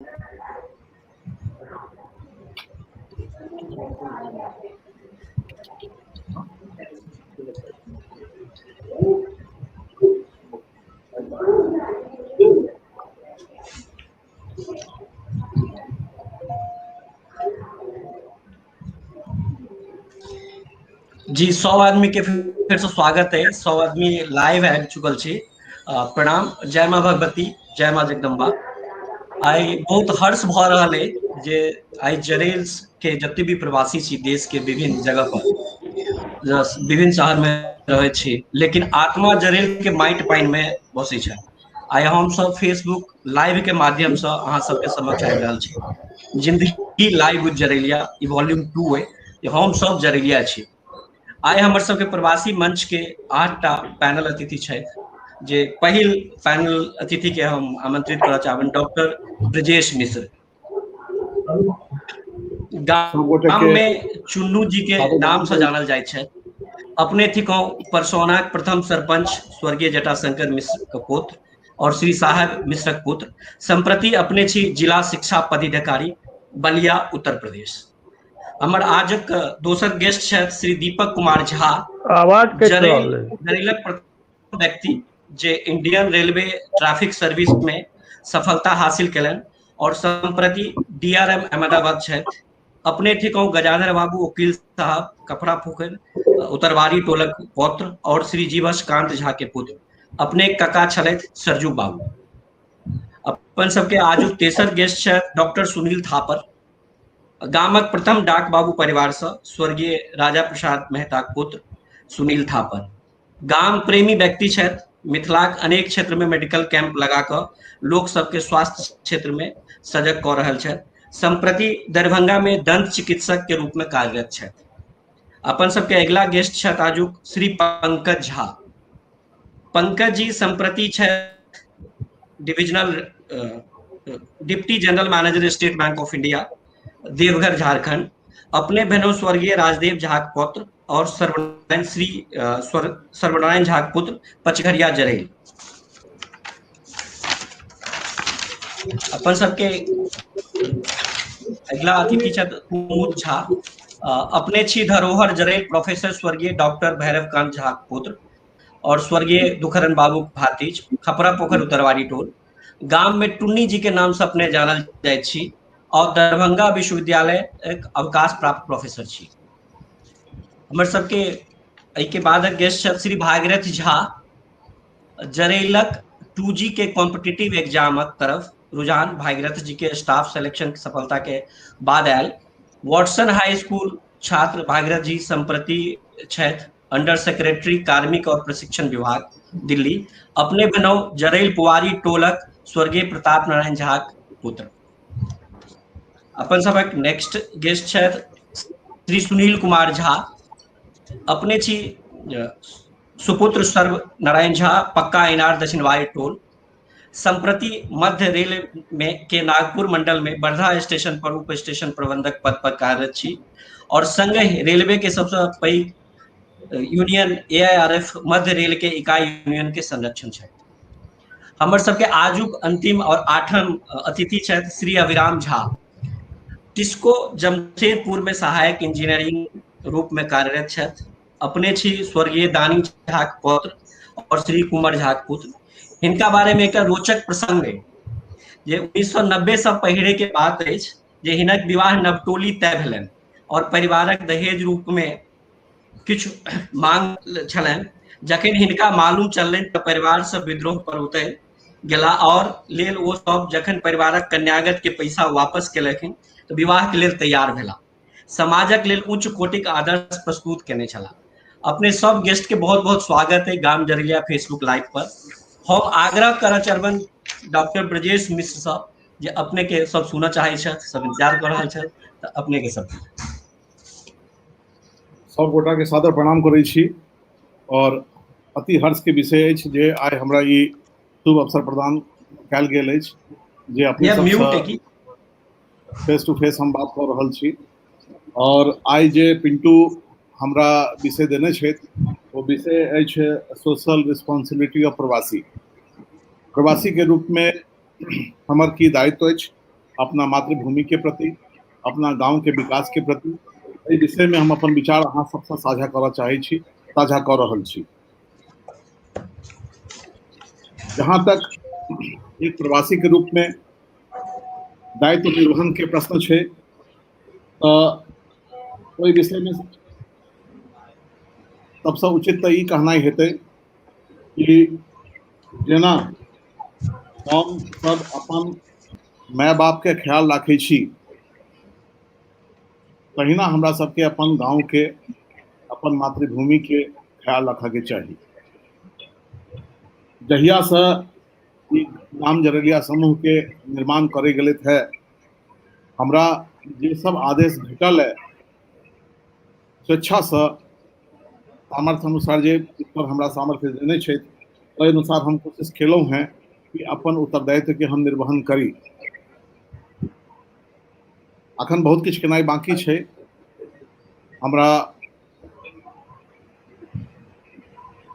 जी, 100 आदमी के फिर से स्वागत है। 100 आदमी लाइव आबि चुकल छी। प्रणाम, जय माँ भगवती, जय माँ जगदम्बा। आइ बहुत हर्ष भऽ रहल अइ जे आइ जरेल के जते भी प्रवासी छी देश के विभिन्न जगह पर, विभिन्न शहर में रहै छी, लेकिन आत्मा जरेल के माटि पानि में बसै छै। आइ हम सब फेसबुक लाइव के माध्यम से अहाँ सबके समक्ष आबि रहल छी। जिंदगी लाइव विद जरेलिया, ई वॉल्यूम 2 अइ, हम सब जरेलिया छी। आइ हमर सबके प्रवासी मंच के 8टा पैनल अतिथि छथि, जे पहिल पैनल अतिथि के हम आमंत्रित करऽ चाहबनि, डॉक्टर ब्रजेश मिश्र। गाम में चुन्नू जी के नाम से जानल जाइत छथि। अपने थिकहुँ परसौनाक प्रथम सरपंच स्वर्गीय जटाशंकर मिश्र के पुत्र और श्री साहेब मिश्रक पुत्र। सम्प्रति अपने छी जिला शिक्षा पदाधिकारी, बलिया, उत्तर प्रदेश। हमर आजुक दोसर गेस्ट छथि श्री दीपक कुमार झा, आवाज कटि रहल अइ। जरेलक प्रथम व्यक्ति जे इंडियन रेलवे ट्रैफिक सर्विस में सफलता हासिल केलनि और सम्प्रति डीआरएम अहमदाबाद छथि। अपने थिकहुँ गजाधर बाबू वकील साहब, कपड़ा पोखरि, उतरवारी टोलक पौत्र और श्री जीवश कांत झा के पुत्र। अपने कका छलथि सरजू बाबू। अपन सबके आजुक तेसर गेस्ट छथि डॉक्टर सुनील थापर, गामक प्रथम डाक बाबू परिवार से स्वर्गीय राजा प्रसाद मेहताक पुत्र सुनील थापर। गाम प्रेमी व्यक्ति छथि। मिथिलाक अनेक क्षेत्र में मेडिकल कैंप लगा कऽ लोक सबके स्वास्थ्य क्षेत्र में सजग कऽ रहल छथि। सम्प्रति दरभंगा में दंत चिकित्सक के रूप में कार्यरत छथि। अपन सबके अगिला गेस्ट छथि आजुक श्री पंकज झा। पंकज जी सम्प्रति छथि divisional deputy general manager, State Bank of India, Deoghar, Jharkhand. अपने भेनौ स्वर्गीय राजदेव झा के पौत्र और सर्वनारायण श्री सर्वनारायण झा के पुत्र, पचघरिया, जरेल। अपन सबके अगिला अतिथि छथि कुमुद झा। अपने छी धरोहर जरेल प्रोफेसर स्वर्गीय डॉक्टर भैरव कांत झा के पुत्र और स्वर्गीय दुखरन बाबू भातिज, खपरा पोखर, उतरवारी टोल। गाम में टुन्नी जी के नाम से अपने जानल जाइत छी और दरभंगा विश्वविद्यालय एक अवकाश प्राप्त प्रोफेसर छी। हमर सबके एहिके बादक गेस्ट छथि श्री भागीरथ झा। जरेलक 2G के कॉम्पिटिटिव एग्जामक तरफ रुझान भागीरथ जी के स्टाफ सिलेक्शन के सफलता के बाद आयल। वाटसन हाई स्कूल छात्र भागीरथ जी सम्प्रति छथि अंडर सेक्रेटरी, कार्मिक और प्रशिक्षण विभाग, दिल्ली। अपने बनौ जरेल पुआरी टोलक स्वर्गीय प्रताप नारायण झा पुत्र। अपन सबक नेक्स्ट गेस्ट छथि श्री सुनील कुमार झा। अपने छी सुपुत्र सर्व नारायण झा, पक्का इनार, दक्षिणवारी टोल। सम्प्रति मध्य रेल में के नागपुर मंडल में बर्धा स्टेशन पर उप स्टेशन प्रबंधक पद पर कार्यरत छी और संगहि रेलवे के सबसे पैघ यूनियन एआईआरएफ मध्य रेल के इकाई यूनियन के संरक्षण छथि। हमर सबके आजुक अंतिम और आठम अतिथि छथि श्री अभिराम झा। टिस्को जमशेदपुर में सहायक इंजीनियरिंग रूप में कार्यरत छथि। अपने छी स्वर्गीय दानी झा के पौत्र और श्री कुमार झा के पुत्र। हिनका बारे में एकटा रोचक प्रसंग है जे 1990 से पहले के बात अछि जे हिनक विवाह नवटोली तय भेलनि और परिवारक दहेज रूप में किछु मांग छलनि। जखन हिनका मालूम चललनि तऽ परिवार से विद्रोह पर उतरि गेला और लेल ओ सब जखन परिवारक कन्यागत के पैसा वापस केलखिन तऽ विवाह के लेल तैयार भेला। समाजक लेल उच्च कोटिक आदर्श प्रस्तुत केने छलाह। अपने सब गेस्ट के बहुत बहुत स्वागत है गाम जरेलिया फेसबुक लाइव पर। हम आग्रह करऽ चाहबनि डॉक्टर ब्रजेश मिश्र साहब जे अपने के सब सुनऽ चाहै छथि, सब इंतजार कऽ रहल छथि, तऽ अपने के सब सब गोटा के सादर प्रणाम करै छी और अति हर्ष के विषय अछि जे आइ हमरा ई शुभ अवसर प्रदान कयल गेल अछि जे अपने सब फेस टू फेस हम बात कऽ रहल छी। और आइ जे पिंटू हमरा विषय देने छथि ओ विषय अछि सोशल रिस्पॉन्सिबिलिटी ऑफ प्रवासी। प्रवासी के रूप में हमर की दायित्व अछि अपना मातृभूमि के प्रति, अपना गाँव के विकास के प्रति, एहि विषय में हम अपन विचार अहाँ सबसँ साझा करऽ चाहै छी, साझा कऽ रहल छी। जहाँ तक एक प्रवासी के रूप में दायित्व निर्वहन के प्रश्न छै, तऽ ओहि विषय में सबसँ उचित तऽ ई कहनाइ हेतै कि जेना हम सब अपन माय बाप के ख्याल राखै छी, तहिना हमरा सबके अपन गाँव के, अपन मातृभूमि के ख्याल रखऽके चाही। जहियासँ ई गाम जरेलिया समूह के निर्माण करै गेलथि है, हमरा जे सब आदेश भेटल है स्वेच्छासँ सामर्थ्य अनुसार जे ईश्वर हमरा सामर्थ्य देने छथि ओहि अनुसार हम कोशिश केलहुँ हेँ कि अपन उत्तरदायित्व के हम निर्वहन करी। अखन बहुत किछु केनाइ बाकी छै। हमरा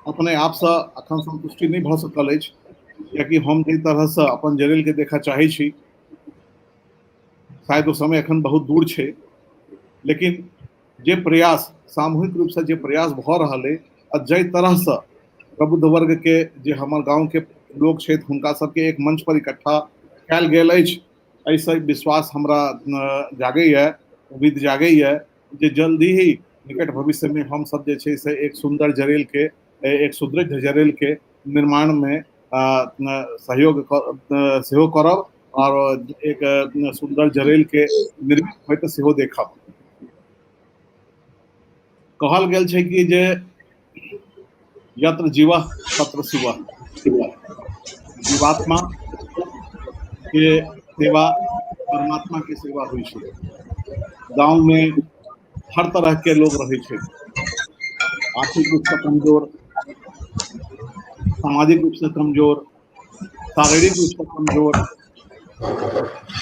अपने आपसँ अखन संतुष्टि नहि भऽ सकल अछि, कियाकि हम जाहि तरहसँ अपन जरेल के देखऽ चाहै छी शायद ओ समय एखन बहुत दूर छै, लेकिन जे प्रयास सामूहिक रूपसँ जे प्रयास भऽ रहल अइ आ जाहि तरहसँ प्रबुद्ध वर्ग के जे हमर गाँव के लोक छथि हुनका सबके एक मंच पर इकट्ठा कयल गेल अछि, एहिसँ विश्वास हमरा जागैए, उम्मीद जागैए जे जल्दी ही निकट भविष्य में हम सब जे छै से एक सुन्दर जरेल के, एक सुदृढ़ जरेल के निर्माण में सहयोग सेहो करब और एक सुन्दर जरेल के निर्मित होइत सेहो देखब। कहल गेल छै कि जे यत्र जीवः तत्र शिवः, जीवात्मा के सेवा परमात्मा के सेवा होइ छै। गाँव में हर तरह के लोग रहै छै, आर्थिक रूप से कमजोर, सामाजिक रूप से कमजोर, शारीरिक रूप से कमजोर,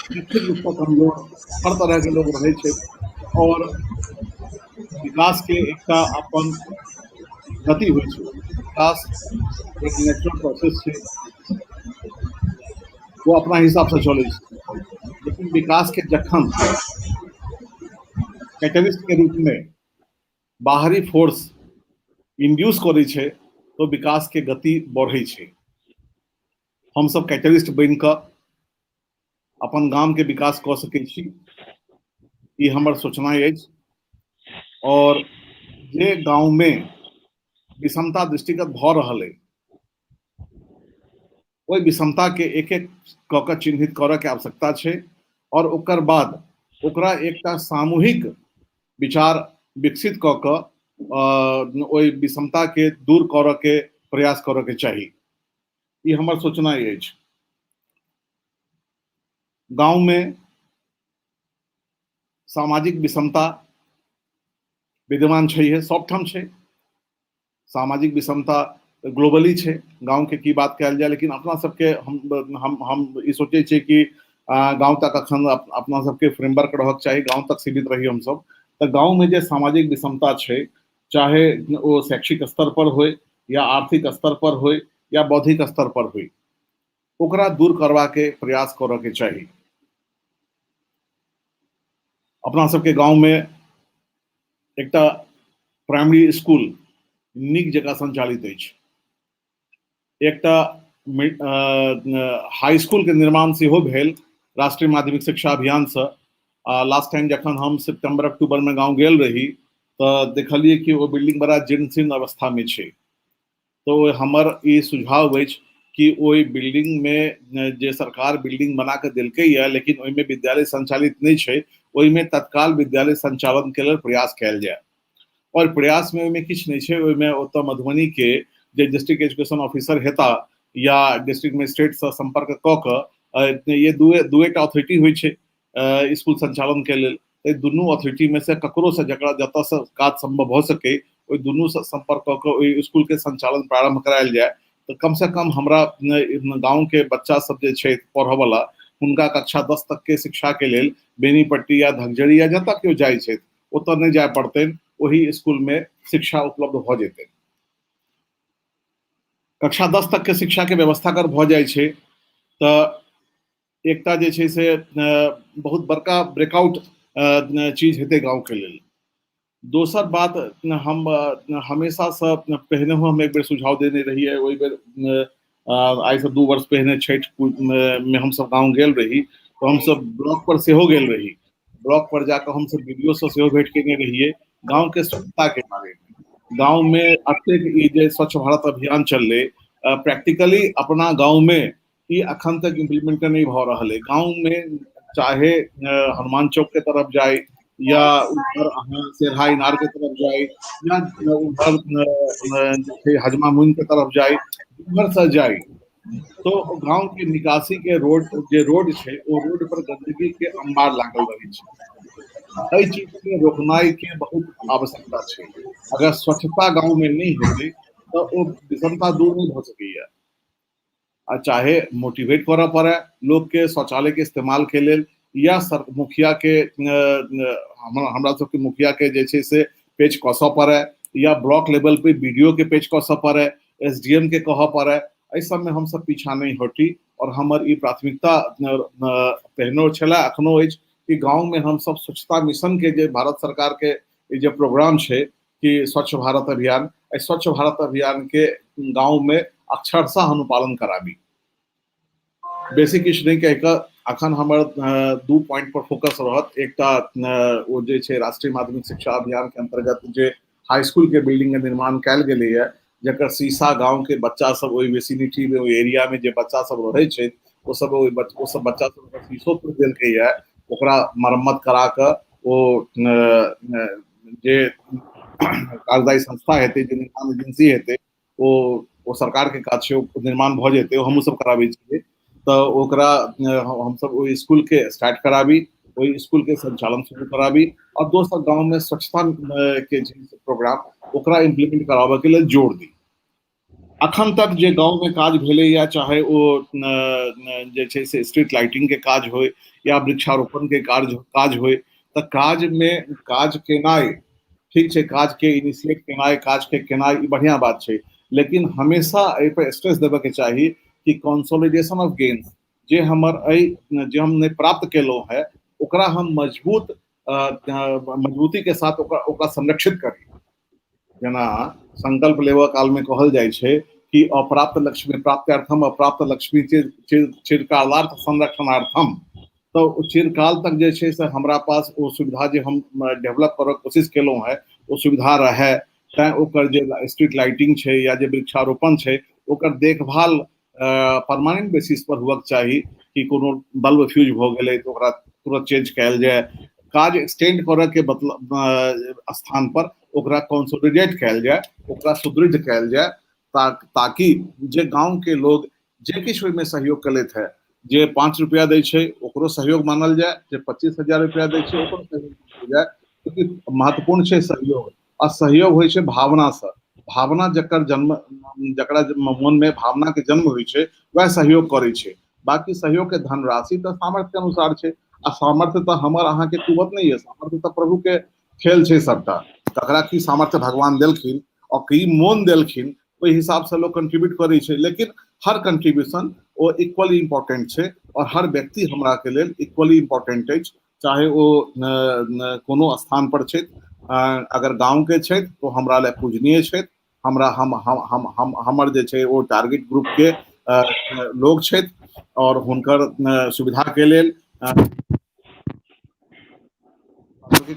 शैक्षिक रूप से कमजोर, हर तरह के लोग रहै छै और विकास के एकटा अपन गति होइ छै। विकास एक नेचुरल प्रोसेस छै, वो अपना हिसाब से चलै छै, लेकिन विकास के जखन कैटलिस्ट के रूप में बाहरी फोर्स इंड्यूस करै छै तो विकास के गति बढ़ै छै। हम सब कैटलिस्ट बनि कऽ अपन गाम के विकास कऽ सकै छी, ई हमर सोचनाइ अछि। और जे गाँव में विषमता दृष्टिगत भऽ रहल अइ ओहि विषमता के एक एक कऽ कऽ चिन्हित करऽ के आवश्यकता छै और ओकर बाद ओकरा एकटा सामूहिक विचार विकसित कऽ कऽ ओहि विषमता के दूर करऽ के प्रयास करऽ के चाही, ई हमर सोचनाइ अछि। गाँव में सामाजिक विषमता विद्यमान छैहे, सबठाम छै सामाजिक विषमता, ग्लोबली छै। गाँव के की बात कयल जाय, लेकिन अपना सबके हम हम हम ई सोचै छियै कि गाँव तक अखन अपना सबके फ्रेमवर्क रहक चाही, गाँव तक सीमित रही हमसब। तऽ गाँव में जे सामाजिक विषमता छै, चाहे ओ शैक्षिक स्तर पर होय या आर्थिक स्तर पर होय या बौद्धिक स्तर पर होय, ओकरा दूर करबाके प्रयास करऽ के चाही। अपना सबके गाँव में एकटा प्राइमरी स्कूल नीक जकाँ संचालित अछि, एकटा हाई स्कूल के निर्माण सेहो भेल राष्ट्रीय माध्यमिक शिक्षा अभियान से। लास्ट टाइम जखन हम सितंबर अक्टूबर में गाँव गेल रही तऽ देखलियै कि ओ बिल्डिंग बड़ा जीर्ण शीर्ण अवस्था में छै। तो हमर ई सुझाव अछि कि ओहि बिल्डिंग में जे सरकार बिल्डिंग बना के देलकै या लेकिन ओहिमे विद्यालय संचालित नहि छै, ओहिमे तत्काल विद्यालय संचालन के लेल प्रयास कयल जाय। और प्रयास में ओहिमे किछु नहि छै, ओहिमे ओतऽ मधुबनी के जे डिस्ट्रिक्ट एजुकेशन ऑफिसर हेता या डिस्ट्रिक्ट मजिस्ट्रेट से संपर्क कऽ कऽ, ये दुएटा अथॉरिटी होइ छै स्कूल संचालन के लेल, एहि दुनू अथॉरिटी में से ककरो से जकरा जतऽ से काज संभव भऽ सके ओहि दुनू से संपर्क कऽ कऽ ओहि स्कूल के संचालन प्रारंभ करायल जाय। तऽ कम से कम हमरा गाँव के बच्चा सब जे छै पढ़ऽ वाला, हुनका कक्षा 10 तक के शिक्षा के लेल बेनीपट्टी या धकजरी या जतऽ केओ जाइ छथि ओतऽ नहि जाय पड़तनि, ओहि स्कूल में शिक्षा उपलब्ध भऽ जेतनि। कक्षा 10 तक के शिक्षा के व्यवस्था अगर भऽ जाइ छै तऽ एकटा जे छै से बहुत बड़का ब्रेकआउट चीज हेतै गाँवके लेल। दोसर बात, हम हमेशासँ पहिनेहो हम एक बेर सुझाव देने रहियै, ओहि बेर आइसँ 2 वर्ष पहिने छठि मे हमसब गाँव गेल रही तऽ हमसब ब्लॉक पर सेहो गेल रही। ब्लॉक पर जाकऽ हमसब बी डी ओ सँ सेहो भेंट केने रहियै गाँवके स्वच्छताके बारेमे। गाँवमे एतेक ई जे स्वच्छ भारत अभियान चललै, प्रैक्टिकली अपना गाँवमे ई अखन तक इम्प्लीमेंट नहि भऽ रहल है। गाँवमे चाहे हनुमान चौक के तरफ जाय या उधर अहाँ सेरहा इनार के तरफ जाय या उधर हजमा मुइन के तरफ जाय, उधर से जाय तो गाँव के निकासी के रोड जे रोड छै ओ रोड पर गंदगी के अंबार लागल रहै छै। एहि चीज के रोकनाइ के बहुत आवश्यकता छै। अगर स्वच्छता गाँव में नहि हेतै तऽ ओ विषमता दूर नहि भऽ सकैया। आ चाहे मोटिवेट करऽ पड़े लोक के शौचालय के इस्तेमाल के लेल या सर मुखिया के, हमरा सबके मुखिया के जे छै से पेच कसऽ पड़े या ब्लॉक लेवल पे बी डी ओ के पेच कसऽ पड़े, एस डी एम के कहऽ पड़े, एहि सबमे हमसब पीछा नहि हटी। और हमर ई प्राथमिकता पहिनो छलै, अखनो अछि कि गाँव में हमसब स्वच्छता मिशन के जे भारत सरकार के ई जे प्रोग्राम छै कि स्वच्छ भारत अभियान, एहि स्वच्छ भारत अभियान के गाँव में अक्षरशः अनुपालन कराबी। बेसी किछु नहि कहि कऽ अखन हमर 2 पॉइंट पर फोकस रहत। एकटा ओ जे छै राष्ट्रीय माध्यमिक शिक्षा अभियान के अंतर्गत जे हाई स्कूल के बिल्डिंग के निर्माण कयल गेलैया, जकर शीशा गाँव के बच्चा सब ओहि वेसिनिटी में, ओहि एरिया में जे बच्चा सब रहै छै ओ सब ओहि ओ सब बच्चा सब शीशो तोड़ि देलकैया, ओकरा मरम्मत करा कऽ ओ जे कार्यदायी संस्था हेतै, जे निर्माण एजेंसी हेतै, ओ सरकार के काज छै, ओ निर्माण भऽ जेतै, ओ हमहूँ सब कराबै छियै। तऽ ओकरा हमसब ओहि स्कूल के स्टार्ट कराबी, ओहि स्कूल के संचालन शुरू कराबी। और दोसर गाँव में स्वच्छता के जे प्रोग्राम ओकरा इम्प्लीमेंट कराबऽ के लेल जोर दी। अखन तक जे गाँव में काज भेलैया, चाहे ओ जे छै से स्ट्रीट लाइटिंग के काज होय या वृक्षारोपण के काज होय, तऽ काज में काज केनाइ ठीक छै, काज के इनिशिएट केनाइ, काज के केनाइ ई बढ़िया बात छै, लेकिन हमेशा एहि पर स्ट्रेस देबऽ के चाही कि कंसोलिडेशन ऑफ गेन्स, जे हमर एहि जे हम नहि प्राप्त केलहुँ है ओकरा हम मजबूती के साथ ओकरा संरक्षित करी। जेना संकल्प लेबऽ काल में कहल जाइ छै कि अप्राप्त लक्ष्मी प्राप्त्यार्थम, अप्राप्त लक्ष्मी चिरकालार्थ संरक्षणार्थम, तऽ चिरकाल तक जे छै से हमरा पास ओ सुविधा जे हम डेवलप करऽ कोशिश केलहुँ है ओ सुविधा रहै, तैं ओकर जे स्ट्रीट लाइटिंग छै या जे वृक्षारोपण छै ओकर देखभाल परमानेंट बेसिस पर हुअक चाही कि कोनो बल्ब फ्यूज भऽ गेलै तऽ ओकरा तुरंत चेंज कयल जाय। काज एक्सटेंड करऽ के मतलब स्थान पर ओकरा कंसोलिडेट कयल जाय, ओकरा सुदृढ़ कयल जाय, ताकि जे गाँव के लोग जे किछु ओहिमे सहयोग केलथि है, जे 5 रुपया दै छै ओकरो सहयोग मानल जाय, जे 25,000 रुपया दै छै ओकरो सहयोग मानल जाय, क्योंकि महत्वपूर्ण छै सहयोग। आ सहयोग होइ छै भावनासँ, भावना जकर जन्म, जकरा मन में भावना के जन्म होइ छै वएह सहयोग करै छै। बाकी सहयोग के धनराशि तऽ सामर्थ्य के अनुसार छै, आ सामर्थ्य तऽ हमर अहाँके कुवत नहि है, सामर्थ्य तऽ प्रभु के खेल छै सबटा। ककरा की सामर्थ्य भगवान देलखिन और की मोन देलखिन ओहि हिसाब से लोग कंट्रीब्यूट करै छै, लेकिन हर कंट्रीब्यूशन ओ इक्वली इम्पोर्टेंट छै और हर व्यक्ति हमरा के लेल इक्वली इम्पोर्टेंट अछि, चाहे ओ कोनो स्थान पर छथि। अगर गाँव के छथि तो हमरा लए पूजनीय छथि, हमरा हम हम हम हम हमर जे छै ओ टारगेट ग्रुप के लोग छथि और हुनकर सुविधा के लेल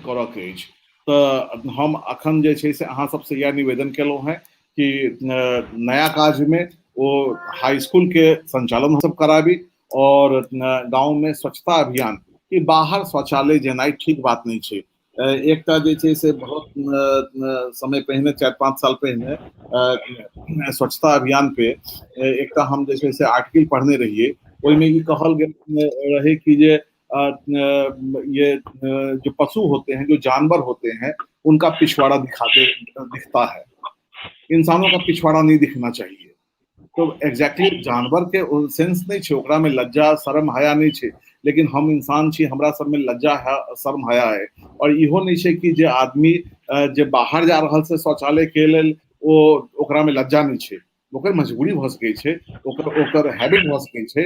करऽ के अछि। तऽ हम अखन जे छै से अहाँ सबसँ इएह निवेदन केलहुँ हेँ कि नया काजमे ओ हाई स्कूल के संचालन हमसब कराबी और गाँव में स्वच्छता अभियान कि बाहर शौचालय जेनाइ ठीक बात नहि छै। एकटा जे छै से बहुत समय पहिने 4-5 साल पहिने स्वच्छता अभियान पे एकटा हम जे छै से आर्टिकल पढ़ने रहियै, ओहिमे ई कहल गेल रहे कि जे ये जो पशु होते हैं, जो जानवर होते हैं, उनका पिछवाड़ा दिखता है, इंसानों का पिछवाड़ा नहीं दिखना चाहिए। तो एग्जैक्टली जानवर के सेंस नहीं छै, ओकरा में लज्जा शर्म हया नहीं छै, लेकिन हम इंसान छी, हमरा सब में लज्जा है, शर्म हया है। और इहो नहीं छै कि जे आदमी जे बाहर जा रहल छै शौचालय के लेल ओ ओकरा में लज्जा नहीं छै, ओकर मजबूरी भऽ सकै छै, ओकर ओकर हैबिट भऽ सकै छै।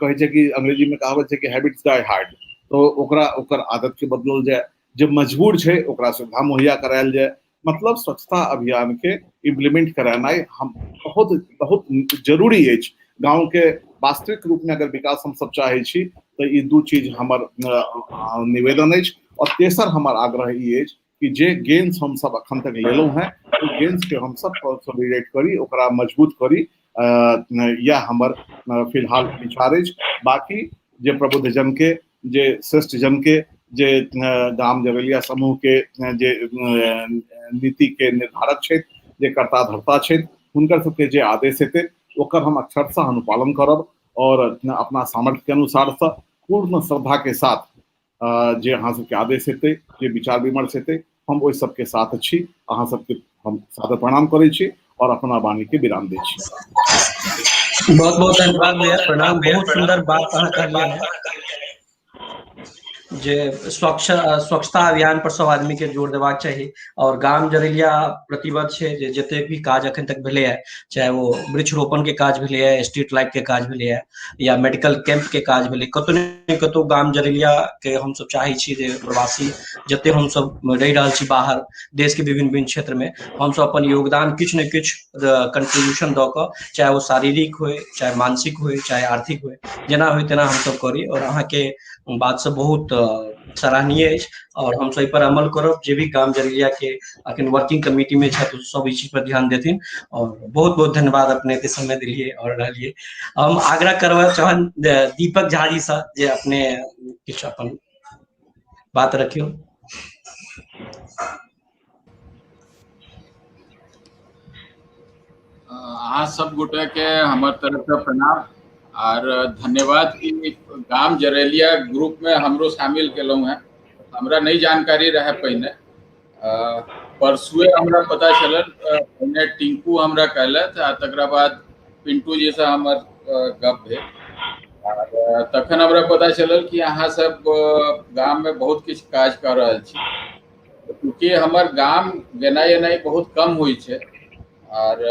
कहै छै कि अंग्रेजीमे कहावत छै कि हैबिट्स डाई हार्ड, तऽ ओकरा ओकर आदतके बदलल जाय, जे मजबूर छै ओकरा सुविधा मुहैया करायल जाय। मतलब स्वच्छता अभियान के इम्प्लीमेंट करेनाइ हम बहुत बहुत जरूरी अछि। गाँव के वास्तविक रूप में अगर विकास हम सब चाहे छी तऽ ई दू चीज हमर निवेदन अछि। और तेसर हमर आग्रह ई अछि कि जे गेन्स हम सब अखन तक लेलहुँ हैं, ओ गेन्स के हम सब कंसोलिडेट करी, ओकरा मजबूत करी। यह हमर फिलहाल विचार अछि। बाकी जे प्रबुद्ध जन के, जे श्रेष्ठ जन के, जे गाम जरेलिया समूह के जे नीति के निर्धारक छथि, जे कर्ता धर्ता छथि, हुनकर सबके जे आदेश हेतै ओकर हम अक्षरशः अनुपालन करब और अपना सामर्थ्य के अनुसार से पूर्ण श्रद्धा के साथ जे अहाँ सबके आदेश हेतै, जे विचार विमर्श हेतै, हम ओहि सबके साथ छी। अहाँ सबके हम सादर प्रणाम करै छी और अपना वाणी के विराम दै छी। बहुत बहुत धन्यवाद भैया, प्रणाम। बहुत सुंदर बात अहाँ कहलियै हैं जे स्वच्छता अभियान पर सब आदमी के जोर देबाक चाही और गाम जरेलिया प्रतिबद्ध छै जे जतेक भी काज अखन तक भेलै है, चाहे वो वृक्षरोपण के काज भेलै है, स्ट्रीट लाइट के काज भेलै है या मेडिकल कैंप के काज भेलै, कतौ ने कतौ गाम जरेलिया के हमसब चाहै छी जे प्रवासी जते हमसब रहि रहल छी बाहर देश के विभिन्न विभिन्न क्षेत्र में, हमसब अपन योगदान किछु ने किछु कंट्रीब्यूशन दऽ कऽ, चाहे वो शारीरिक होय, चाहे मानसिक होय, चाहे आर्थिक होय, जेना होय तेना हमसब करी। और अहाँके बात सब बहुत सराहनीय अछि और हमसब एहि पर अमल करब। जे भी गाम जरेलिया के अखन वर्किंग कमिटी में छथि सब इस चीज पर ध्यान देथिन। और बहुत बहुत धन्यवाद अपने के समय दिलिए और रहलिए। हम आग्रह करबा चाहब दीपक झा जी से जे अपने किछु अपन बात रखियौ। अहाँ सब गोटे के हमर तरफ से प्रणाम और धन्यवाद कि गाम जरेलिया ग्रुप में हमरो शामिल केलहुँ हैं। हमरा नहीं जानकारी रहे पहिने, परसुए हमरा पता चलल। पहिने टिंकू हमरा कहलथि आ तकरा बाद पिंटू जी से हमर गप भेल और तखन हमरा पता चलल कि अहाँ सब गाम में बहुत किछु काज कऽ रहल छी। चूँकि हमर गाम गेनाइ एनाइ बहुत कम होइ छै और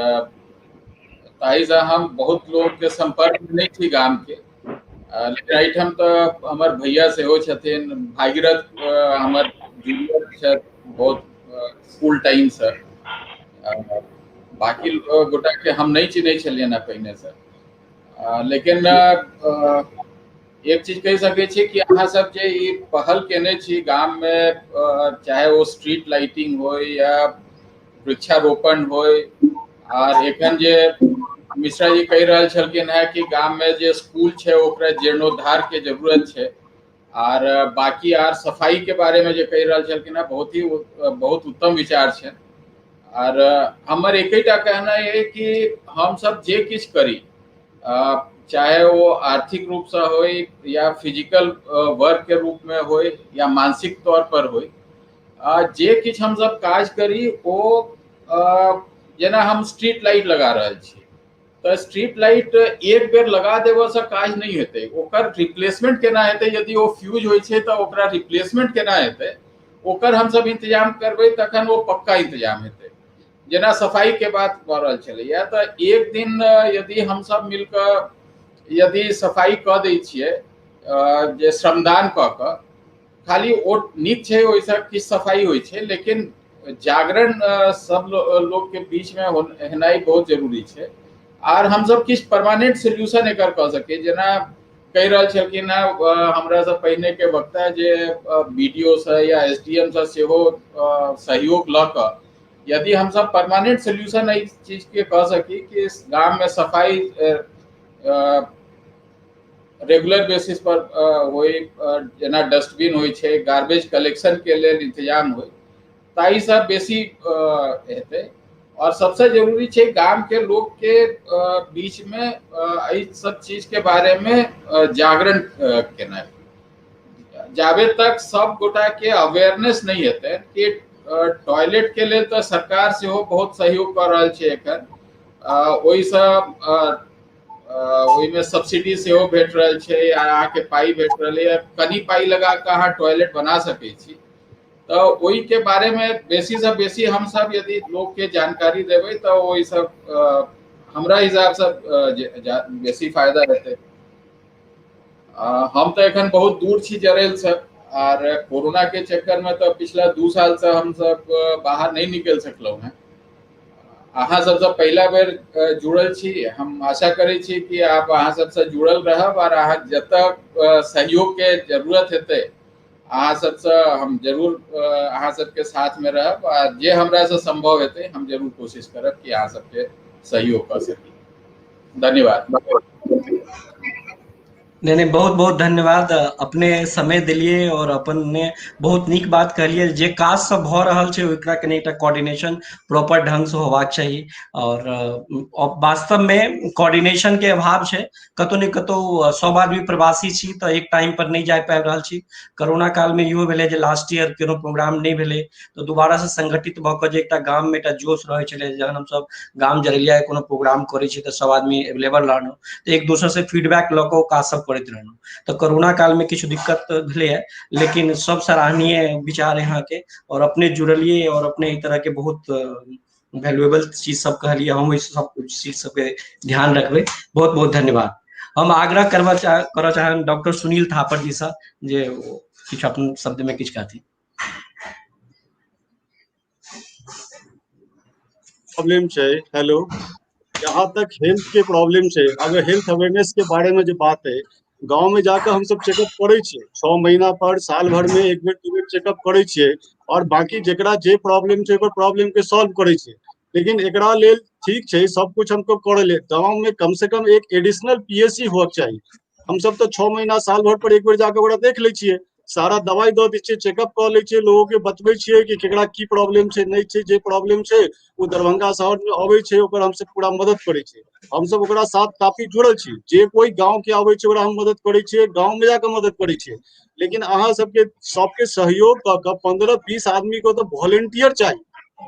ताहिसँ हम बहुत लोकके सम्पर्क नहि छी गामके, लेकिन एहिठाम तऽ हमर भैया सेहो छथिन, भागीरथ हमर जूनियर छथि बहुत स्कूल टाइमसँ। बाकी गोटाके हम नहि चिन्है छलियनि हेँ पहिनेसँ, लेकिन एक चीज कहि सकै छी कि अहाँ सब जे ई पहल केने छी गाम में, चाहे वो स्ट्रीट लाइटिंग हो या वृक्षारोपण हो, और एखन जे मिश्रा जी कहि रहल छलखिन हेँ कि गाम में जे स्कूल छै ओकरा जीर्णोद्धार के जरूरत छै, और बाकी आर सफाई के बारे में जे कहि रहल छलखिन हेँ बहुत ही बहुत उत्तम विचार छै। और हमर एकेटा कहना है कि हम सब जे किछु करी, चाहे वो आर्थिक रूप से हो या फिजिकल वर्क के रूप में हो या मानसिक तौर पर हो, जे किछु हम सब काज करी ओ जेना हम स्ट्रीट लाइट लगा रहल छी तऽ स्ट्रीट लाइट एक बेर लगा देबऽसँ काज नहि हेतै, ओकर रिप्लेसमेंट केना हेतै, यदि ओ फ्यूज होइ छै तऽ ओकरा रिप्लेसमेंट केना हेतै ओकर हमसब इंतजाम करबै तखन ओ पक्का इंतजाम हेतै। जेना सफाई के बात कऽ रहल छलैया तऽ एक दिन यदि हमसब मिलकऽ यदि सफाई कऽ दै छियै जे श्रमदान कऽ कऽ, खाली ओ नीक छै, ओहिसँ किछु सफाई होइ छै, लेकिन जागरण सब लोग के बीच में हेनाइ बहुत जरूरी छै। आर हमसब किछु परमानेंट सोल्यूशन एकर कऽ सकी, जेना कहि रहल छलखिन हेँ हमरा से पहिने के वक्ता जे बी डी ओ से या एस डी एम से सेहो सहयोग लऽ कऽ यदि हमसब परमानेंट सोल्यूशन एहि चीज के कऽ सकी कि गाम में सफाई रेगुलर बेसिस पर होइ, जेना डस्टबिन होइ छै, गार्बेज कलेक्शन के लेल इंतजाम होइ, ताहिसँ बेसी हेतै। और सबसे जरूरी छै गाम के लोग के बीच में एहि सब चीज के बारे में जागरण केनाइ। जाबे तक सब गोटा के अवेयरनेस नहीं हेतै कि टॉयलेट के लेल तऽ सरकार सेहो बहुत सहयोग कऽ रहल छै एखन, ओहिसँ ओहिमे सब्सिडी सेहो भेट रहल छै आ अहाँके पाइ भेट रहलैए, कनि पाइ लगा कऽ अहाँ टॉयलेट बना सकै छी। तऽ ओहिके बारेमे बेसीसँ बेसी हमसब यदि लोकके जानकारी देबै तऽ ओहिसँ हमरा हिसाबसँ बेसी फायदा हेतै। हम तऽ एखन बहुत दूर छी जरैलसँ, आर कोरोना के चक्कर में तऽ पिछला 2 सालसँ हमसब बाहर नहि निकलि सकलहुँ हेँ। अहाँ सबसँ पहिला बेर जुड़ल छी। हम आशा करै छी कि आप अहाँ सबसँ जुड़ल रहब और अहाँ जतऽ सहयोग के जरूरत हेतै अहाँ सबसँ हम जरूर अहाँ सबके साथ में रहब, आ जे हमरा से संभव हेतै हम जरूर कोशिश करब कि अहाँ सबके सहयोग कऽ सकी। धन्यवाद। नहीं नहीं, बहुत बहुत धन्यवाद, अपने समय दिलिए और अपन ने बहुत नीक बात कहलिए। जे काज सब भऽ रहल छै ओकरा कनि एकटा कोऑर्डिनेशन प्रॉपर ढंग से होबाक चाही, और वास्तव में कोऑर्डिनेशन के अभाव छै। कतौ ने कतौ सब आदमी प्रवासी छी तऽ एक टाइम पर नहि जा पाबि रहल छी। कोरोना काल में इहो भेलै जे लास्ट ईयर कोनो प्रोग्राम नहि भेलै तऽ दोबारा से संगठित भऽ कऽ जे एकटा गाम में एकटा जोश रहै छलै, जहन हमसब गाम जरैलिया कोनो प्रोग्राम करै छी तऽ सब आदमी एवेलेबल रहलहुँ, तऽ एक दोसर से फीडबैक लऽ कऽ ओ काज सब करैत रहलहुँ। तऽ कोरोना काल में किछु दिक्कत भेलैए, लेकिन सब सराहनीय विचार अहाँके, और अपने जुड़लिए और अपने एहि तरह के बहुत वैल्यूएबल चीज सब कहलिए। हम ओहि सब चीज सबके ध्यान रखबै। बहुत बहुत धन्यवाद। हम आग्रह करऽ चाहब डॉक्टर सुनील थापर जी से जे किछु अपन शब्द में किछु कहथिन। प्रॉब्लम छै, हेलो, जहाँ तक हेल्थ के प्रॉब्लम छै, अगर हेल्थ अवेयरनेस के बारे में जो बात है, गांव में जाकर हम सब चेकअप करै छियै, 6 महीना पर साल भर में एक बेर 2 बेर चेकअप करै छियै, और बाकी जेकरा जे प्रॉब्लम छै ओकर प्रॉब्लम के सॉल्व करै छियै। लेकिन एकरा लेल ठीक छै, सब कुछ हमको करै ले गांव में कम से कम एक एडिशनल पीएससी होबक चाही। हम सब तो 6 महीना साल भर पर एक बेर जाकर ओकरा देख लै छियै, सारा दवाई दऽ दै छियै, चेकअप कऽ लै छियै, लोगों के बतबै छियै कि केकरा की प्रॉब्लम छै नहि छै। जे प्रॉब्लम छै ओ दरभंगा शहर में अबै छै, ओकर हमसब पूरा मदद करै छियै। हमसब ओकरा साथ काफी जुड़ल छी, जे कोइ गाँव के अबै छै ओकरा हम मदद करै छियै, गाँव में जाकऽ मदद करै छियै। लेकिन अहाँ सबके सबके सहयोग कऽ कऽ 15-20 आदमी को तऽ वॉलेंटियर चाही,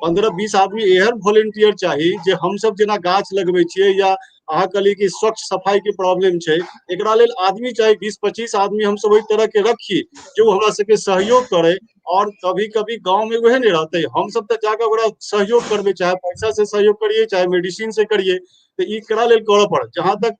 15-20 आदमी एहन वॉलेंटियर चाही जे हमसब जेना गाछ लगबै छियै या अहाँ कहलियै कि स्वच्छ सफाई के प्रॉब्लम छै, एकरा लेल आदमी चाही 20-25 आदमी हमसब ओहि तरह के रखी जे ओ हमरा सबके सहयोग करे। और कभी कभी गाँव में वह नहीं रहते, हम सब तऽ जाकऽ ओकरा सहयोग करबै, चाहे पैसा से सहयोग करिए चाहे मेडिसिन से करिए, तऽ ई एकरा लेल करऽ पड़त। जहाँ तक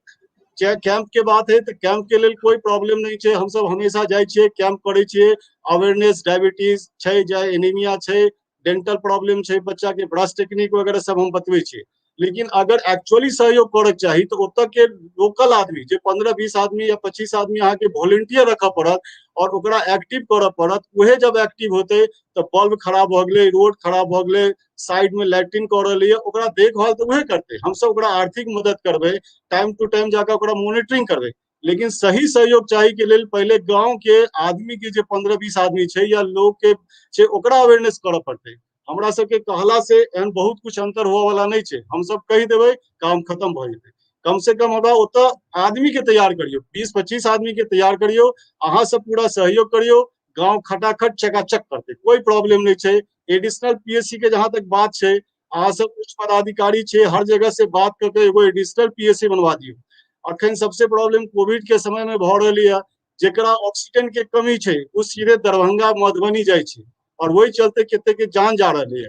कैंप के बात है तऽ कैंप के लेल कोई प्रॉब्लम नहीं छै, हमसब हमेशा जाइ छियै, कैंप करै छियै। अवेयरनेस डायबिटीज छै, चाहे एनीमिया छै, डेंटल प्रॉब्लम छै बच्चा के, ब्रश टेक्निक वगैरह सब हम बतबै छियै। लेकिन अगर एक्चुअली सहयोग करऽ चाही तऽ ओतऽ के लोकल आदमी जे 15-20 आदमी या 25 आदमी अहाँके वॉलेंटियर रखऽ पड़त और ओकरा एक्टिव करऽ पड़त। उहे जब एक्टिव होतै तऽ बल्ब खराब भऽ गेलै, रोड खराब भऽ गेलै, साइड में लैट्रिन कऽ रहलै, ओकरा देखभाल तऽ उहे करतै। हमसब ओकरा आर्थिक मदद करबै, टाइम टू टाइम जाकऽ ओकरा मोनिटरिंग करबै। लेकिन सही सहयोग चाही के लेल पहिले गाँव के आदमी के जे 15-20 आदमी छै या लोग के छै ओकरा अवेयरनेस करऽ पड़तै। हमरा सबके कहला से एहन बहुत कुछ अंतर हुआ वाला नहीं छै, हम सब कहि देबै काम खत्म भऽ जेतै। कम से कम हमरा ओतऽ आदमी के तैयार करियौ, 20-25 आदमी के तैयार करियौ, अहाँ सब पूरा सहयोग करियौ, गाँव खटाखट चकाचक करतै, कोई प्रॉब्लम नहीं छै। एडिशनल पीएससी के जहाँ तक बात छै, अहाँ सब उच्च पदाधिकारी छै, हर जगह से बात कऽ के एगो एडिशनल पीएससी बनवा दियौ। अखन सबसे प्रॉब्लम कोविड के समय में भऽ रहल यऽ, जेकरा ऑक्सीजन के कमी छै ओ सीधे दरभंगा मधुबनी जाइ छै और वही चलते कते के जान जा रहल है।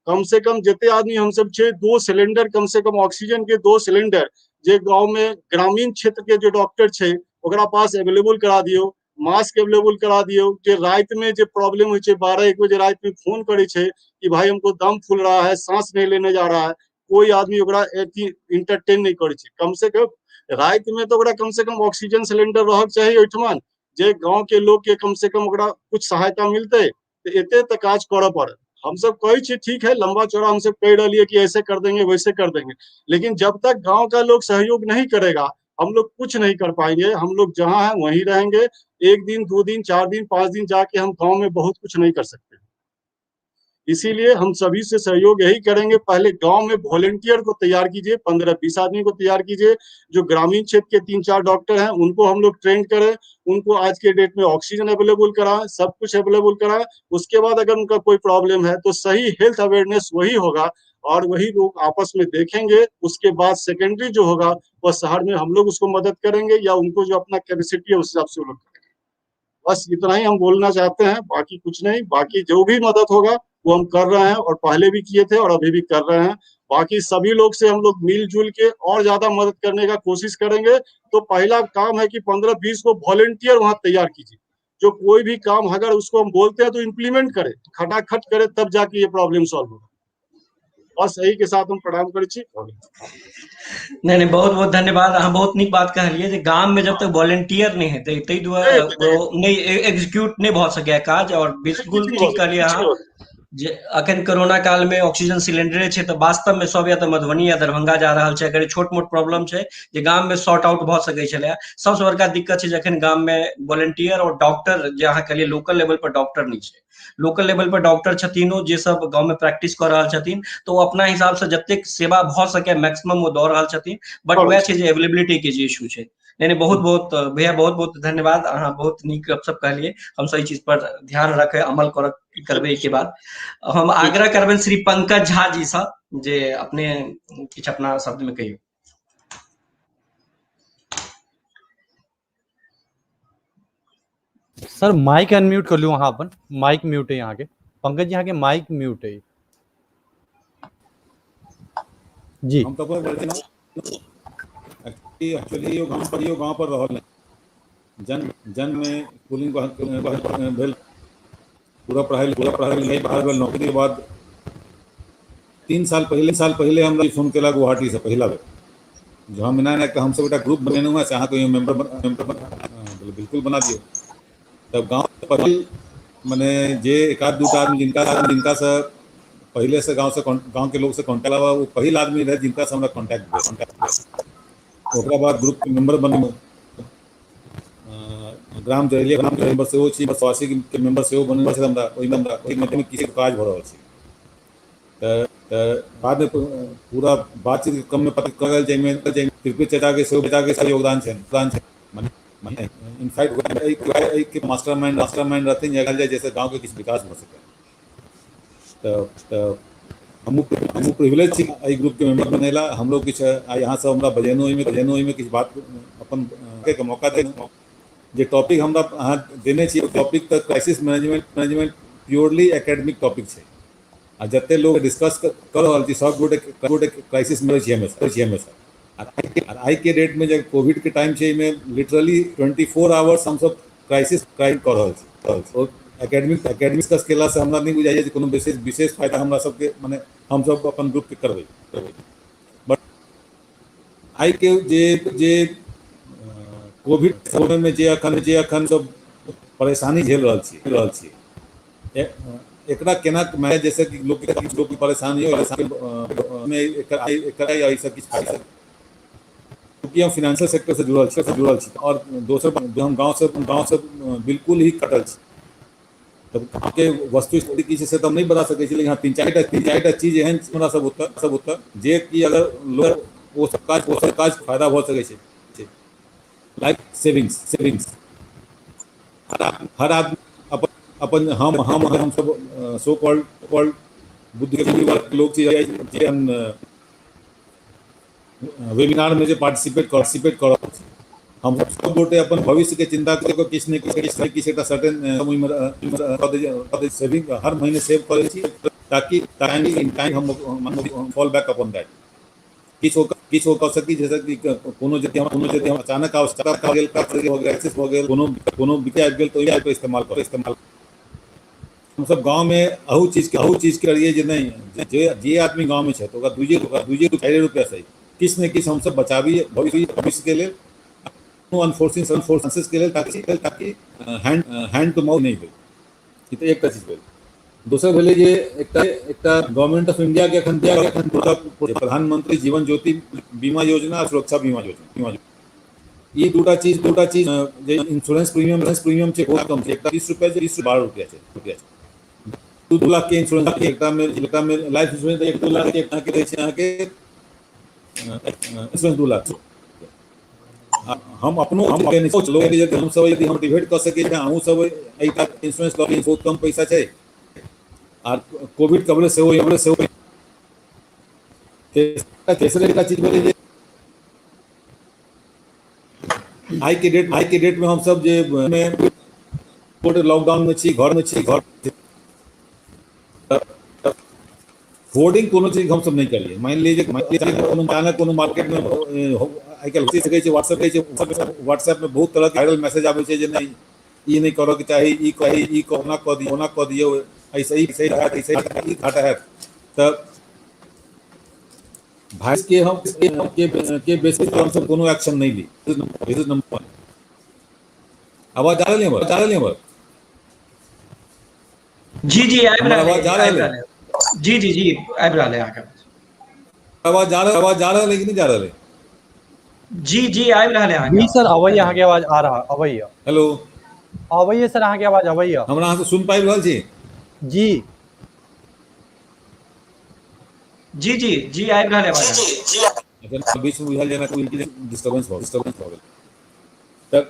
कम से कम जते आदमी हमसब छै 2 सिलेंडर कम से कम ऑक्सीजन के 2 सिलेंडर जे गाँव में ग्रामीण क्षेत्र के जो डॉक्टर छै ओकरा पास अवेलेबल करा दियौ, मास्क अवेलेबल करा दियौ। जे राति में जे प्रॉब्लम होइ छै, 12-1 बजे राति में फोन करै छै कि भाई हमको दम फूल रहा है, सांस नहीं लेने जा रहा है, कोई आदमी ओकरा इंटरटेन नहीं करै छै। कम से कम राति में तऽ ओकरा कम से कम ऑक्सीजन सिलेंडर रहक चाही ओहिठमन, जे गाँव के लोग के कम से कम ओकरा कुछ सहायता मिलतै। तऽ एते तऽ काज करऽ पड़त। हमसब कहै छियै ठीक है, लंबा चौड़ा हमसब कहि रहलियै कि ऐसे कर देंगे वैसे कर देंगे, लेकिन जब तक गाँव का लोग सहयोग नहीं करेगा हम लोग कुछ नहीं कर पाएंगे। हम लोग जहाँ हैं वहीं रहेंगे, 1 दिन 2 दिन 4 दिन 5 दिन जाके हम गाँव में बहुत कुछ नहीं कर सकते। इसीलिए हम सभी से सहयोग यही करेंगे, पहले गांव में वॉलेंटियर को तैयार कीजिए, 15-20 आदमी को तैयार कीजिए, जो ग्रामीण क्षेत्र के 3-4 डॉक्टर हैं उनको हम लोग ट्रेन करें, उनको आज के डेट में ऑक्सीजन अवेलेबल कराएं, सब कुछ अवेलेबल कराएं। उसके बाद अगर उनका कोई प्रॉब्लम है तो सही हेल्थ अवेयरनेस वही होगा और वही लोग आपस में देखेंगे। उसके बाद सेकेंडरी जो होगा वह शहर में हम लोग उसको मदद करेंगे या उनको जो अपना कैपेसिटी है उस हिसाब से वो लोग करेंगे। बस इतना ही हम बोलना चाहते हैं, बाकी कुछ नहीं। बाकी जो भी मदद होगा वो हम कर रहे हैं और पहले भी किए थे और अभी भी कर रहे हैं। बाकी सभी लोग से हम लोग मिलजुल के और ज्यादा मदद करने का कोशिश करेंगे। तो पहला काम है कि 15-20 को वॉलेंटियर वहां तैयार कीजिए, जो कोई भी काम अगर उसको हम बोलते हैं तो इम्प्लीमेंट करे, खटाखट करे, तब जाके ये प्रॉब्लम सॉल्व होगा। बस यही के साथ हम प्रणाम करै छी। नहीं नहीं, बहुत बहुत धन्यवाद। अहाँ बहुत नीक बात कहलिए जे गाम में जब तक वॉलेंटियर नहीं हेतै ताहि दुआरे नहि एग्जीक्यूट नहि भऽ सकैए काज। और बिल्कुल ठीक कहलिए अहाँ जे अखन कोरोना काल में ऑक्सीजन सिलेंडरे छै तऽ वास्तव में सब या तऽ मधुबनी या दरभंगा जा रहल छै। अगर छोट मोट प्रॉब्लम छै जे गाम में शॉर्ट आउट भऽ सकै छलै। सबसँ बड़का दिक्कत छै जखन गाम में वॉलेंटियर और डॉक्टर, जे अहाँ कहलिए लोकल लेवल पर डॉक्टर नहि छै, लोकल लेवल पर डॉक्टर छथिन ओ जे सब गाँव में प्रैक्टिस कऽ रहल छथिन तऽ ओ अपना हिसाब से जतेक सेवा भऽ सके मैक्सिमम ओ दऽ रहल छथिन, बट वएह छै जे अवेलेबिलिटी के जे इशू छै। नहीं नहीं, बहुत बहुत भैया, बहुत बहुत धन्यवाद। अहाँ बहुत नीक गपशप कहलिए, हम सही चीज पर ध्यान रखे अमल करबै। के बाद हम आग्रह करबनि श्री पंकज झा जी सँ जे अपने किछु अपना शब्द में कहियौ। सर माइक अनम्यूट कर लियो अहाँ अपन, माइक म्यूट है अहाँके। पंकज जी अहाँके माइक म्यूट है जी। हम तो एक्चुअली यो गांव पर, यो गांव पर रहल जन्म जन्म में स्कूलिंग भेल, पूरा पढ़ाई नहीं बाहर भेल। नौकरी के बाद 3 साल पहले हमरा फोन केला गुवाहाटी से पहिला बेर, जो हम एना एना हम सब एकटा ग्रुप बनेने हुए से अहाँ मेंबर बिल्कुल बना दियौ। तब गाँव पर मने जे एक आध दूटा आदमी जिनका से पहले से गाँव के लोग से कॉन्टैक्ट हुआ, वो पहिल आदमी रहे जिनका से हमरा कॉन्टैक्ट भेल। ओकरा बाद ग्रुप के मेंबर बनलहुँ, ग्राम जरेलिया ग्राम के मेंबर सेहो छी, बसवासी के मेंबर सेहो बनल छै। हमरा ओहिमे किछु काज भऽ रहल छै। तऽ बादमे पूरा बातचीत के क्रममे पता चलल जाहिमे त्रिपुर चाचा के सेहो योगदान छनि। इनफैक्ट एहिके मास्टरमाइंड रहथिन जे जैसे गाँव के किछु विकास भऽ सकै। तऽ हमहूँ प्रिविलेज छी एहि ग्रुप के मेंबर बनेला। हमरो किछु आइ यहाँ सब हमरा बजेनो, ओहिमे किछु बात अपन के मौका देलहुँ। जे टॉपिक हमरा अहाँ देने छी टॉपिक तऽ crisis management purely academic topic छै, आ जते लोग डिस्कस कर रहल छी सब गोटे क्राइसिस में छी हमेशा। आ आइ के डेट में जे कोविड के टाइम छै एहिमे लिटरली 24 आवर्स हमसब क्राइसिस क्राइम कऽ रहल छी। एकेडमिक डिस्कस केला से हमरा नहि बुझाइए जे कोनो विशेष फायदा हमरा सबके मने हमसब अपन ग्रुप के करबै। बट I के जे जे कोविड समय में जे अखन सब परेशानी झेल रहल छी एकरा केना मैनेज, जैसे कि लोग के परेशानी में एकरा एहिसँ किछु फायदा, क्योंकि हम फाइनेंशियल सेक्टर से जुड़ल छी और दोसर हम गाँव से बिल्कुल ही कटल छी। तब गाँव के वस्तु स्थिति की छै से तऽ हम नहि बता सकै छी, लेकिन हाँ तीन चारिटा चीज एहन हमरा सब ओतऽ जे कि अगर लोग ओ सब काज फायदा भऽ सकै छै। लाइक सेविंग्स हर आदमी अपन हम सब सो कॉल्ड बुद्धिजीवी वर्ग के लोग जे हम वेबिनार में जे पार्टिसिपेट कर रहल छी, हम सब गोटे अपन भविष्य के चिंता कऽ किछु ने किछु एकटा सर्टेन सेविंग हर महीने सेव करै छी ताकि टाइम इन टाइम हम फॉल बैक अपन that किछु कऽ सकी। जैसे कि कोनो यदि हम अचानक आवश्यकता भऽ गेल, क्राइसिस भऽ गेल, कोनो विषय आबि गेल तऽ ओहि इस्तेमाल हमसब गाँव में अहू चीज के करिए जे नहीं जे आदमी गाँव में छै तऽ ओकरा दुइये 4 रुपया सही किछु ने किछु हमसब बचाबी भविष्य के लेल, अनफोर्सिंग सर्कमस्टेंसेस के लेल, ताकि हैंड टू माउथ नहीं भेल। ई तऽ एकटा चीज भेल। दोसर भेलै जे एकटा गवर्नमेंट ऑफ इंडिया के अखन प्रधानमंत्री जीवन ज्योति बीमा योजना आ सुरक्षा बीमा योजना, ई दूटा चीज जे इंश्योरेंस प्रीमियम छै बहुत कम छै। एकटा 30 रुपया छै, 12 रुपया छै। 2 लाख के इंश्योरेंस एकटा में लाइफ इंश्योरेंस 1 लाख के अहाँके दै छै अहाँके इंश्योरेंस 2 लाख। हम अपनो लोग यदि हम सब यदि हम मोटिवेट कऽ सकै छी, अहूँ सब एहि इंश्योरेंस लऽ बहुत कम पैसा छै आ कोविड कवरेज सेहो। तेसर एकटा चीज भेलै जे आइ के डेट में हम सब जे लॉकडाउन में छी, घर में छी, घर होर्डिंग कोनो चीज हमसब नहि करियै। मानि लिअ जे कोनो अचानक कोनो मार्केटमे आइ काल्हि सकै छै, व्हाट्सएप छै, व्हाट्सएपमे बहुत तरहके वायरल मैसेज आबै छै जे नहि ई नहि करऽके चाही, ई कही, ई कोना कऽ दियौ, ओना कऽ दियौ, एहिसँ ई सही हैत, एहिसँ ई घाटा हैत। तऽ भाई के हम के बेसिस पर हमसब कोनो एक्शन नहि ली। This is number 1। आवाज जा रहल है? जा रहल है? जी जी, आबि हमर रहल आवाज जा है, आबि रहल है? रहल है। जी जी जी, आबि रहल है अहाँके आवाज। जा रहल, आवाज जा रहल है कि नहि जा रहल है? जी जी, आबि रहल है अहाँके। जी सर, अबैया अहाँके आवाज आ रहा, अबैया। हेलो। अबैया सर, अहाँके आवाज अबैया। हमरा अहाँ सुन पाबि रहल छी? जी जी जी जी, आबि रहल है आवाज। अच्छा, बीच में बुझायल जेना कोई डिस्टर्बेंस भऽ गेल। तऽ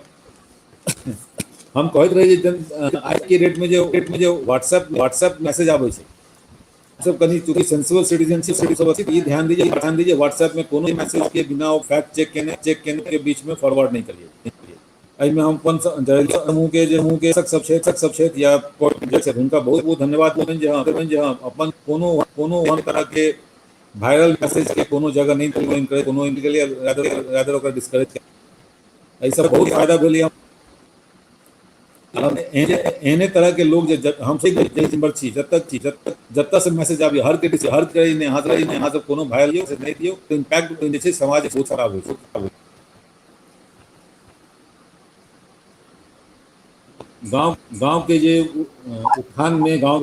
हम कहैत रही जे आइ के डेट में जे व्हाट्सएप मैसेज आबै छै, सब कनि चूँकि सेंसिबल सिटीजन छी सब, ई ध्यान दीजिए, ध्यान दीजिए, व्हाट्सएप में कोनो मैसेज के बिना फैक्ट चेक केने के बीच में फॉरवर्ड नहीं करिए। एहिमे हम अपन समूह के जे समूह के सब छै, सब छै या जे छै, हुनका बहुत बहुत धन्यवाद देबनि जे हँ अपन कोनो कोनो ओहन तरह के वायरल मैसेज के कोनो जगह नहि करे, कोनो के लिए रादर ओकरा डिस्करेज। एहिसँ बहुत फायदा भेल। एहने तरह के लोग जे हम सब छी, जतऽ छी, जतऽ से मैसेज आबी, हर के हर के नहि, अहाँ नहि, अहाँ सब कोनो वायरल नहि दियौ। इम्पैक्ट जे छै समाज बहुत खराब होइ छै। गांव गांव के जे उत्थान में, गांव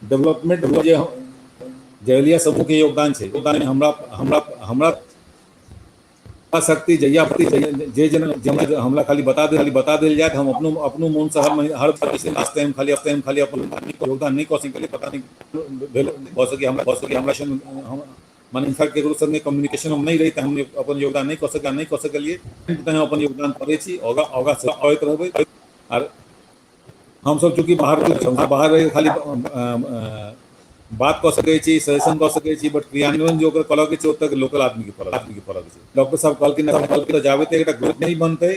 डेवलपमेंट जे जरेलिया समूह के योगदान छै, योगदान में हमरा हमरा हमरा शक्ति जहिया जे जेना हमरा खाली बता देल जाय, हम अपनो अपनो मोन से हर महीना, हर लास्ट टाइम खाली अपन योगदान नहि कऽ सकलियै, पता नहि भेल भऽ सकै हमरा, भऽ सकै हमरा। माने इनफैक्ट केकरो संगे कम्युनिकेशन हम नहि रही तऽ हम अपन योगदान नहि कऽ सकलियै। तैँ अपन योगदान करै छी, आगाँ आगाँ से आबैत रहबै। आर हमसब चूँकि बाहर बाहर रहि खाली बात कऽ सकै छी, सजेशन कऽ सकै छी, बट क्रियान्वयन जे ओकर करऽ के छै, ओतऽ लोकल आदमी के फरक छै। डॉक्टर साहब कहलखिन, जाबे तक एकटा ग्रुप नहि बनतै,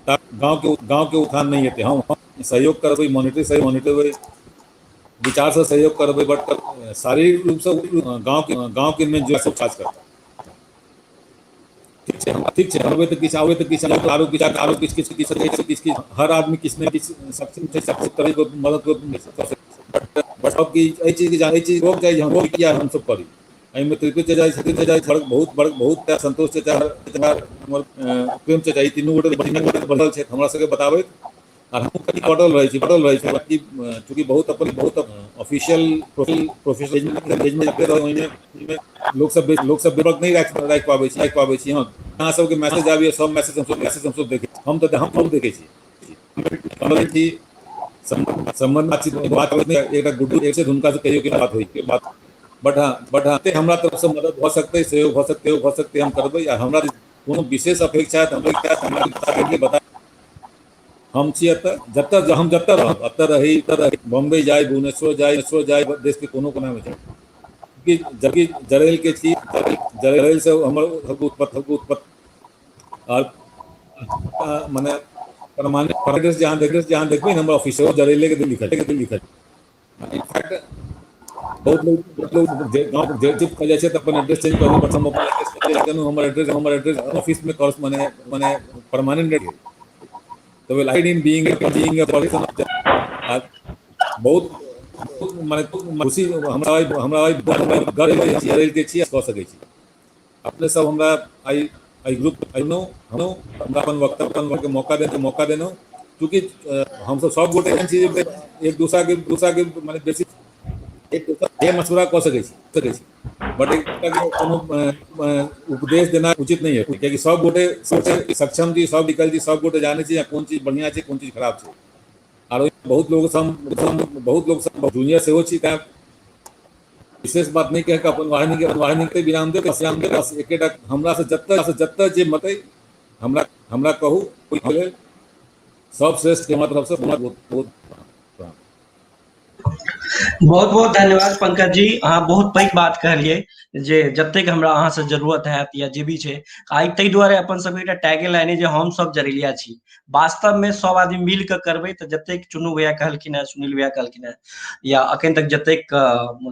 गाँव के उत्थान नहि हेतै। हम सहयोग करबै, मॉनिटरी सहयोग, मॉनिटर विचार से सहयोग करबै, बट शारीरिक रूप से गाँव के में जो सब काज करता। ठीक छै, ठीक छै। आबै तऽ किछु, आबै तऽ किछु आरो, किछु आरो, किछु किछु किछु किछु किछु किछु, हर आदमी किछु ने किछु सक्षम छै, सक्षम तरह मदद बट सबके एहि चीजके जान, एहि चीज रोक जाइ हम किया हमसब करी। एहिमे त्रिपुर चचा छथिन, चचा बहुत बड़, बहुत संतोष चचा, हमर प्रेम चचा, ई तीनू गोटे बढ़ल छथि हमरा सबके बताबैत। आर हम कनि कटल रहै छी, कटल रहै छी। बाकी चूँकि बहुत अपन बहुत ऑफिशियल प्रोफेशनल ओहिमे लोक सब बेबक नहि राखि पाबै छी। हँ, अहाँ सबके मैसेज आबैए, सब मैसेज हमसब देखै, हम तऽ हम देखै छी छी संबंध बातचीत बात एकटा गुड्डू एक से हुनका से कहियो के बात होइ के बात। बट हँ, हमरा तरफ से मदद भऽ सकतै, सहयोग भऽ सकतै, भऽ सकतै, हम करबै। आ हमरा कोनो विशेष अपेक्षा है तऽ हमरा बता, हम छी एतऽ। जतऽ हम जतऽ रहब, एतऽ रही, एतऽ रही, बम्बई जाय, भुवनेश्वर जाय, भुवनेश्वर जाय, देश के कोनो कोना मे जाय, कि जबकि जरेल के छी, जरेल से हमर उत्पत्ति और मने परमानेंट एड्रेस जहाँ देखबै हमर ऑफिस जरेले के लिखल। इनफैक्ट बहुत लोग जे गाँव जे शिफ्ट कऽ जाइ छै तऽ अपन एड्रेस चेंज कऽ बट हम अपन एड्रेस चेंज केलहुँ। हमर एड्रेस ऑफिस मे कोर्स मने मने परमानेंट तऽ well I in being being a person बहुत मने खुशी हमरा हमरा गर्व जरेल के छी, कऽ सकै छी। अपने सब हमरा आइ एहि ग्रुप एलहुँ, हमरा अपन वक्तव्य अपन के मौका देलहुँ। चूँकि हमसब सब गोटे एहन छी जे एक दूसरा के मने बेसी एक दूसरा मशवरा कऽ सकै छी, बट एक दूसरा के कोनो उपदेश देना उचित नहीं है, कियाकि सब गोटे सक्षम छी, सब निकल छी, सब गोटे जानै छी कोन चीज बढ़िया छै, कोन चीज खराब छै। आरो बहुत लोग सब जूनियर सेहो छी, तैं विशेष बात नहि कह के अपन वाहिनी के विराम दे। बस एकेटा हमरा से जतऽ से जतऽ जे मत हमरा हमरा कहू, ओहि लेल सब श्रेष्ठ के हमरा तरफ से बहुत बहुत। बहुत बहुत धन्यवाद पंकज जी, अहाँ बहुत पैघ बात कहलियै जे जतेक हमरा अहाँसँ जरूरत हैत या जे भी छै। आइ ताहि दुआरे अपन सबके एकटा टैगे लाइन जे हम सब जरेलिया छी, वास्तवमे सब आदमी मिल कऽ करबै तऽ जतेक चुन्नू भैया कहलखिन हेँ, सुनील भैया कहलखिन हेँ, या अखन तक जतेक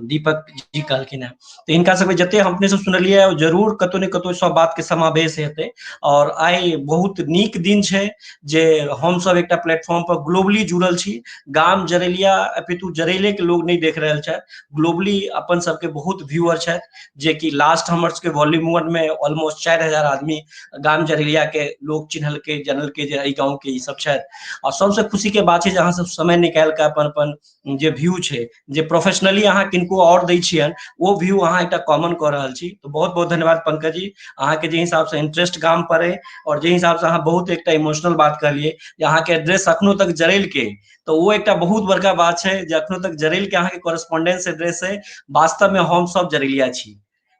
दीपक जी कहलखिन हेँ, तऽ हिनका सबके जतेक हम अपने सब सुनलियै जरूर कतौ ने कतौ सब बात के समावेश हेतै। और आइ बहुत नीक दिन छै जे हम सब एकटा प्लेटफॉर्म पर ग्लोबली जुड़ल छी। गाम जरेलिया अपितु जरेले के लोग नहि देख रहल छथि, ग्लोबली अपन सबके बहुत व्यूअर छथि, जे कि लास्ट हमर सबके वॉल्यूम 1 में ऑलमोस्ट 4000 आदमी गाम जरेलिया के लोग चिन्हलकै जनलकै जे एहि गाँव के ई सब छथि। और सबसे खुशी के बात छै जे अहाँ सब समय निकालि कऽ अपन अपन जे व्यू छै, जे प्रोफेशनली अहाँ किनको और दै छियनि, ओ व्यू अहाँ एकटा कॉमन कऽ रहल छी। तऽ बहुत बहुत धन्यवाद पंकज जी, अहाँके जे हिसाब से इंटरेस्ट गाम पर अइ और जे हिसाब से अहाँ बहुत एकटा इमोशनल बात कहलियै जे अहाँके एड्रेस अखनो तक जरेल के, तऽ ओ एकटा बहुत बड़का बात छै जे अखनो तक जरेल के अहाँके कोरेस्पोंडेंस एड्रेस अइ। वास्तव में हम सब जरेलिया छी।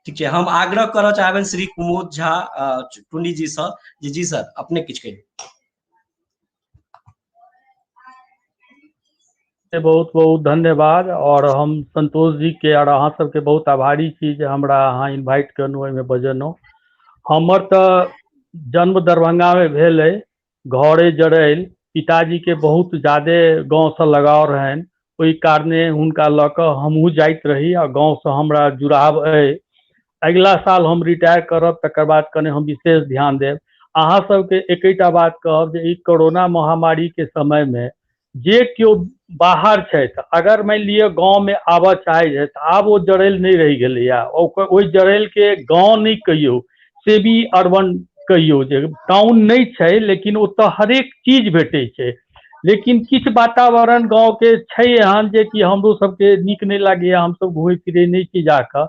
ठीक छै, हम आग्रह करऽ चाहबनि श्री कुमोद झा टुंडी जी सँ जी। जी सर, अपने किछु कहियौ। बहुत बहुत धन्यवाद। और हम संतोष जी के और अहाँ सबके बहुत आभारी छी जे हमरा अहाँ इन्वाइट केलहुँ, ओहिमे बजेलहुँ। हमर तऽ जन्म दरभंगा में भेल अइ, घरे जरैल। पिताजी के बहुत ज्यादे गाँवसँ लगाव रहनि, ओहि कारणे हुनका लऽ कऽ हमहूँ जाइत रही आ गाँवसँ हमरा जुड़ाव अइ। अगिला साल हम रिटायर करब, तकर बाद कने हम विशेष ध्यान देब। अहाँ सबके एकेटा बात कहब जे ई कोरोना महामारी के समय में जे केओ बाहर छथि, अगर मानि लिअ गाँवमे आबऽ चाहै छथि, आब ओ जरैल नहि रहि गेलैए। ओहि जरैलके गाँव नहि कहियौ, सेमी अर्बन कहियौ, जे टाउन नहि छै लेकिन ओतऽ हरेक चीज भेटै छै। लेकिन किछु वातावरण गाँवके छै एहन जे कि हमरो सबके नीक नहि लागैए, हमसब घुमै फिरै नहि छी जाकऽ।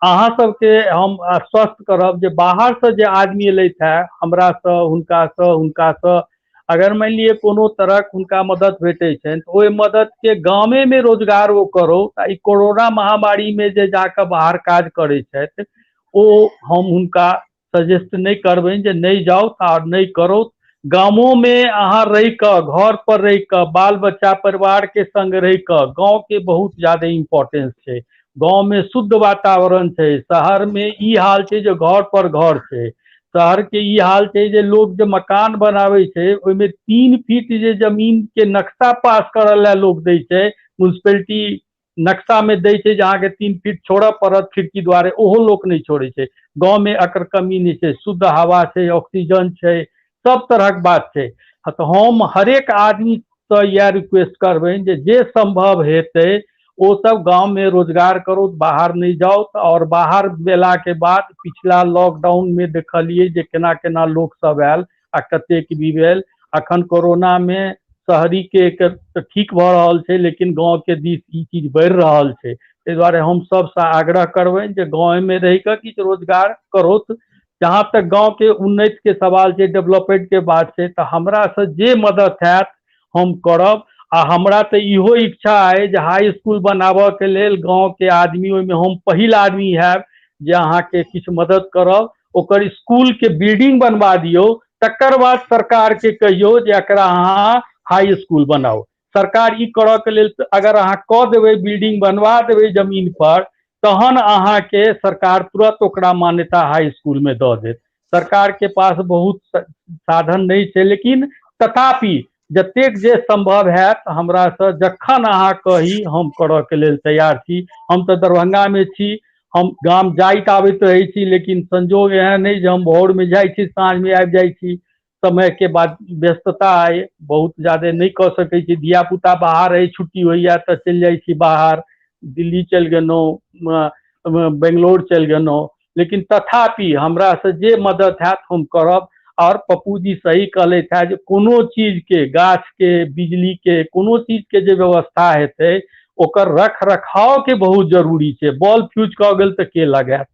अहाँ सबके हम आश्वस्त करब जे बाहरसँ जे आदमी एलथि हेँ, हमरासँ, हुनकासँ, हुनकासँ अगर मानि लिअ कोनो तरहक हुनका मदद भेटै छनि तऽ ओहि मददके गामेमे रोजगार ओ करो। ई कोरोना महामारीमे जे जाकऽ बाहर काज करै छथि, ओ हम हुनका सजेस्ट नहि करबनि जे नहि जाउ आओर नहि करो। गामोमे अहाँ रहि कऽ, घर पर रहि कऽ, बाल बच्चा परिवारके संग रहि कऽ, गाँवके बहुत ज्यादे इम्पोर्टेंस छै। गाँवमे शुद्ध वातावरण छै। शहरमे ई हाल छै जे घर पर घर छै। शहरके ई हाल छै जे लोग जे मकान बनाबै छै ओहिमे 3 फीट जे जमीनके नक्शा पास करऽ लए लोग दै छै, म्युनिसिपैलिटी नक्शामे दै छै जे अहाँके 3 फीट छोड़ऽ पड़त खिड़की दुआरे, ओहो लोक नहि छोड़ै छै। गाँवमे एकर कमी नहि छै, शुद्ध हवा छै, ऑक्सीजन छै, सब तरहक बात छै। तऽ हम हरेक आदमीसँ इएह रिक्वेस्ट करबनि जे जे सम्भव हेतै ओ सब गाँवमे रोजगार करू, बाहर नहि जाउ। आओर बाहर गेलाके बाद पिछला लॉकडाउनमे देखलियै जे केना केना लोक सब आयल आ कतेक भी भेल। अखन कोरोनामे शहरीके तऽ ठीक भऽ रहल छै, लेकिन गाँवके दिस ई चीज बढ़ि रहल छै। ताहि दुआरे हम सबसँ आग्रह करबनि जे गाँवेमे रहि कऽ किछु रोजगार करौथ। जहाँ तक गाँवके उन्नतिके सवाल छै, डेवलपमेंटके बात छै, तऽ हमरासँ जे मदद हैत हम करब। आ हमरा तऽ इहो इच्छा अइ जे हाई स्कूल बनाबऽके लेल गाँवके आदमी, ओहिमे हम पहिल आदमी हैब जे अहाँके किछु मदद करब। ओकर स्कूलके बिल्डिंग बनवा दियौ, तकर बाद सरकारके कहियौ जे एकरा अहाँ हाई स्कूल बनाउ। सरकार ई करऽके लेल अगर अहाँ कऽ देबै, बिल्डिंग बनवा देबै जमीन पर, तहन अहाँके सरकार तुरंत ओकरा मान्यता हाई स्कूलमे दऽ देत। सरकारके पास बहुत साधन नहि छै, लेकिन तथापि जतेक जे सम्भव हैत हमरासँ जखन अहाँ कही हम करऽके लेल तैयार छी। हम तऽ दरभंगामे छी, हम गाम जाइत आबैत रहै छी, लेकिन संजोग एहन अइ जे हम भोरमे जाइ छी, साँझमे आबि जाइ छी। समयके बाद व्यस्तता अइ, बहुत ज्यादे नहि कऽ सकै छी। धियापुता बाहर अइ, छुट्टी होइए तऽ चलि जाइ छी बाहर, दिल्ली चलि गेलहुँ, बेंगलोर चलि गेलहुँ। लेकिन तथापि हमरासँ जे मदद हैत हम करब। और पप्पू जी सही कहलथि हे जे कोनो चीजके, गाछके, बिजलीके, कोनो चीजके जे व्यवस्था हेतै ओकर रख रखावके बहुत जरूरी छै। बॉल फ्यूज कऽ गेल तऽ के लगायत,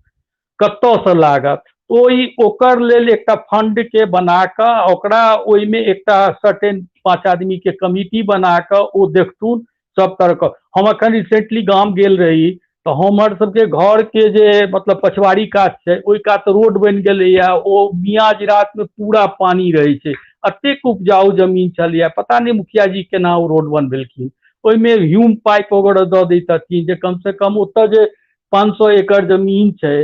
कतऽसँ लागत? ओहि ओकर लेल एकटा फंडके बना कऽ ओकरा ओहिमे एकटा सर्टेन 5 आदमीके कमिटी बना कऽ ओ देखथुन सब तरहके। हम अखन रिसेंटली गाम गेल रही तऽ हमर सबके घरके जे मतलब पछवाड़ी कात छै, ओहि कात रोड बनि गेलैए, ओ मियाँ जिरातमे पूरा पानी रहै छै। एतेक उपजाउ जमीन छलैए, पता नहि मुखिया जी केना ओ रोड बनबेलखिन। ओहिमे ह्यूम पाइप वगैरह दऽ दैतथिन, जे कमसँ कम ओतय जे 500 एकड़ जमीन छै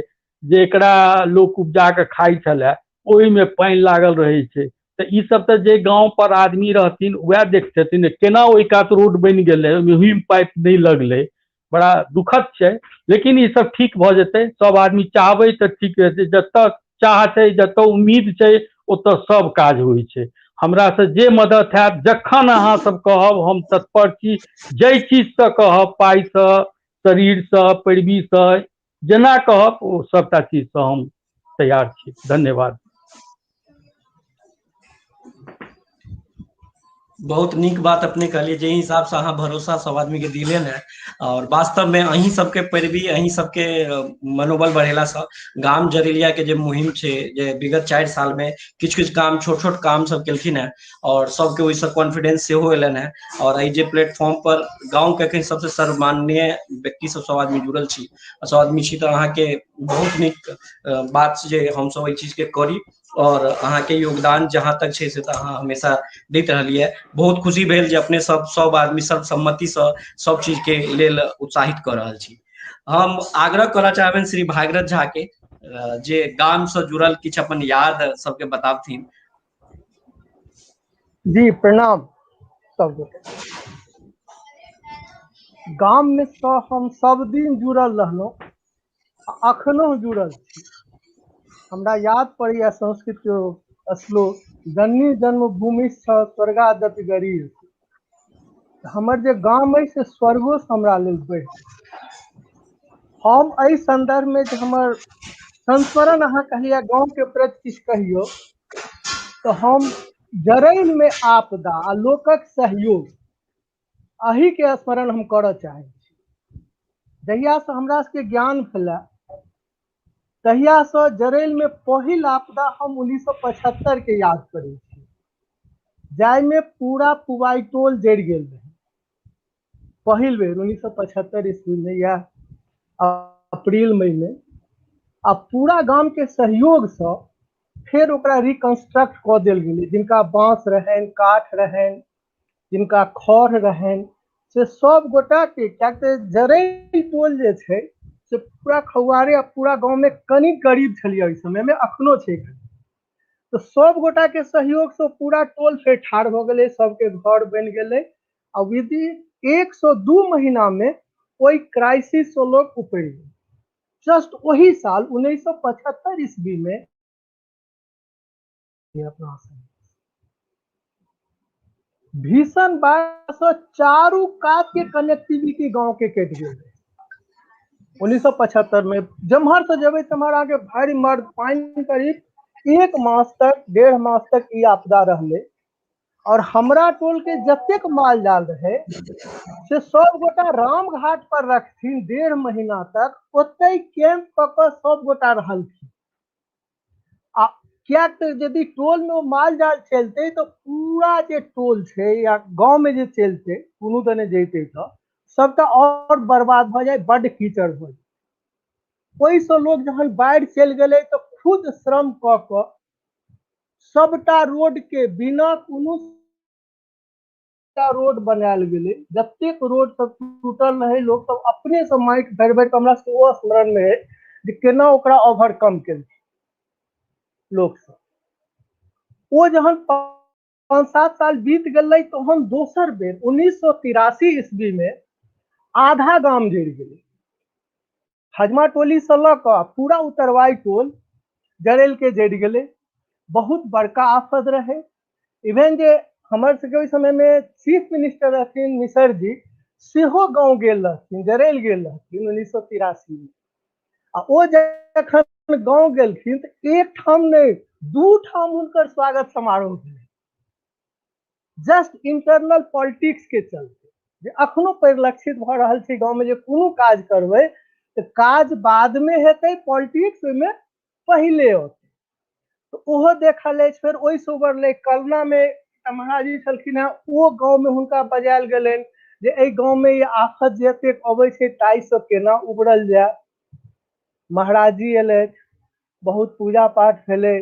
जेकरा लोक उपजा कऽ खाइ छलए, ओहिमे पानि लागल रहै छै। तऽ ई सब तऽ जे गाँव पर आदमी रहथिन वएह देखथिन केना ओहि कात रोड बनि गेलै, ओहिमे ह्यूम पाइप नहि लगलै। बड़ा दुखद छै, लेकिन ई सब ठीक भऽ जेतै। सब आदमी चाहबै तऽ ठीक हेतै। जतऽ चाह छै, जतऽ उम्मीद छै, ओतऽ सब काज होइ छै। हमरा से जे मदद हैत, जखन अहाँ सब कहब हम तत्पर छी। जाहि चीजसँ कहब, पाइसँ, शरीरसँ, पैरवीसँ, जेना कहब ओ सबटा चीजसँ हम तैयार छी। धन्यवाद। बहुत नीक बात अपने कहलियै, जाहि हिसाबसँ अहाँ भरोसा सब आदमी के दिले ने, और वास्तव में अहीं सबके पैरवी, अहीं सबके मनोबल बढ़ेलासँ गाम जरेलिया के जे मुहिम छै, जे विगत 4 साल में किछु किछु काम, छोट छोट काम सब केलखिन हेँ, और सबके ओहिसँ कॉन्फिडेंस सेहो एलनि हेँ। और एहि जे प्लेटफॉर्म पर गाँव के एखन सबसे सर्वमान्य व्यक्ति सब, सब आदमी जुड़ल छी, सब आदमी छी, तऽ अहाँके बहुत नीक बात जे हमसब एहि चीज के करी, और अहाँके योगदान जहाँ तक छै से तऽ अहाँ हमेशा दैत रहलियै। बहुत खुशी भेल जे अपने सब सब आदमी सर्वसम्मतिसँ सब चीज के लेल उत्साहित कऽ रहल छी। हम आग्रह करऽ चाहबनि श्री भागीरथ झा के जे गाम से जुड़ल किछु अपन याद सबके बताबथिन। जी प्रणाम सब गोटे। गाम में तऽ हम सब दिन जुड़ल रहलहुँ, अखनो जुड़ल छी। हमरा याद पड़ैया संस्कृत के श्लोक, जननी जन्मभूमि स्वर्गादपि गरीब। हमर जे गाम अइ से स्वर्गो से हमरा लेल बढ़ि। हम एहि संदर्भ में जे हमर संस्मरण अहाँ कहलियै गाँव के प्रति किछु कहियौ, तऽ हम जरैल में आपदा आ लोकक सहयोग अही के स्मरण हम करऽ चाहै छी। जहियासँ हमरा सबके ज्ञान भेलै तहियासँ जरैल में पहिल आपदा हम 1975 के याद करै छी, जाहिमे पूरा पुवाई टोल जरि गेल रहै। पहिल बेर 1975 ईस्वी में, या अप्रैल मई में, आ पूरा गाम के सहयोगसँ फेर ओकरा रिकंस्ट्रक्ट कऽ देल गेलै। जिनका बाँस रहनि, काठ रहनि, जिनका खर रहनि, से सब गोटा के, कियाक तऽ जरैल टोल जे छै से पूरा खौआरे आ पूरा गाँव में कनि गरीब छलियै ओहि समय में, अखनो छै। तऽ सब गोटा के सहयोग से पूरा टोल फेर ठाढ़ भऽ गेलै, सबके घर बनि गेलै, आ विदिन 1 से 2 महीना में ओहि क्राइसिस से लोग उपरि गेल। जस्ट ओही साल 1975 ईस्वी में अपना सब भीषण बाढ़ से चारू कात के कनेक्टिविटी गांव के कटि गेल रहे। 1975 में जम्हर से जेबै तम्हर अहाँके भारी मर्द पानि। करीब एक मास तक, 1.5 मास तक ई आपदा रहलै, और हमरा टोल के जतेक माल जाल रहे से सब गोटा रामघाट पर रखथिन। 1.5 महीना तक ओतै कैंप कऽ कऽ सब गोटा रहलखिन। आ कियाक तऽ यदि टोल में ओ माल जाल चलतै तऽ पूरा जे टोल छै या गाँव में जे चलतै, कोनो दने जैतै तऽ सबटा और बर्बाद भऽ जाय, बड्ड कीचड़ भऽ जाय। ओहिसँ लोक जहन बाढ़ि चलि गेलै तऽ खुद श्रम कऽ कऽ सबटा रोड के बिना कोनो रोड बनायल गेलै। जतेक रोड सब टूटल रहै, लोक सब अपने से माटि भरि भरि कऽ, हमरा सबके ओ स्मरण मे है जे केना ओकरा ओवरकम केलखिन लोक सब। ओ जहन 5-7 साल बीत गेलै तहन दोसर बेर 1983 ईस्वी मे आधा गाम जरि गेलै। हजमा टोली से लऽ कऽ पूरा उतरवाई टोल जरैल के जरि गेलै। बहुत बड़का आफत रहै। इवेन जे हमर सबके ओहि समय मे चीफ मिनिस्टर रहथिन मिसर जी, सेहो गाँव गेल रहथिन, जरैल गेल रहथिन 1983 मे। आ ओ जखन गाँव गेलखिन तऽ एक ठाम नहि, दू ठाम हुनकर स्वागत समारोह भेलै, जस्ट इंटरनल पॉलिटिक्स के चलते, जे अखनो परिलक्षित भऽ रहल छै गाँवमे, जे कोनो काज करबै तऽ काज बादमे हेतै, पॉलिटिक्स ओहिमे पहिले औतै। तऽ ओहो देखल अछि। फेर ओहिसँ उबरलै, कलनामे महाराज जी छलखिन हेँ, ओ गाँवमे हुनका बजायल गेलनि जे एहि गाँवमे ई आफत जे एतेक अबै छै ताहिसँ केना उबरल जाय। महाराज जी एलथि, बहुत पूजा पाठ भेलै।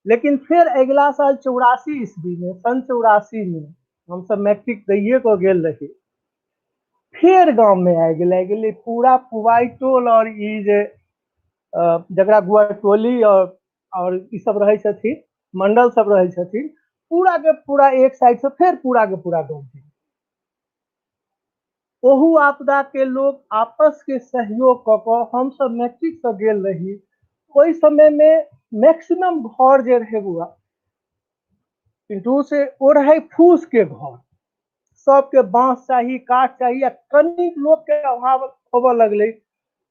लेकिन फेर अगिला साल 84 ईस्वीमे, सन 84मे हमसब मैट्रिक दैए कऽ गेल रही। फेर गाममे आगि लागि गेलै। पूरा पुवाइ टोल आओर ई जे जकरा गुआटोली आओर ई सब रहै छथिन, मंडल सब रहै छथिन, पूरा के पूरा एक साइड से फेर पूरा के पूरा गाँव। ओहू आपदा के लोग आपस के सहयोग कऽ कऽ, हमसब मैट्रिक से गेल रही ओहि समय मे, मैक्सिमम घर जे रहै बौआ पिंटू, से ओ रहै फूस के घर। सबके बाँस चाही, काठ चाही, आ कनिक लोक के अभाव होबऽ लगलै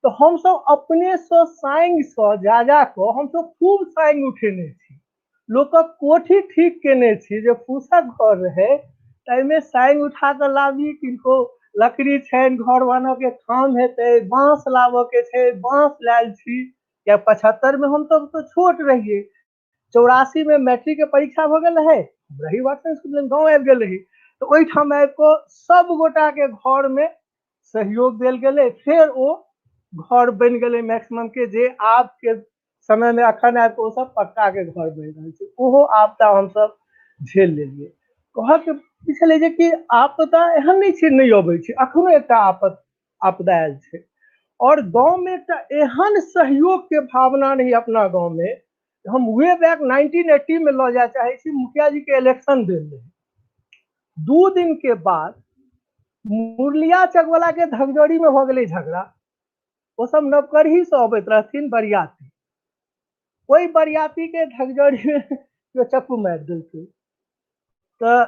तऽ हमसब अपने से साँगसँ जा जा कऽ हमसब खूब साँग उठेने छी, लोकक कोठी ठीक केने छी। जे फूसक घर रहै ताहिमे साँग उठा कऽ लाबी, किनको लकड़ी छनि, घर बनऽ के काम हेतै, बाँस लाबऽ के छै, बाँस लायल छी। या 75 मे हमसब तऽ छोट रहियै, 84 मे मैट्रिक के परीक्षा भऽ गेल रहै, रही वाटसन स्कूल, गाँव आबि गेल रही, तऽ ओहिठाम आबि कऽ सब गोटा के घर मे सहयोग देल गेलै, फेर ओ घर बनि गेलै मैक्सिमम के। जे आब के समय मे अखन आबि कऽ ओ सब पक्का के घर बनि रहल छै। ओहो आपदा हमसब झेल लेलियै। कहऽके ई छलै जे कि आपदा एहन नहि छै नहि अबै छै। अखनो एकटा आपद आपदा आयल छै और गाँव में एकटा एहन सहयोग के भावना नहीं अपना गाँव में। हम वे बैक 1980 में लऽ जाय चाहै छी। मुखिया जी के इलेक्शन भेल रहै, 2 दिन के बाद मुरलिया चकवाला के धगजड़ी में भऽ गेलै झगड़ा। ओ सब नवकरही से अबैत रहथिन बरियाती, ओहि बरियाती के धगजड़ी में केओ चक्कू मारि देलकै। तऽ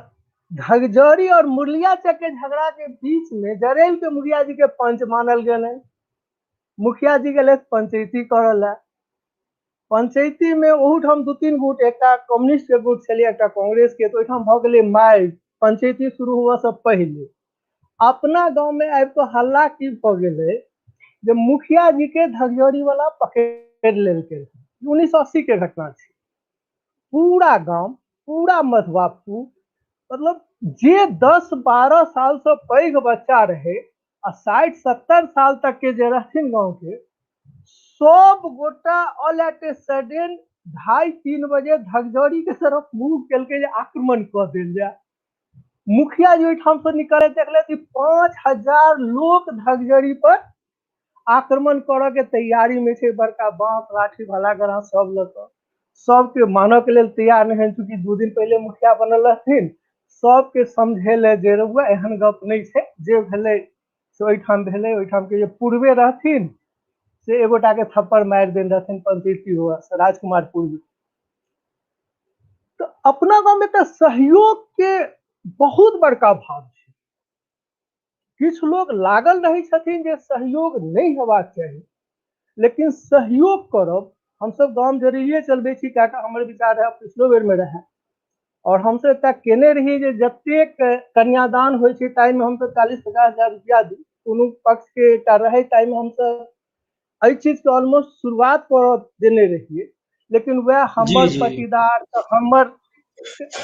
धगजड़ी और मुरलिया चक के झगड़ा के बीच में जरेल के मुखिया जी के पंच मानल गेलै। मुखिया जी गेलै पंचैती करऽ लए। पंचैती में ओहूठाम दू तीन गुट, एकटा कम्युनिस्ट के गुट छलै, एकटा कांग्रेस के, तऽ ओहिठाम भऽ गेलै मारि पंचैती शुरू हुअ से पहिले। अपना गाँव में आबि कऽ हल्ला की भऽ गेलै जे मुखिया जी के धगजड़ी वाला पकड़ि लेलकै। 1980 के घटना छै। पूरा गाम, पूरा मधुबापुर, मतलब जे 10-12 साल से पैघ बच्चा रहे आ 60-70 साल तक के जे रहथिन गाँव के, सब गोटा ऑल एट ए सडन 2:30-3 बजे धगजड़ी के तरफ मूव केलकै जे आक्रमण कऽ देल जाय। मुखिया जी ओहिठाम से निकले, देखले कि 5000 लोक धगजड़ी पर आक्रमण करऽ के तैयारी में छै, बड़का बांस, लाठी, भला गरा सब लऽ कऽ। सबके मानऽ के लेल तैयार नहि हन, चूँकि 2 दिन पहिले मुखिया बनल रहथिन। सबके समझेले जे रउआ एहन गप नहि छै, जे भेलै से ओहिठाम भेलै। ओहिठाम के जे पूर्वे रहथिन से एगोटा के थप्पड़ मारि देने रहथिन पंचैती हुआ, राजकुमार पूर्वी। तऽ अपना गाँवमे एकटा सहयोग के बहुत बड़का भाव छै। किछु लोग लागल रहै छथिन जे सहयोग नहि हेबाक चाही, लेकिन सहयोग करब। हमसब गाम जरूरिये चलबै छी, किएकि हमर विचार रहै, पिछलो बेरमे रहै आओर हमसब एकटा केने रही जे जतेक कन्यादान होइ छै ताहिमे हमसब 40-50 हजार रुपया दी। कोनो पक्षके एकटा रहै, ताहिमे हमसब एहि चीजके ऑलमोस्ट शुरुआत कर देने रहियै, लेकिन वएह हमर पटीदार तऽ हमर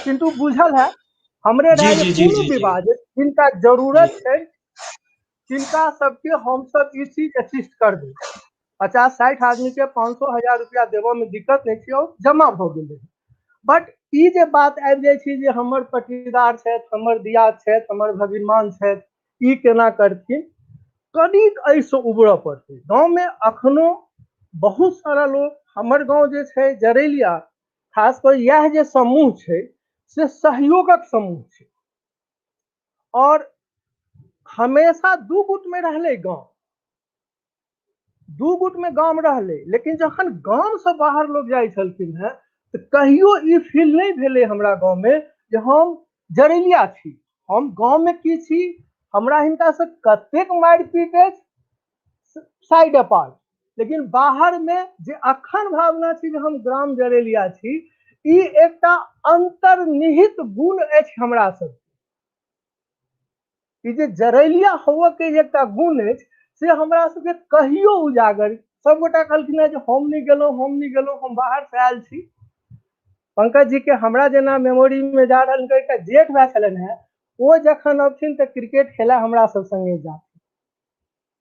किन्तु बुझल है हमरे रहै जे कोनो विवाद जिनका जरूरत छै तिनका सबके हमसब ई चीज असिस्ट करबै। 50-60 आदमी के 500-1000 रुपया देबऽ में दिक्कत नहि छै और जमा भऽ गेल रहै। बट ई जे बात आबि जाइ छै जे हमर पटीदार छथि, हमर दियाद छथि, हमर भगिनमान छथि, ई केना करथिन, कनिक एहिसँ उबरऽ पड़तै। गाँवमे अखनो बहुत सारा लोग, हमर गाँव जे छै जरैलिया, खास कऽ इएह जे समूह छै से सहयोगक समूह छै और हमेशा दू गुटमे रहलै गाँव, दू गुटमे गाम रहलै। लेकिन जखन गामसँ बाहर लोग जाइ छलखिन हेँ तऽ कहियो ई फील नहि भेलै हमरा गाँवमे जे हम जरैलिया छी। हम गाँवमे की छी, हमरा हिनकासँ कतेक मारि पीट अछि, साइड अपार्ट, लेकिन बाहरमे जे अखन भावना छै जे हम ग्राम जरेलिया छी, ई एकटा अन्तर्निहित गुण अछि हमरा सबके। ई जे जरैलिया होबऽ के एकटा गुण अछि से हमरा सबके कहियो उजागर। सबगोटा कहलखिन हेँ जे हम नहि गेलहुँ, हम नहि गेलहुँ, हम बाहरसँ आयल छी। पंकज जी के हमरा जेना मेमोरी में जा रहल, हुनकर एकटा जेठ भाय छलनि हेँ, ओ जखन अबथिन तऽ क्रिकेट खेला हमरा सब संगे जाथिन।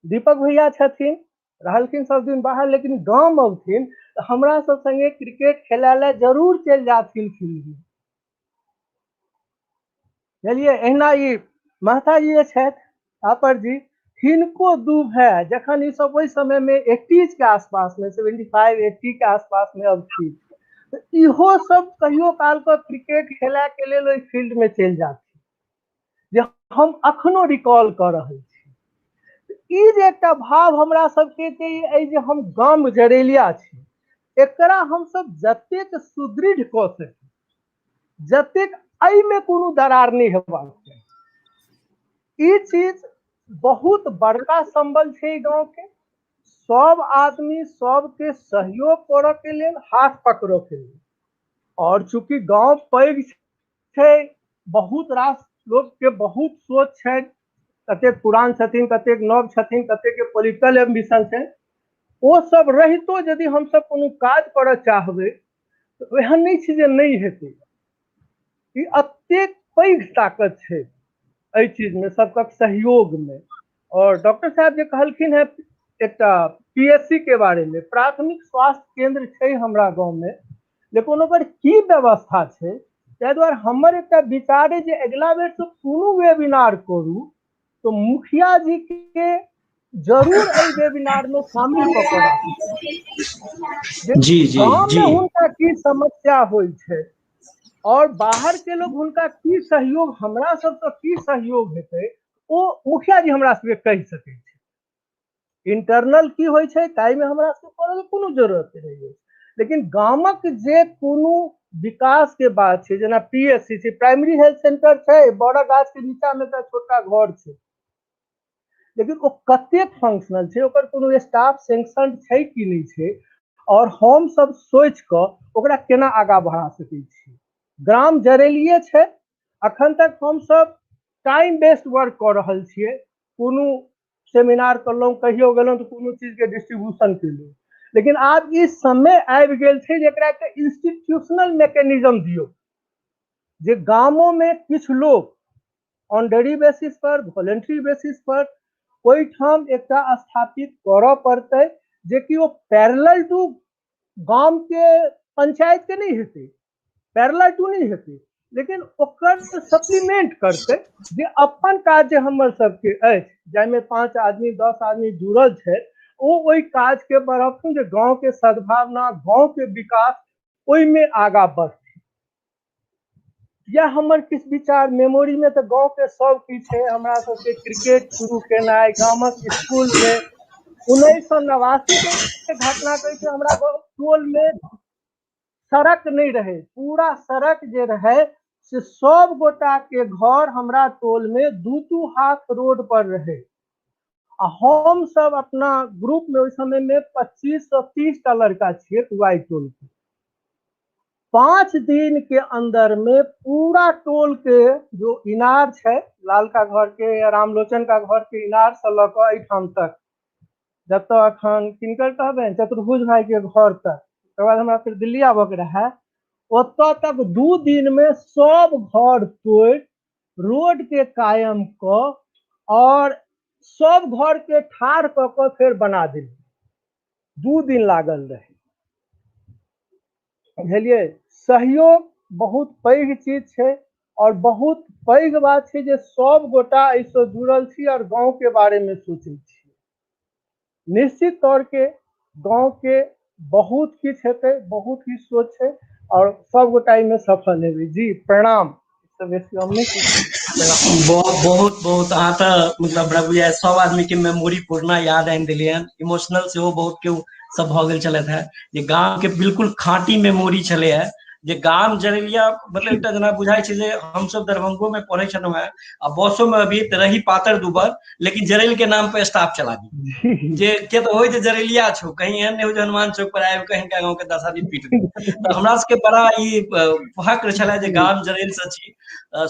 दीपक भैया छथिन, रहलखिन सब दिन बाहर, लेकिन गाम अबथिन तऽ हमरा सब संगे क्रिकेट खेलाय लए जरूर चलि जाथिन फील्ड में, बुझलियै? एहिना ई महता जी जे छथि, थापर जी, हिनको दू भाय जखन ई सब ओहि समय मे एटीज के आसपास मे 75 80 के आसपास मे अबथिन, तऽ इहो सब कहियो काल के क्रिकेट खेलाय के लेल ओहि फील्ड में चलि जाथिन, जे हम अखनो रिकॉल कऽ रहल छी। ई जे एकटा भाव हमरा सबके जे जे हम गाम जरेलिया छी, एकरा हमसब जतेक सुदृढ़ कऽ सकी, जतेक एहिमे कोनो दरार नहि हेबाक चाही। ई चीज बहुत बड़का संबल छै गाँव के। सब आदमी सबके सहयोग करऽ के लेल, हाथ पकड़ऽ के लेल। और चूँकि गाँव पैघ छै, बहुत रास लोक के बहुत सोच छै, कतेक पुरान छथिन, कतेक नव छथिन, कतेक के पॉलिटिकल एम्बिशन छै, ओ सब रहितो यदि हमसब कोनो काज करऽ चाहबै तऽ एहन नहि छै जे नहि हेतै। ई एतेक पैघ ताकत छै एहि चीजमे, सबक सहयोगमे। और डॉक्टर साहब जे कहलखिन हेँ एकटा पीएससी के बारेमे, प्राथमिक स्वास्थ्य केंद्र छै हमरा गाँवमे, लेकिन ओकर की व्यवस्था छै, ताहि दुआरे हमर एकटा विचार अइ जे अगिला बेरसँ कोनो वेबिनार करू तऽ मुखिया जी के जरूर एहि वेबिनार में शामिल कऽ के राखू। जी जी गाँव जी में हुनका की समस्या होइ छै और बाहर के लोग हुनका की सहयोग, हमरा सबसँ की सहयोग हेतै, ओ मुखिया जी हमरा सबके कहि सकै छै। इंटरनल की होइ छै ताहिमे हमरा सबके पड़ल कोनो जरूरत नहि अछि, लेकिन गामक जे कोनो विकास के बात छै, जेना पीएससी छै, प्राइमरी हेल्थ सेंटर छै, बड़ा गाछ के नीचा मे एकटा छोटका घर छै, लेकिन ओ कतेक फंक्शनल छै, ओकर कोनो स्टाफ सैंक्शन छै कि नहि छै, और हम सब सोचि कऽ ओकरा केना आगाँ बढ़ा सकै छी। ग्राम जरेलिये छै, अखन तक हम सब टाइम बेस्ड वर्क कऽ रहल छियै, कोनो सेमिनार करलहुँ, कहियो गेलहुँ तऽ कोनो चीजके डिस्ट्रीब्यूशन केलहुँ, लेकिन आब ई समय आबि गेल छै जे एकरा एकटा इंस्टीट्यूशनल मैकेनिज्म दियौ, जे गामोमे किछु लोक ऑनडरी बेसिस पर, वॉलेंट्री बेसिस पर ओहिठाम एकटा स्थापित करऽ पड़तै, जेकि ओ पैरेलल टू गाम के पंचायत के नहि हेतै, पैरेलल टू नहि हेतै, लेकिन ओकर सप्लीमेंट करतै, जे अपन काज जे हमर सबके अछि, जाहिमे 5 आदमी 10 आदमी जुड़ल छै, ओ ओहि काज के बढ़बथिन, जे गाँव के सद्भावना, गाँव के विकास ओहिमे आगाँ बढ़तै। यह हमर किछु विचार। मेमोरी में तऽ गाँव के सब किछु छै। हमरा सबके क्रिकेट शुरू केनाइ गामक स्कूल में 1989 के घटना कहै छै, हमरा टोल में सड़क नहि रहे, पूरा सड़क जे रहे से सब गोटा के घर हमरा टोल में 2-2 हाथ रोड पर रहे, आ हम सब अपना ग्रुप में ओहि समय में 25 से 30 टा लड़का छियै पुआई टोल के। 5 दिन के अंदर में पूरा टोल के जो इनार छै, लाल का घर के या रामलोचन का घर के इनार से लऽ कऽ एहिठाम तक, जतऽ अखन किनकर कहबनि, चतुर्भुज भाई के घर तक, तकर बाद हमरा फेर दिल्ली आबऽ के रहै, ओतऽ तक 2 दिन में सब घर तोड़ि रोड के कायम कऽ और सब घर के ठाढ़ कऽ कऽ फेर बना देली। 2 दिन लागल रहे। बुझलियै, सहयोग बहुत पैघ चीज छै और बहुत पैघ बात छै जे सब गोटा एहिसँ जुड़ल छी और गाँव के बारे में सोचै छी। निश्चित तौर के गाँव के बहुत किछु हेतै, बहुत किछु सोच छै और सब गोटा एहिमे सफल हेबै। जी प्रणाम। बेसी हम नहि बहुत बहुत बहुत अहाँ तऽ मतलब हमरा बुझाय सब आदमी के मेमोरी पुरना याद आनि देलियनि। इमोशनल सेहो बहुत केओ सब भऽ गेल छलथि हेँ, जे गाम के बिल्कुल खाँटी मेमोरी छलै हेँ, जे गाम जरेलिया मतलब एकटा जेना बुझाइ छै जे हमसब दरभंगो में पढ़ै छलहुँ हेँ आ बसो में अभी तऽ रही पातर दुबर, लेकिन जरेल के नाम पर स्टाफ चला दी, जे के तऽ होइ जे जरेलिया छौ, कहीं एहन नहि हो जे हनुमान चौक पर आबि कऽ हिनका गाँव के 10 आदमी पीट दे। तऽ हमरा सबके बड़ा ई फक्र छलै जे गाम जरेल से छी।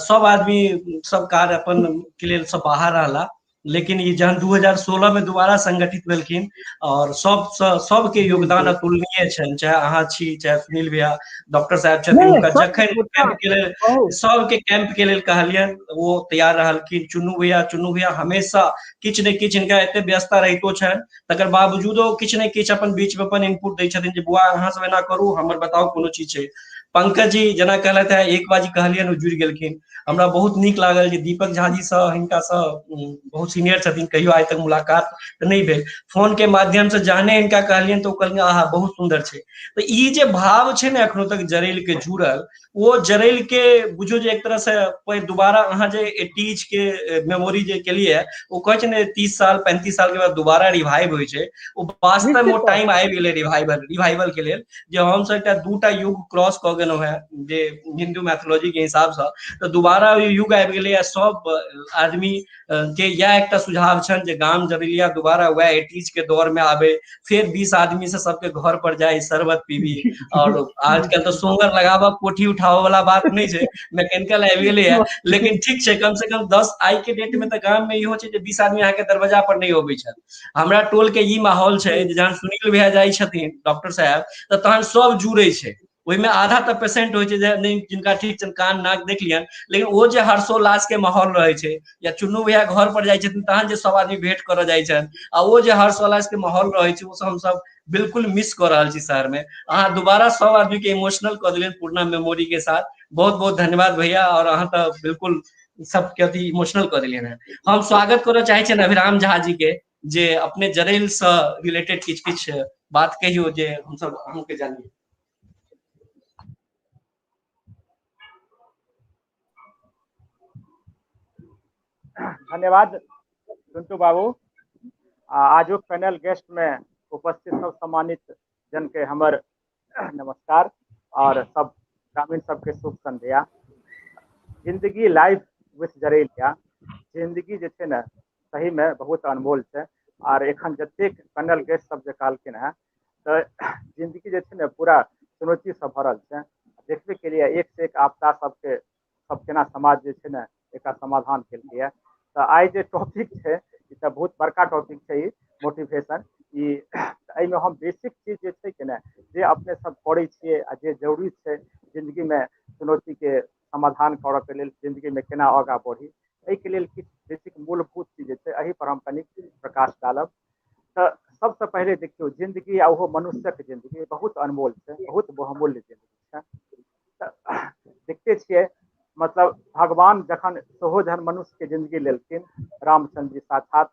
सब आदमी सब कार्य अपन के लेल सब बाहर रहला, लेकिन ई जहन 2016 में दोबारा संगठित भेलखिन और सब सबके योगदान अतुलनीय छनि, चाहे अहाँ छी, चाहे सुनील भैया डॉक्टर साहब छथिन, हुनका जखन कैंप के लेल सबके कैंप के लेल कहलियनि वो तैयार रहलखिन। चुन्नू भैया, चुन्नू भैया हमेशा किछु ने किछु हिनका एते व्यस्तता रहितो छनि, तकर बावजूदो किछु ने किछु अपन बीच में अपन इनपुट दै छथिन जे बुआ अहाँ सब एना करू, हमर बताउ कोनो चीज छै। पंकज जी जेना कहलथि है, एक बाजी कहलियनि ओ जुड़ि गेलखिन। हमरा बहुत नीक लागल जे दीपक झा जी सँ हिनका सँ बहुत सीनियर छथिन, कहियो आइ तक मुलाकात तऽ नहि भेल, फोन के माध्यम से जहने हिनका कहलियनि तऽ ओ कहलखिन आहा बहुत सुन्दर छै। तऽ ई जे भाव छै ने एखनो तक जरैल के जुड़ल, ओ जरैल के बुझू जे एक तरह से दोबारा अहाँ जे एटीज के मेमोरी जे केलिए, ओ कहै छै ने 30 साल 35 साल के बाद दोबारा रिवाइव होइ छै, ओ वास्तव में ओ टाइम आबि गेलै रिवाइवल के लेल, जे हमसब एकटा दूटा युग क्रॉस कऽ गेलहुँ हेँ जे हिन्दू मैथोलॉजी के हिसाबसँ, तऽ दोबारा ओ युग आबि गेलै। आ सब आदमी के इएह एकटा सुझाव छनि जे गाम जरैलिया दोबारा वएह एटीज के दौर में आबे, फिर 20 आदमी से सबके घर पर जाए शरबत पीबी। और आजकल तऽ सोंगर लगाबऽ कोठी उठाबऽ वाला बात नहि छै, मैकेनिकल आबि गेलै है, लेकिन ठीक छै, कम से कम 10 आइ के डेट में तऽ गाम में इहो छै जे 20 आदमी अहाँके दरवाजा पर नहि अबै छथि। हमरा टोल के ई माहौल छै जे जहन सुनील भैया जाइ छथिन डॉक्टर साहब, तऽ तहन सब जुड़ै छै, ओहिमे आधा तऽ पेशेंट होइ छै जे नहि जिनका ठीक छनि कान नाक देख लियनि, लेकिन ओ जे हर्षोल्लास के माहौल रहै छै, या चुन्नू भैया घर पर जाइ छथिन तहन जे सब आदमी भेंट करऽ जाइ छनि, आ ओ जे हर्षोल्लास के माहौल रहै छै, ओ सब हमसब बिल्कुल मिस कऽ रहल छी शहर में। अहाँ दोबारा सब आदमी के इमोशनल कऽ देलियनि पुरना मेमोरी के साथ। बहुत बहुत धन्यवाद भैया, और अहाँ तऽ बिल्कुल सबके अथी इमोशनल कऽ देलियनि हेँ। हम स्वागत करऽ चाहै छियनि अभिराम झा जी के, जे अपने जरैल सँ रिलेटेड किछु किछु बात कहियौ जे हमसब अहूँके जानिए। धन्यवाद टुनटू बाबू। आजुक पैनल गेस्ट में उपस्थित सब सम्मानित जन के हमर नमस्कार और सब ग्रामीण सबके शुभ संध्या। जिंदगी लाइफ विथ जरैलिया, जिंदगी जे छै ने सही में बहुत अनमोल छै, और एखन जतेक पैनल गेस्ट सब जे कहलखिन हेँ तऽ जिंदगी जे छै ने पूरा चुनौती से भरल छै। देखबे के लिए एक से एक आपदा सबके सब केना समाज जे छै ने एकरा समाधान केलकै। तऽ आइ जे टॉपिक छै ई तऽ बहुत बड़का टॉपिक छै, ई मोटिवेशन। ई एहिमे हम बेसिक चीज जे छै कि ने जे अपने सब करै छियै आ जे जरूरी छै जिंदगीमे चुनौतीके समाधान करऽके लेल, जिंदगीमे केना आगाँ बढ़ी, एहिके लेल किछु बेसिक मूलभूत चीज जे छै एहि पर हम कनि प्रकाश डालब। तऽ सबसँ पहिले देखियौ जिंदगी आ ओहो मनुष्यक जिंदगी बहुत अनमोल छै, बहुत बहुमूल्य जिंदगी छै। तऽ देखते छियै मतलब भगवान जखन सेहो जहन मनुष्यके जिंदगी लेलखिन रामचंद्र जी साक्षात,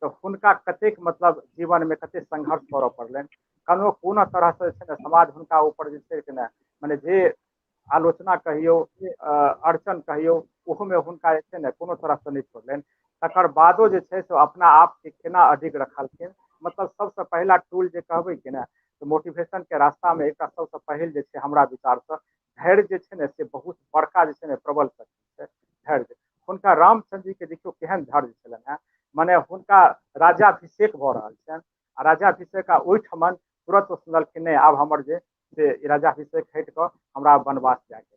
तऽ हुनका कतेक मतलब जीवनमे कतेक संघर्ष करऽ पड़लनि। कोनो कोनो तरहसँ जे छै ने समाज हुनका ऊपर जे छै कि ने मने जे आलोचना कहियौ अड़चन कहियौ ओहोमे हुनका जे छै ने कोनो तरहसँ नहि छोड़लनि। तकर बादो जे छै से अपना आपके केना अडिग रखलखिन। मतलब सबसँ पहिला टूल जे कहबै कि ने तऽ मोटिवेशनके रास्तामे एकटा सबसँ पहिल जे छै हमरा विचारसँ धैर्य जे छै ने से बहुत बड़का जे छै ने प्रबल शक्ति छै धैर्य। हुनका रामचंद्र जी के देखियौ केहन धैर्य छलनि हेँ, मने हुनका राज्याभिषेक भऽ रहल छनि आ राज्याभिषेक आ ओहिठमन तुरंत ओ सुनलखिन नहि आब हमर जे से राज्याभिषेक हटि कऽ हमरा वनवास जायके।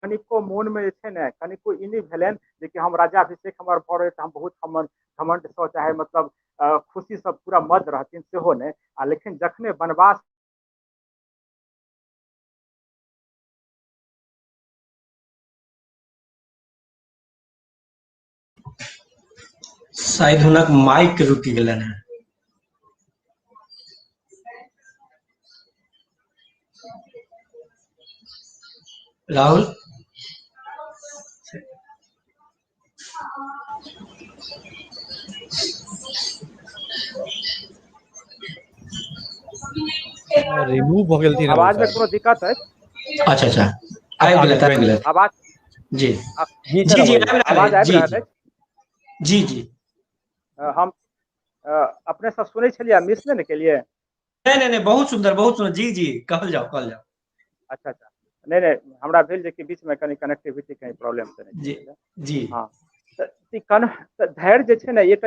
कनिको मोनमे जे छै ने कनिको ई नहि भेलनि जे कि हम राज्याभिषेक हमर भऽ रहल तऽ हम बहुत हमर घमण्डसँ चाहे मतलब खुशीसँ पूरा मद रहथिन सेहो नहि। आ लेकिन जखने वनवास शायद हुनक माइक रुकि गेलनि हेँ। राहुल रिमूव भऽ गेलथिन। आवाज में कोनो दिक्कत है? अच्छा अच्छा, आबि गेलै आबि गेलै आवाज। जी जी जी जी, आवाज आबि जी रहल अछि। जी जी। हम अपने सब सुनै छलियै, मिस नहि ने केलियै? नहि नहि नहि, बहुत सुंदर बहुत सुंदर। जी जी, कहल जाओ कहल जाओ। अच्छा अच्छा, नहि नहि, हमरा भेल जे कि बीच में कनि कनेक्टिविटी कहीं प्रॉब्लम तऽ नहि। जी जी। हाँ, तऽ धैर्य जे छै ने एक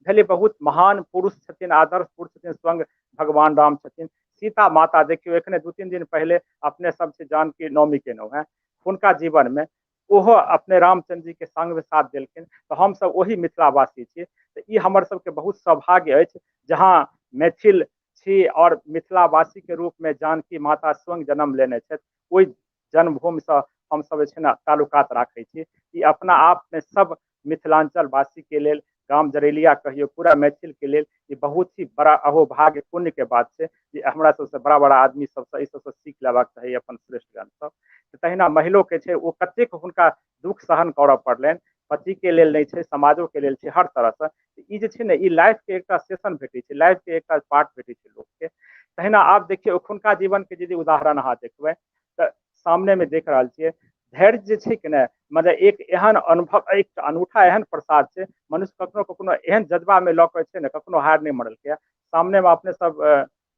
भेलै, बहुत महान पुरुष छथिन, आदर्श पुरुष छथिन, स्वयं भगवान राम छथिन। सीता माता देखियौ एखने 2-3 दिन पहिले अपने सब से जानकी नवमी केलहुँ हेँ, हुनका जीवन में ओहो अपने रामचंद्र जी के संग साथ देलखिन। तऽ हमसब ओही मिथिलावासी छी, तऽ ई हमर सबके बहुत सौभाग्य अछि जहाँ मैथिल छी और मिथिलावासी के रूप में जानकी माता स्वयं जन्म लेने छथि, ओहि जन्मभूमिसँ हमसब जे छै ने ताल्लुकात राखै छी। ई अपना आप में सब मिथिलांचल वासी के लेल गाम जरेलिया कहियो, पूरा मैथिल के लेल ई बहुत ही बड़ा अहोभाग्य पुण्य के बात छै जे हमरा सबसँ बड़ा बड़ा आदमी सबसँ एहि सबसँ सीख लेबाक चाही अपन श्रेष्ठ ज्ञान सब। तहिना महिलो के छै, ओ कतेक हुनका दुख सहन करऽ पड़लनि, पति के लेल नहि छै, समाजो के लेल छै, हर तरहसँ। ई जे छै ने, ई लाइफ के एकटा सेशन भेटै छै, लाइफ के एकटा पार्ट भेटै छै लोकके। तहिना आब देखियौ एखुनका जीवन के यदि उदाहरण अहाँ देखबै तऽ सामने मे देख रहल छियै, धैर्य जे छै कि नहि, मतलब एक एहन अनुभव, एक अनूठा एहन प्रसाद छै, मनुष्य कखनो कखनो एहन जज्बा मे लऽ कऽ छै ने, कखनो हार नहि मरलकै। सामने मे अपने सब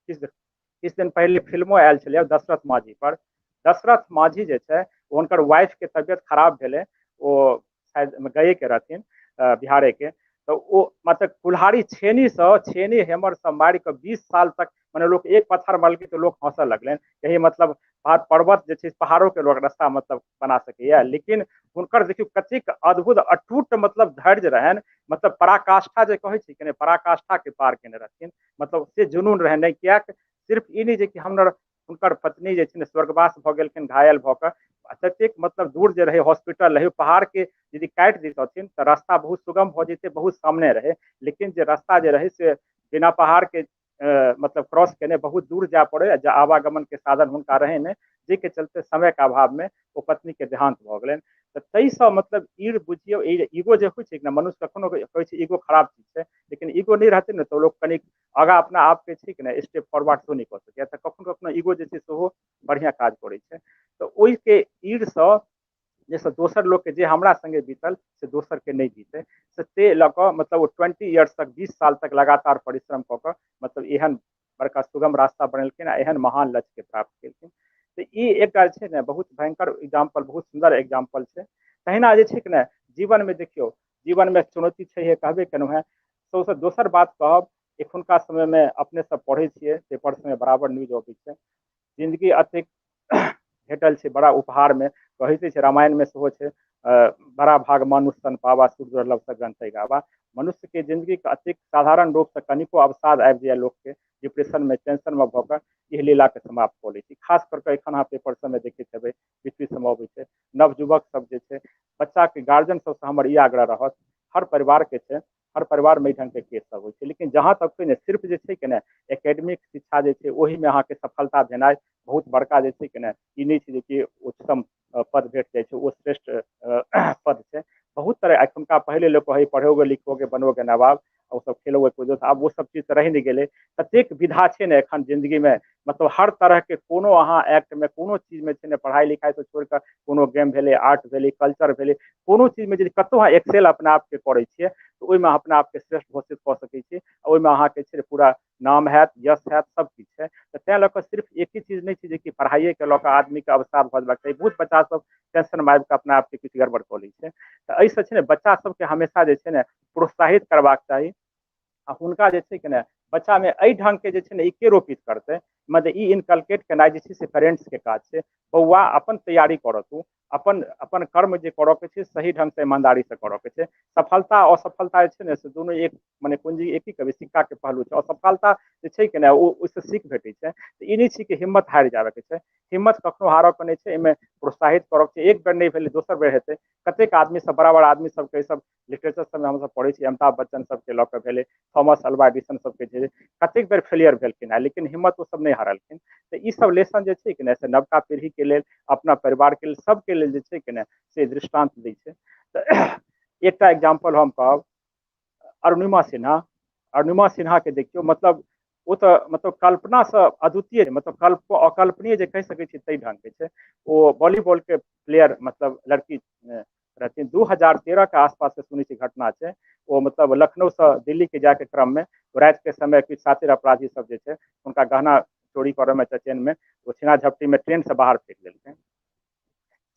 किछु दिन पहिले फिल्मो आयल छलै दशरथ मांझी पर। दशरथ मांझी जे छै, हुनकर वाइफ के तबियत खराब भेलै, ओ शायद गए के रहथिन, बिहारे के, तऽ ओ मतलब कुल्हाड़ी छेनीसँ, छेनी हेमर से मारि कऽ 20 साल तक, मने लोक एक पत्थर मारलकै तऽ लोक हँसऽ लगलनि, यही मतलब पर्वत जे छै पहाड़ो के लोक रास्ता मतलब बना सकैया। लेकिन हुनकर देखियौ कतेक अद्भुत अटूट मतलब धैर्य रहनि, मतलब पराकाष्ठा जे कहै छै कि नहि, पराकाष्ठा के पार केने रहथिन, मतलब से जुनून रहनि नहि। किएक सिर्फ ई नहि जे कि हमर हुनकर पत्नी जे छै ने स्वर्गवास भऽ गेलखिन घायल भऽ कऽ, ततेक मतलब दूर जे रहै हॉस्पिटल रहै, पहाड़के यदि काटि दैतथिन तऽ रास्ता बहुत सुगम भऽ जेतै, बहुत सामने रहै, लेकिन जे रास्ता जे रहै से बिना पहाड़के मतलब क्रॉस केने बहुत दूर जाय पड़ै, जे आवागमनके साधन हुनका रहै नहि, जाहिके चलते समयके अभावमे ओ पत्नीके देहान्त भऽ गेलनि। तऽ ताहिसँ मतलब ई बुझियौ, ईगो जे होइ छै ने, मनुष्य कखनो कहै छै ईगो खराब चीज छै, लेकिन ईगो नहि रहतै ने तऽ लोक कनिक आगाँ अपना आपके छै कि नहि स्टेप फॉरवर्ड सेहो नहि कऽ सकैए। तऽ कखनो कखनो ईगो जे छै सेहो बढ़िआँ काज करै छै। तऽ ओहिके ईरसँ जाहिसँ दोसर लोकके जे हमरा सङ्गे बीतल से दोसरके नहि बीतै, से ते लऽ कऽ मतलब ओ 20 इयर्स तक, 20 साल तक लगातार परिश्रम कऽ कऽ मतलब एहन बड़का सुगम रास्ता बनेलखिन आ एहन महान लक्ष्यके प्राप्त केलखिन। तऽ ई एकटा छै ने बहुत भयंकर एग्जाम्पल, बहुत सुन्दर एग्जाम्पल छै। तहिना जे छै कि ने जीवनमे देखियौ, जीवनमे चुनौती छै, कहबे केलहुँ हेँ। सबसँ दोसर बात कहब, एखुनका समयमे अपने सब पढ़ै छियै, पेपर सबमे बराबर न्यूज अबै छै, जिन्दगी अतेक भेटल छै बड़ा उपहारमे, कहैते छै रामायणमे सेहो छै, बड़ा भाग मानुष तन पावा, सुख दुर्लभ सगनते गावा। मनुष्यके जिन्दगीके अतेक साधारण रूपसँ कनिको अवसाद आबि जाइए लोकके, डिप्रेशनमे टेंशनमे भऽ कऽ इह लीलाके समाप्त कऽ लै छै। खास कऽ कऽ एखन अहाँ पेपर सबमे देखैत हेबै, बीच बीचमे अबै छै, नवयुवक सब जे छै, बच्चाके गार्जियन सबसँ हमर ई आग्रह रहत, हर परिवारके छै, हर परिवारमे एहि ढङ्गके केस सब होइ छै, लेकिन जहाँ तक होइ ने सिर्फ जे छै कि ने एकेडमिक शिक्षा जे छै ओहिमे अहाँके सफलता भेनाइ बहुत बड़का जे छै कि ने ई नहि छै जे कि उच्चतम पद भेट जाइ छै, ओ श्रेष्ठ पद छै। बहुत तरह एखुनका पहिले लोक कहै पढ़ोगे लिखोगे बनोगे नवाब, ओ सब खेलोगे कूदोगे, आब ओ सब चीज तऽ रहि नहि गेलै। ततेक विधा छै ने एखन जिन्दगीमे, मतलब हर तरहके कोनो अहाँ एक्टमे कोनो चीजमे छै ने, पढ़ाइ लिखाइसँ छोड़ि कऽ कोनो गेम भेलै, आर्ट भेलै, कल्चर भेलै, कोनो चीजमे यदि कतहु अहाँ एक्सेल अपना आपके करै छियै तऽ ओहिमे अपना आपके श्रेष्ठ घोषित कऽ सकै छी, ओहिमे अहाँके छै पूरा नाम हैत, यश हैत, सब किछु छै। तऽ तेँ लऽ कऽ सिर्फ एक ही चीज नहि छै जेकि पढ़ाइएके लऽ कऽ आदमीके अवसाद भऽ जेबाक चाही। बहुत बच्चा सब टेंशनमे आबि कऽ अपना आपके किछु गड़बड़ कऽ लै छै। तऽ एहिसँ छै ने बच्चा सबके हमेशा जे छै ने प्रोत्साहित करबाक चाही, आ हुनका जे छै कि ने बच्चामे एहि ढङ्गके जे छै ने ई के रोपित करतै, मतलब ई इनकलकेट केनाइ जे छै से पेरेंट्सके काज छै। बौआ अपन तैयारी करऽ, तू अपन अपन कर्म जे करऽ के छै सही ढङ्गसँ ईमानदारीसँ करऽ के छै। सफलता असफलता जे छै ने से दुनू एक मने कुंजी एक ही कभी सिक्काके पहलू छै। असफलता जे छै कि ने ओ ओहिसँ सीख भेटै छै। तऽ ई नहि छै कि हिम्मत हारि जाबऽके छै, हिम्मत कखनो हारऽके नहि छै, एहिमे प्रोत्साहित करऽके छै। एक बेर नहि भेलै दोसर बेर हेतै। कतेक आदमी सब, बड़ा बड़ा आदमी सबके सब लिटरेचर सबमे हमसब पढ़ै छी, अमिताभ बच्चन सबके लऽ कऽ भेलै, थॉमस अल्वा एडिसन सबके छै, कतेक बेर फेलियर भेलखिन हेँ, लेकिन हिम्मत ओ सब नहि हारलखिन। तऽ ई सब लेसन जे छै कि ने से नवका पीढ़ीके लेल, अपना परिवारके लेल, सबके लेल जे छै कि ने से दृष्टान्त दै छै। तऽ एकटा एग्जाम्पल हम कहब, अरुणिमा सिन्हा। अरुणिमा सिन्हाके देखियौ, मतलब ओ तऽ मतलब कल्पनासँ अद्वितीय, मतलब अकल्पनीय जे कहि सकै छी ताहि ढङ्गके छै। ओ वॉलीबॉलके प्लेयर मतलब लड़की रहथिन, 2013 के आसपासके सुनै छी घटना छै। ओ मतलब लखनऊसँ दिल्लीके जायके क्रममे रातिके समय किछु सातिर अपराधी सब जे छै हुनका गहना चोरी करऽमे चचेनमे ओ छीना झपटीमे ट्रेनसँ बाहर फेक देलकै।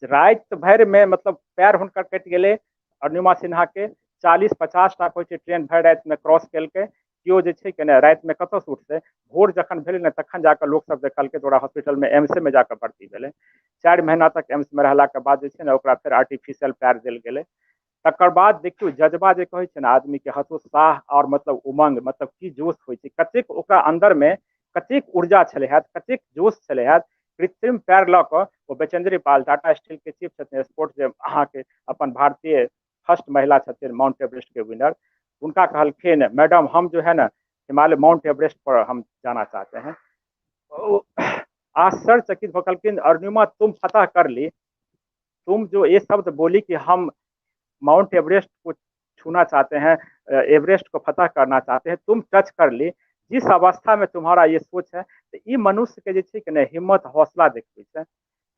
राति भरिमे मतलब पैर हुनकर कटि गेलै अरुणिमा सिन्हाके। 40-50 टा कहै छै ट्रेन भरि रातिमे क्रॉस केलकै। केओ जे छै कि ने रातिमे कतऽसँ उठतै, भोर जखन भेलै ने तखन जाकऽ लोकसब देखलकै तऽ ओकरा हॉस्पिटलमे एम्सेमे जाकऽ भर्ती भेलै। 4 महीना तक एम्समे रहलाके बाद जे छै ने ओकरा फेर आर्टिफिशियल पैर देल गेलै। तकर बाद देखियौ जज्बा जे कहै छै ने आदमीके, हतोत्साह आओर मतलब उमंग, मतलब की जोश होइ छै, कतेक ओकरा अन्दरमे कतेक ऊर्जा छलै हैत, कतेक जोश छलै हैत। कृत्रिम पैर लऽ कऽ ओ बचेन्द्री पाल, टाटा स्टीलके चीफ छथिन, स्पोर्ट जे अहाँके अपन भारतीय फर्स्ट महिला छथिन माउंट एवरेस्टके विनर, हुनका कहलखिन, मैडम हम जो है ना हिमालय माउंट एवरेस्ट पर हम जाना चाहते हैं। ओ आश्चर्यचकित भऽ कहलखिन, अरुणिमा तुम फतह कर ली, तुम जो ये शब्द बोली कि हम माउंट एवरेस्ट को छूना चाहते हैं, एवरेस्ट को फतह करना चाहते हैं, तुम टच कर ली, जिस अवस्था में तुम्हारा ये सोच है, तऽ ई मनुष्यके जे छै कि नहि हिम्मत हौसला देखबै छै।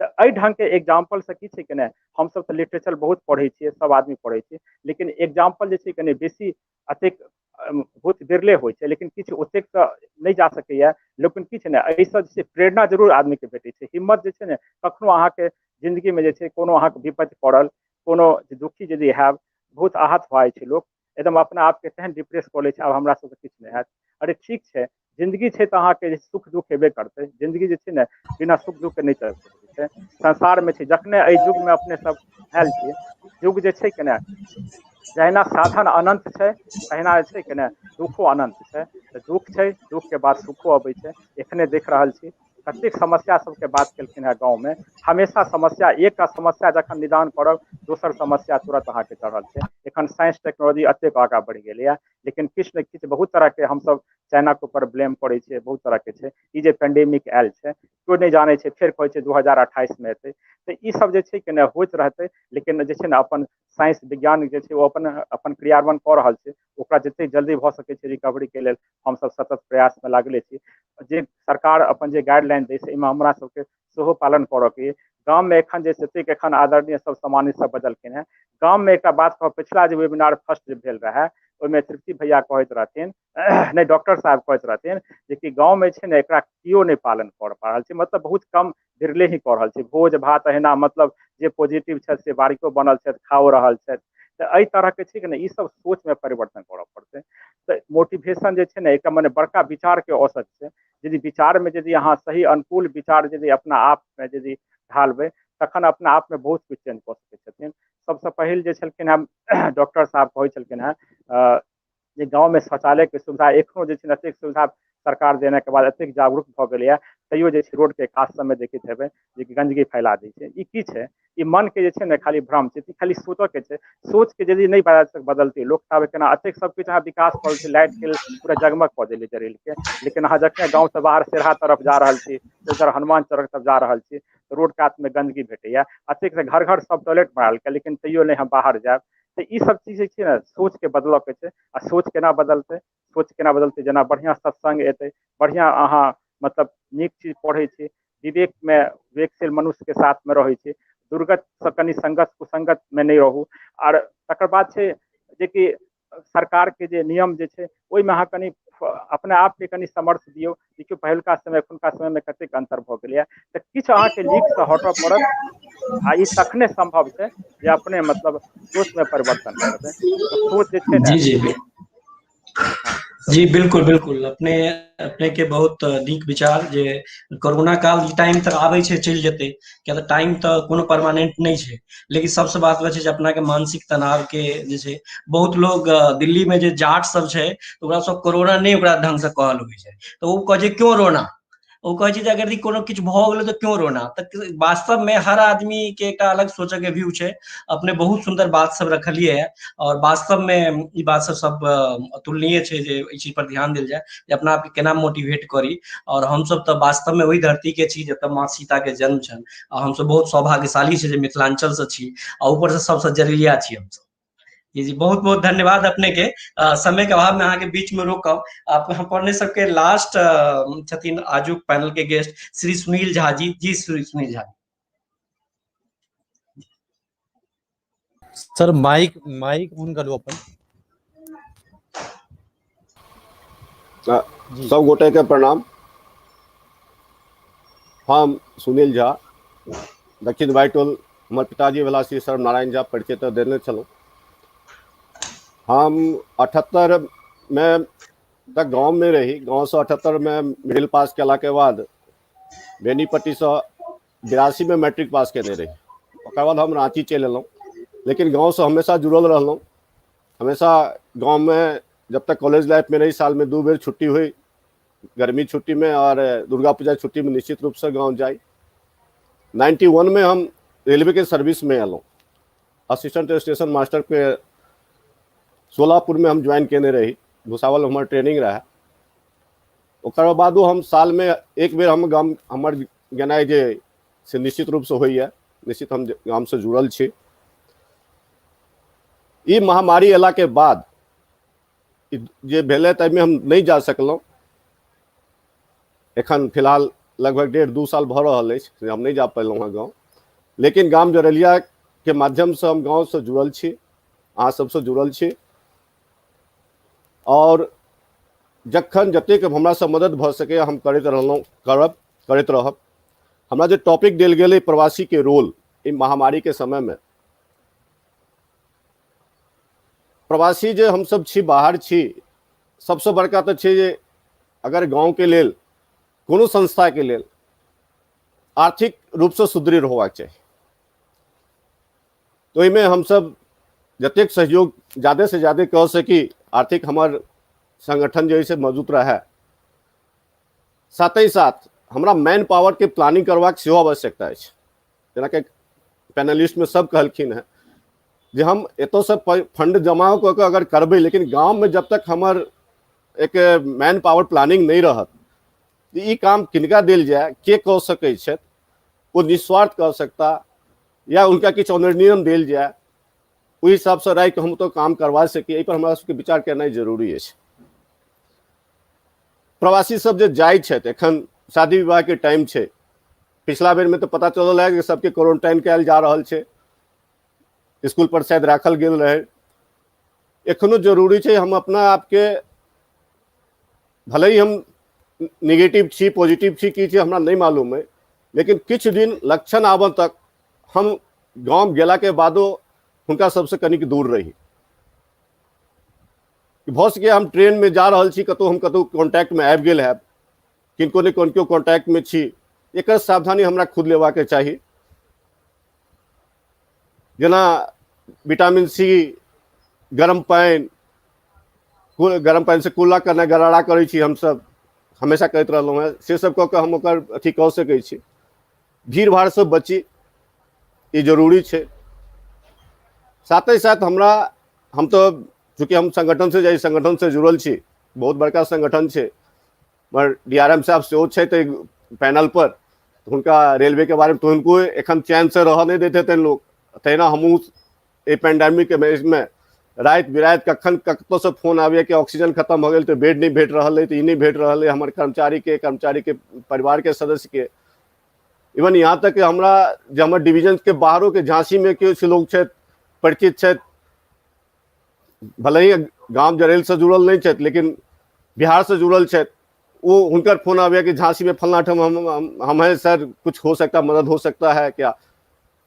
तऽ एहि ढङ्गके एग्जाम्पलसँ की छै कि नहि, हमसब तऽ लिटरेचर बहुत पढ़ै छियै, सब आदमी पढ़ै छियै, लेकिन एग्जाम्पल जे छै कि नहि बेसी एतेक बहुत बिरले होइ छै, लेकिन किछु ओतेक तऽ नहि जा सकैए, लेकिन किछु नहि एहिसँ जे छै प्रेरणा जरूर आदमीके भेटै छै। हिम्मत जे छै ने कखनो अहाँके जिन्दगीमे जे छै कोनो अहाँके विपत्ति पड़ल, कोनो दुखी यदि हैब, बहुत आहत भऽ जाइ छै लोक, एकदम अपना आपके तेहन डिप्रेस कऽ लै छै, आब हमरा सबके किछु नहि हैत। अरे ठीक छै, जिन्दगी छै तऽ अहाँके सुख दुख हेबे करतै, जिन्दगी जे छै ने बिना सुख दुखके नहि चलि सकै छै संसारमे। छै जखने एहि युगमे अपने सब आयल छियै, युग जे छै कि नहि, जहिना साधन अनन्त छै तहिना जे छै कि नहि दुःखो अनन्त छै। तऽ दुःख छै, दुःखके बाद सुखो अबै छै। एखने देख रहल छी कतेक समस्या सबके बात केलखिन हेँ। गाँवमे हमेशा समस्या, एकटा समस्या जखन निदान करब दोसर समस्या तुरत अहाँके चढ़ल छै। एखन साइंस टेक्नोलॉजी एतेक आगाँ बढ़ि गेलैए, लेकिन किछु ने किछु बहुत तरहके हमसब चाइनाके ऊपर ब्लेम करै छियै, बहुत तरहके छै। ई जे पेंडेमिक आयल छै केओ नहि जानै छै, फेर कहै छै 2028मे एतै। तऽ ई सब जे छै कि नहि होइत रहतै, लेकिन जे छै ने अपन साइंस विज्ञान जे छै ओ अपन अपन क्रियान्वयन कऽ रहल छै। ओकरा जतेक जल्दी भऽ सकै छै रिकवरीके लेल हमसब सतत प्रयासमे लागले छी। जे सरकार अपन जे गाइडलाइन दै छै एहिमे हमरा सबके सेहो पालन करऽके। गाममे एखन जे जतेक एखन आदरणीय सब सम्मानित सब बजलखिन हेँ, गाममे एकटा बात कहब, पिछला जे वेबिनार फर्स्ट जे भेल रहए ओहिमे तृप्ति भैया कहैत रहथिन, नहि डॉक्टर साहब कहैत रहथिन जे कि गाँवमे छै ने एकरा केओ नहि पालन कऽ पा रहल छै, मतलब बहुत कम बिरले ही कऽ रहल छै। भोज भात अहिना मतलब जे पॉजिटिव छथि से बारीको बनल छथि, खाओ रहल छथि। तऽ एहि तरहके छै कि नहि ई सब सोचमे परिवर्तन करऽ पड़तै। तऽ मोटिवेशन जे छै ने एकटा मने बड़का विचारके औसत छै। यदि विचारमे यदि अहाँ सही अनुकूल विचार यदि अपना आपमे यदि ढालबै तखन अपना आपमे बहुत किछु चेंज कऽ सकै छथिन। सबसँ पहिल जे छलखिन हेँ डॉक्टर साहब कहै छलखिन हेँ जे गाँवमे शौचालयके सुविधा एखनो जे छै ने एतेक सुविधा सरकार देने के बाद एतेक जागरूक भऽ गेलैए, तैयो जे छै रोडके कात सबमे देखैत हेबै जे कि गन्दगी फैला दै छै। ई की छै? ई मनके जे छै ने खाली भ्रम छै, ई खाली सोचऽके छै। सोचके यदि नहि बदलतै लोक तब केना एतेक सब किछु अहाँ विकास कऽ छै, लाइटके पूरा जगमग कऽ देलियै जरेलके, लेकिन अहाँ जखने गाँवसँ बाहर सेरहा तरफ जा रहल छी, उधर हनुमान चौक तरफ जा रहल छी, रोड कातमे गन्दगी भेटैए। एतेक घर घर सब टॉयलेट बनालकै लेकिन तैयो नहि हम बाहर जायब। तऽ ई सब चीज जे छै ने सोचके बदलऽके छै। आ सोच केना बदलतै? सोच केना बदलतै? जेना बढ़िआँ सत्सङ्ग एतै, बढ़िआँ अहाँ मतलब नीक चीज पढ़ै छी, विवेकमे विवेकशील मनुष्यके साथमे रहै छी, दुर्गतसँ कनि सङ्गत कुसङ्गतमे नहि रहू। आर तकर बाद छै जेकि सरकारके जे नियम जे छै ओहिमे अहाँ कनि अपना आपके कनि समर्थ दियौ। देखियौ पहिलुका समय एखुनका समयमे कतेक अन्तर भऽ गेलैए। तऽ किछु अहाँके लीकसँ हटऽ पड़त आ ई तखने सम्भव छै जे अपने मतलब सोचमे परिवर्तन करबै। तऽ सोच जे छै ने जी जी जी बिल्कुल बिल्कुल, अपने अपने के बहुत नीक विचार जे कोरोना काल टाइम तऽ आबै छै चलि जेतै, किया तऽ टाइम तऽ कोनो परमानेंट नहि छै। लेकिन सबसँ बात छै जे अपना के मानसिक तनाव के जे छै, बहुत लोग दिल्ली में जे जाट सब छै ओकरा सब कोरोना नहि ओकरा ढंग से कहल होइ छै, तऽ ओ कहै छै क्यों रोना। ओ कहै छै जे अगर कोनो किछु भऽ गेलै तऽ क्यों रोना। तऽ वास्तवमे हर आदमी के एकटा अलग सोचऽ के व्यू छै। अपने बहुत सुन्दर बात सब रखलियै है और वास्तवमे ई बात सब सब अतुलनीय छै जे एहि चीज पर ध्यान देल जाय जे अपना आपके केना मोटिवेट करी। और हमसब तऽ वास्तवमे ओहि धरती के छी जतऽ माँ सीता के जन्म छनि आ हमसब बहुत सौभाग्यशाली छै जे मिथिलांचल से छी आ ऊपर से सबसँ जरिया छी हमसब। जी जी बहुत बहुत धन्यवाद अपने के। समय के अभाव में अहाँके बीच में रोकब। अपने सबके लास्ट छथिन आजुक पैनल के guest Shri Sunil Jha ji. Ji Shri Sunil Jha. Sir mic mic on करू अपन। सब गोटे के प्रणाम। हम सुनील झा, दक्षिण बाइटोल। हमर पिताजी भेला श्री सर्व नारायण झा, परिचय तऽ देने छलहुँ। हम 78 में तक गाँवमे रही। गाँवसँ 78 में मिडिल पास केलाके बाद बेनीपट्टीसँ 82 में मैट्रिक पास केने रही। ओकर बाद हम राँची चलि एलहुँ, लेकिन गाँवसँ हमेशा जुड़ल रहलहुँ। हमेशा गाँवमे जब तक कॉलेज लाइफ में रही, साल में 2 बेर छुट्टी हुई, गर्मी छुट्टी में और दुर्गा पूजा छुट्टी में निश्चित रूप से गाँव जाई। 91 में हम रेलवे के सर्विस में एलहुँ, असिस्टेंट स्टेशन मास्टर के सोलापुरमे हम ज्वाइन केने रही, भुसावल हमर ट्रेनिंग रहए। ओकर बादो हम सालमे एक बेर हम गाम हमर गेनाइ जे से निश्चित रूपसँ होइए, निश्चित हम गामसँ जुड़ल छी। ई महामारी अयलाके बाद जे भेलै ताहिमे हम नहि जा सकलहुँ। एखन फिलहाल लगभग 1.5-2 साल भऽ रहल अछि जे हम नहि जा पयलहुँ हँ गाँव, लेकिन गाम जरैलियाके माध्यमसँ हम गाँवसँ जुड़ल छी, अहाँ सबसँ जुड़ल छी। आओर जखन जतेक हमरासँ मदद भऽ सकैए हम करैत रहलहुँ, करब करैत रहब। हमरा जे टॉपिक देल गेल अइ प्रवासीके रोल ई महामारीके समयमे, प्रवासी जे हमसब छी, बाहर छी, सबसँ बड़का तऽ छै जे अगर गाँवके लेल कोनो संस्थाके लेल आर्थिक रूपसँ सुदृढ़ होबाक चाही, तऽ ओहिमे हमसब जतेक सहयोग जादे से जादे कऽ सकी, आर्थिक हमर संगठन जे से मजबूत रहए। साथ ही साथ हमरा मैन पावरके प्लानिंग करबाक सेहो आवश्यकता अछि। जेनाकि पैनलिस्टमे सब कहलखिन हेँ जे हम एतऽसँ फंड जमा कऽ के अगर करबै, लेकिन गाममे जब तक हमर एक मैन पावर प्लानिंग नहि रहत, ई काम किनका देल जाय, के कऽ सकै छथि, ओ निस्वार्थ कऽ सकता या हुनका किछु ऑनरेरियम देल जाय, ओहि हिसाबसँ राखि हम तो काम करवा सकी। एहि पर हमरा सबके विचार केनाइ जरूरी अछि। प्रवासी सब जे जाइ छथि, एखन शादी विवाहके टाइम छै, पिछला बेरमे तऽ पता चलल है कि सबके क्वारंटाइन कयल जा रहल छै, स्कूल पर शायद राखल गेल रहै। एखनो जरूरी छै हम अपना आपके, भले ही हम निगेटिव छी पॉजिटिव छी की छी हमरा नहि मालूम है, लेकिन किछु दिन लक्षण आबऽ तक हम गाँव गेलाके बादो हुनका सबसँ कनिक दूर रही। भऽ सकैए हम ट्रेनमे जा रहल छी कतहु, हम कतहु कॉन्टैक्टमे आबि गेल हैब, किनको ने किनको कॉन्टैक्टमे छी, एकर सावधानी हमरा खुद लेबाक चाही। जेना विटामिन सी, गरम पानि, गरम पानिसँ कुल्ला करनाइ, गरारा करै छी हमसब, हमेशा करैत रहलहुँ हेँ, से सब कऽ कऽ हम ओकर अथी कऽ सकै छी। भीड़ भाड़सँ बची, ई जरूरी छै। साथे साथ हमरा, हम तऽ चूँकि हम संगठनसँ जाइ संगठनसँ जुड़ल छी, बहुत बड़का संगठन छै, मगर डी आर एम साहब सेहो छथि एहि पैनलपर, हुनका रेलवेके बारेमे तऽ हुनको एखन चैनसँ रहऽ नहि दैत हेतनि लोक, तहिना हमहूँ एहि पेंडेमिकमे राति बिराति कखन कतऽसँ फोन आबैए कि ऑक्सीजन खतम भऽ गेल, तऽ बेड नहि भेट रहल अइ, तऽ ई नहि भेट रहल अइ हमर कर्मचारीके, कर्मचारीके परिवारके सदस्यके। इवन यहाँ तक हमरा जे हमर डिवीजनके बाहरोके झाँसीमे किछु लोक छथि, परिचित छथि, भले ही गाम जरैलसँ जुड़ल नहि छथि लेकिन बिहारसँ जुड़ल छथि, ओ हुनकर फोन आबैए कि झाँसीमे फल्लाँ ठाम हम हैं सर, कुछ हो सकता, मदद हो सकता है क्या।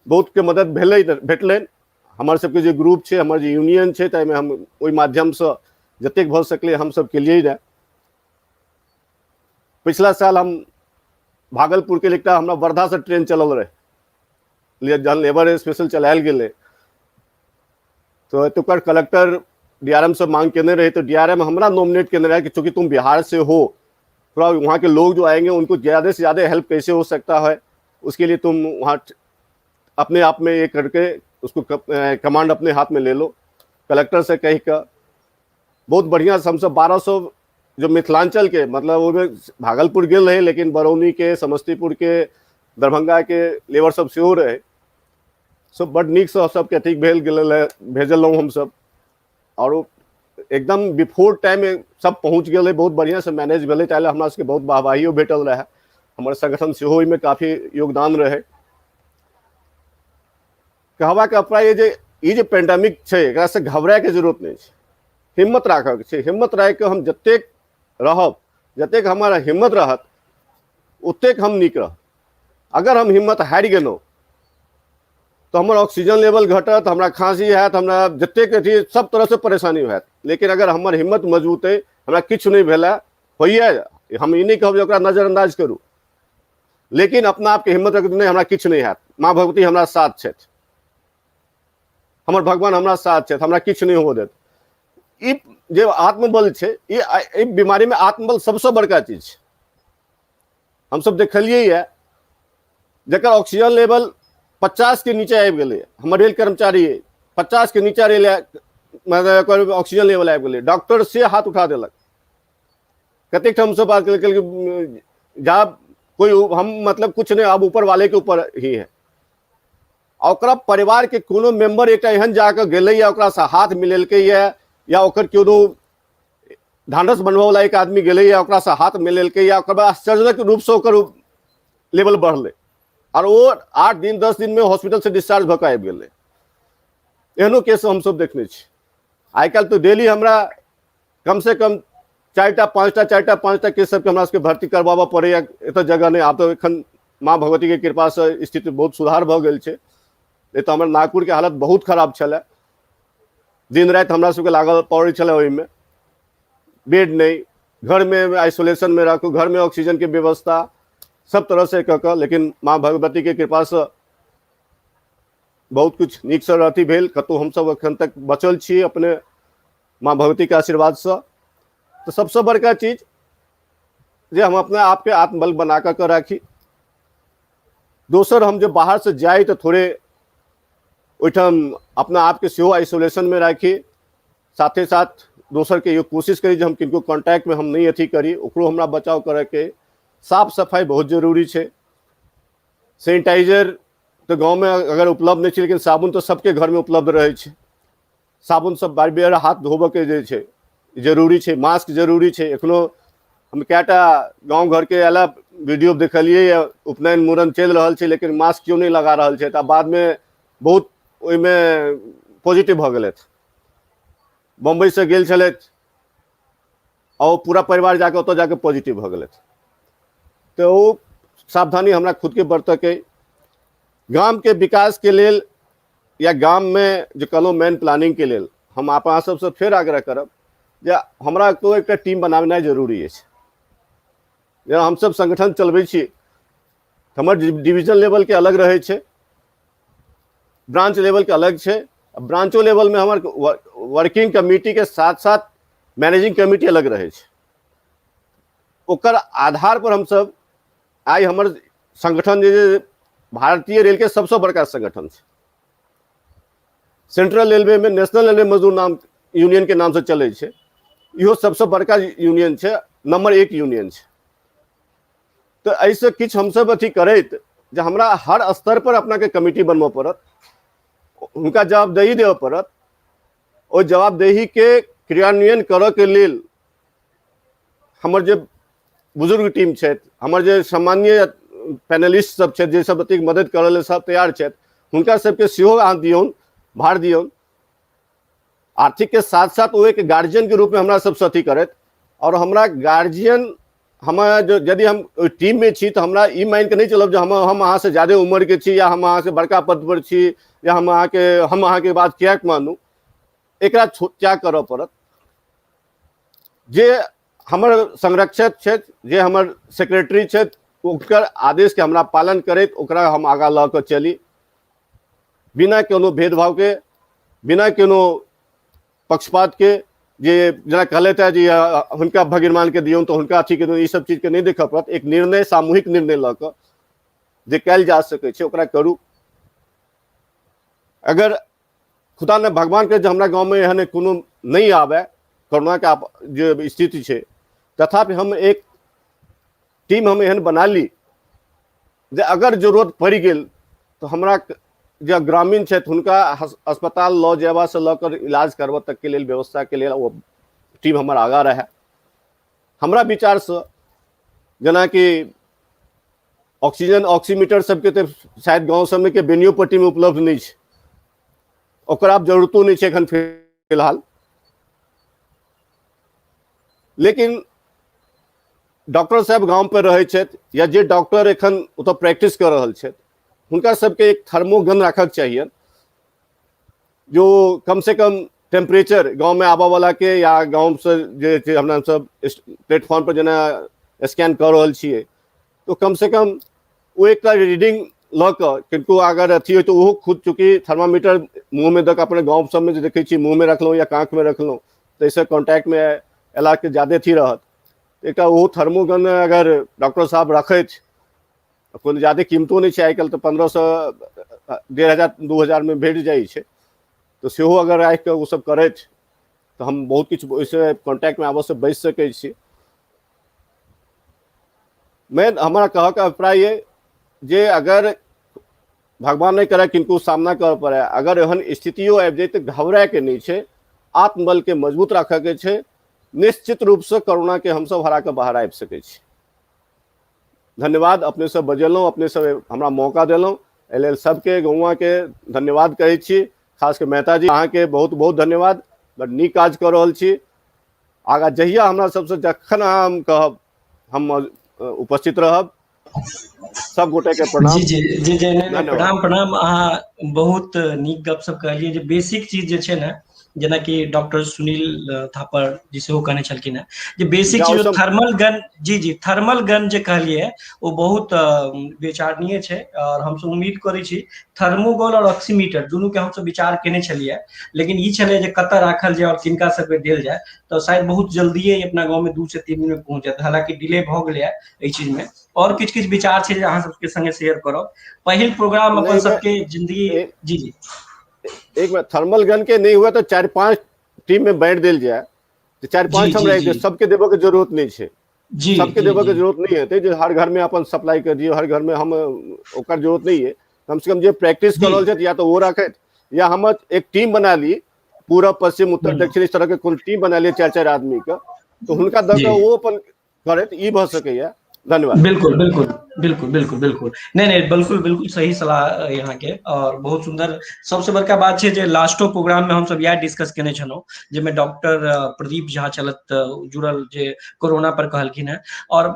बहुतके मदद भेलै, भेटलनि। हमर सबके जे ग्रुप छै, हमर जे यूनियन छै, ताहिमे हम ओहि माध्यमसँ जतेक भऽ सकलै हमसब केलियै रहए। पिछला साल हम भागलपुरके एकटा हमरा वर्धासँ ट्रेन चलल रहै, जहन लेबर स्पेशल चलायल गेलै तो एतुका कलेक्टर डी आर एम से मांग केने रहे, तो डी आर एम हमरा नॉमिनेट केने रहे कि चूंकि तुम बिहार से हो, थोड़ा वहाँ के लोग जो आएंगे उनको ज़्यादा से ज़्यादा हेल्प कैसे हो सकता है, उसके लिए तुम वहाँ अपने आप में ये करके उसको कमांड अपने हाथ में ले लो। कलेक्टर से कह कर बहुत बढ़िया से हमसब 1200 जो मिथिलांचल के, मतलब ओहिमे भागलपुर गेल रहे, लेकिन बरौनी के, समस्तीपुर के, दरभंगा के लेबर सब सेहो रहे, सब बड नीकसँ सबके अथी भेल गेल, भेजलहुँ हमसब, आओर एकदम बिफोर टाइम सब पहुँच गेलै, बहुत बढ़िआँसँ मैनेज भेलै, ताहि लए हमरा सबके बहुत वाहवाहियो भेटल रहए, हमर संगठन सेहो ओहिमे काफी योगदान रहै। कहबाक अभिप्राय जे ई जे पेंडेमिक छै एकरासँ घबरायके जरूरत नहि छै, हिम्मत राखऽके छै। हिम्मत राखिकऽ हम जतेक रहब, जतेक हमर हिम्मत रहत ओतेक हम नीक रहब। अगर हम हिम्मत हारि गेलहुँ तऽ हमर ऑक्सीजन लेवल घटत, हमरा खाँसी हैत, हमरा जतेक अथी सब तरहसँ परेशानी हैत। लेकिन अगर हमर हिम्मत मजबूत अइ, हमरा किछु नहि भेलै होइए, हम ई नहि कहब जे ओकरा नजरअंदाज करू, लेकिन अपना आपके हिम्मत रखू नहि हमरा किछु नहि हैत, माँ भगवती हमरा साथ छथि, हमर भगवान हमरा साथ छथि, हमरा किछु नहि हुअ देत। ई जे आत्मबल छै, ई एहि बीमारीमे आत्मबल सबसँ बड़का चीज छै। हमसब देखलियै यऽ जकर ऑक्सीजन लेवल 50 के नीचे आबि गेलै, हमर रेल कर्मचारी 50 के नीचा रेल मतलब ओकर ऑक्सीजन लेवल आबि गेलै, डॉक्टर से हाथ उठा देलक। कतेक ठाम हमसब बात केलक जा कोई हम मतलब कुछ नहीं, अब ऊपर वाले के ऊपर ही है। आ ओकरा परिवार के कोनो मेंबर एकटा एहन जाके गेलैया, ओकरासँ हाथ मिलेलकैया, या ओकर कोनो ढांढस बनबऽवला एक आदमी गेलैया, ओकरासँ हाथ मिलेलकैया, ओकर बाद आश्चर्यजनक रूपसँ ओकर लेवल बढ़लै और ओ 8 दिन 10 दिन में हॉस्पिटल से डिस्चार्ज भऽ कऽ आबि गेलै। एहनो केस हमसब देखने छी। आइ काल्हि तऽ डेली हमरा कम से कम 4टा 5टा 4टा 5टा केस सबके हमरा सबके भर्ती करबाबऽ पड़ैया, एतऽ जगह नहि। आब तऽ एखन माँ भगवती के कृपासँ स्थिति बहुत सुधार भऽ गेल छै, नहि तऽ हमर नागपुरके हालत बहुत खराब छलै। दिन राति हमरा सबके लागल पड़ै छलै, ओहिमे बेड नहि, घरमे आइसोलेशनमे राखू, घरमे ऑक्सीजनके व्यवस्था सब तरहसँ कऽ कऽ, लेकिन माँ भगवतीके कृपासँ बहुत किछु नीकसँ अथी भेल। कतहु हमसब एखन तक बचल छी अपने माँ भगवतीके आशीर्वादसँ। तऽ सबसँ बड़का चीज जे हम अपना आपके आत्मबल बना कऽ के राखी। दोसर, हम जे बाहरसँ जाइ तऽ थोड़े ओहिठाम अपना आपके सेहो आइसोलेशनमे राखी, साथे साथ दोसरके इहो कोशिश करी जे हम किनको कॉन्टैक्टमे हम नहि अथी करी, ओकरो हमरा बचाव करैके। साफ सफाइ बहुत जरूरी छै। सैनिटाइजर तऽ गाँवमे अगर उपलब्ध नहि छै, लेकिन साबुन तऽ सबके घरमे उपलब्ध रहै छै। साबुन सब बार बेर हाथ धोबऽके जे छै जरूरी छै, मास्क जरूरी छै। एखनो हम कएटा गाँव घरके आयल वीडियो देखलियै, उपनयन मूड़न चलि रहल छै लेकिन मास्क केओ नहि लगा रहल छै, तऽ बादमे बहुत ओहिमे पॉजिटिव भऽ गेलथि। बम्बईसँ गेल छलथि आ ओ पूरा परिवार जाके ओतऽ जाके पॉजिटिव भऽ गेलथि। तऽ ओ सावधानी हमरा खुदके बरतऽके। गामके विकासके लेल या गाममे जे कहलहुँ मेन प्लानिंगके लेल हम अहाँ सबसँ फेर आग्रह करब जे हमरा तो एकटा टीम बनाबनाइ जरूरी अछि। जेना हमसब संगठन चलबै छी, हमर डिवीजन लेवलके अलग रहै छै, ब्रांच लेवलके अलग छै, ब्रांचो लेवलमे हमर वर्किंग कमिटीके साथ साथ मैनेजिंग कमिटी अलग रहै छै। ओकर आधार पर हमसब आइ हमर संगठन जे भारतीय रेलके सबसँ बड़का संगठन छै, सेंट्रल रेलवे में नेशनल रेलवे मजदूर नाम यूनियन के नाम से चलै छै, इहो सबसँ बड़का यूनियन छै, नंबर 1 यूनियन छै। तऽ एहिसँ किछु हमसब अथी करैत जे हमरा हर स्तर पर अपनाके कमिटी बनबऽ पड़त, हुनका जवाबदेही देबऽ पड़त, ओहि जवाबदेहीके क्रियान्वयन करऽके लेल हमर जे बुजुर्ग टीम छथि, हमर जे सामान्य पैनलिस्ट सब छथि, जे सब अतिक मदद करऽ लेल सब तैयार छथि, हुनका सबके सेहो अहाँ दियौन, भार दियौन। आर्थिक के साथ साथ ओ एक गार्जियन के रूप में हमरा सबसँ अथी करथि। और हमरा गार्जियन हम यदि हम ओहि टीम में छी तऽ हमरा ई मानि कऽ नहि चलब जे हम अहाँसँ ज्यादे उम्र के छी या हम अहाँसँ बड़का पद पर छी या हम अहाँके बात किएक मानू, एकरा त्याग करऽ पड़त। जे हमर संरक्षक छथि, जे हमर सेक्रेटरी छथि, ओकर आदेशके हमरा पालन करैत ओकरा हम आगाँ लऽ कऽ चली, बिना कोनो भेदभावके, बिना कोनो पक्षपातके। जे जेना कहलथि हेँ जे हुनका भगिनमानके दियौन तऽ हुनका अथीके दियौन, ई सब चीजके नहि देखऽ पड़त। एक निर्णय, सामूहिक निर्णय लऽ कऽ जे कयल जा सकै छै ओकरा करू। अगर खुदा ने भगवान के जे हमरा गाँवमे एहन कोनो नहि आबै कोरोनाके जे स्थिति छै, तथापि हम एक टीम हम एहन बना ली जे अगर जरूरत पड़ि गेल तऽ हमरा जे ग्रामीण छथि हुनका अस्पताल लऽ जयबासँ लऽ कऽ इलाज करबऽ तकके लेल व्यवस्थाके लेल ओ टीम हमर आगाँ रहए। हमरा विचारसँ जेनाकि ऑक्सीजन ऑक्सीमीटर सबके तऽ शायद गाँव सबमे के बेनियोपट्टीमे उपलब्ध नहि छै, ओकर आब जरूरतो नहि छै एखन फिलहाल। लेकिन डॉक्टर साहब गाँव पर रहै छथि या जे डॉक्टर एखन ओतऽ प्रैक्टिस कऽ रहल छथि, हुनका सबके एक थर्मोगन राखक चाहिए, जो कम से कम टेम्परेचर गाँवमे आबऽ वाला के या गाँवसँ जे छै हमरा सब प्लेटफॉर्म पर जेना स्कैन कऽ रहल छियै, तो कम से कम ओ एकटा रीडिंग लऽ कऽ किनको अगर अथी होइ तऽ ओहो खुद चूँकि थर्मामीटर मुँहमे दऽ कऽ अपने गाँव सबमे जे देखै छियै मुँहमे रखलहुँ या काँखमे रखलहुँ, ताहिसँ कॉन्टैक्टमे अयलाके ज्यादे अथी रहत। एकटा ओहो थर्मोगन अगर डॉक्टर साहब रखथि, कोनो ज्यादे कीमतो नहि छै आइ काल्हि तऽ 1500 1500 2000 मे भेट जाइ छै, तऽ सेहो अगर राखि कऽ ओ सब करथि तऽ हम बहुत किछु ओहिसँ कॉन्टैक्टमे आबऽसँ बचि सकै छी। मेन हमरा कहऽके अभिप्राय अइ जे अगर भगवान नहि करय किनको सामना करऽ पड़ै, अगर एहन स्थितियो आबि जाय तऽ घबरायके नहि छै, आत्मबलके मजबूत राखऽके छै। निश्चित रूपसँ कोरोनाके हमसभ हरा कऽ बाहर आबि सकै छी। धन्यवाद, अपने सब बजेलहुँ, अपने सब हमरा मौका देलहुँ, एहि लेल सबके गौआँके धन्यवाद कहै छी। खास कऽ मेहता जी, अहाँके बहुत बहुत धन्यवाद, बड नीक काज कऽ रहल छी। आगाँ जहिया हमरा सबसँ जखन अहाँ हम कहब, हम उपस्थित रहब। सब गोटे के प्रणाम। जी जी जी जी, नहि, धन्यवाद। प्रणाम प्रणाम। अहाँ बहुत नीक गप सब कहलियै जे बेसिक चीज जे छै ने, जेनाकि डॉक्टर सुनील थापर जी सेहो कहने छलखिन हेँ जे बेसिक जाउ चीज सब। थर्मल गन, जी जी, थर्मल गन जे कहलियै ओ बहुत विचारणीय छै। और हमसब उम्मीद करै छी थर्मोगोल और ऑक्सीमीटर दुनू के हमसब विचार केने छलियै, लेकिन ई छलै जे कतऽ राखल जाय और किनका सबके देल जाय, तऽ शायद बहुत जल्दिए अपना गाँव में 2 से 3 दिन में पहुंच जायत। हालांकि डिले भऽ गेलै एहि चीज में। और किछु किछु विचार छै जे अहाँ सबके संगे शेयर करब। पहिल प्रोग्राम अपन नहि, सबके जिंदगी। जी जी। एक मिनट, थर्मल गन के नहीं हुआ तो 4-5 टीम में बांट देल जाए, तो चारि जी पाँच ठाम जी राखि दियौ, जी सबके देबऽ के जरूरत नहि छै। जी सबके जी देबऽ के जी जरूरत नहीं हेतै जे हर घर में अपन सप्लाई कर दियौ, हर घर में हम ओकर जरूरत नहीं है। कम से कम जे प्रैक्टिस कर जी रहल छथि या तऽ ओ राखथि, या हम एक टीम बना ली, पूरब पश्चिम उत्तर दक्षिण इस तरह के कोनो टीम बना ली 4-4 आदमी के, तऽ हुनका दऽ जी कऽ ओ अपन करैत ई भऽ सकैया। धन्यवाद। बिल्कुल बिल्कुल बिल्कुल बिल्कुल बिल्कुल, नहीं नहीं, बिल्कुल बिल्कुल सही सलाह यहाँ के और बहुत सुंदर। सबसे बड़का बात छै जे लास्टो प्रोग्राम में हमसब इएह डिस्कस केने छलहुँ, जाहिमे डॉक्टर प्रदीप झा चलत जुड़ल जे कोरोना पर कहलखिन हेँ। और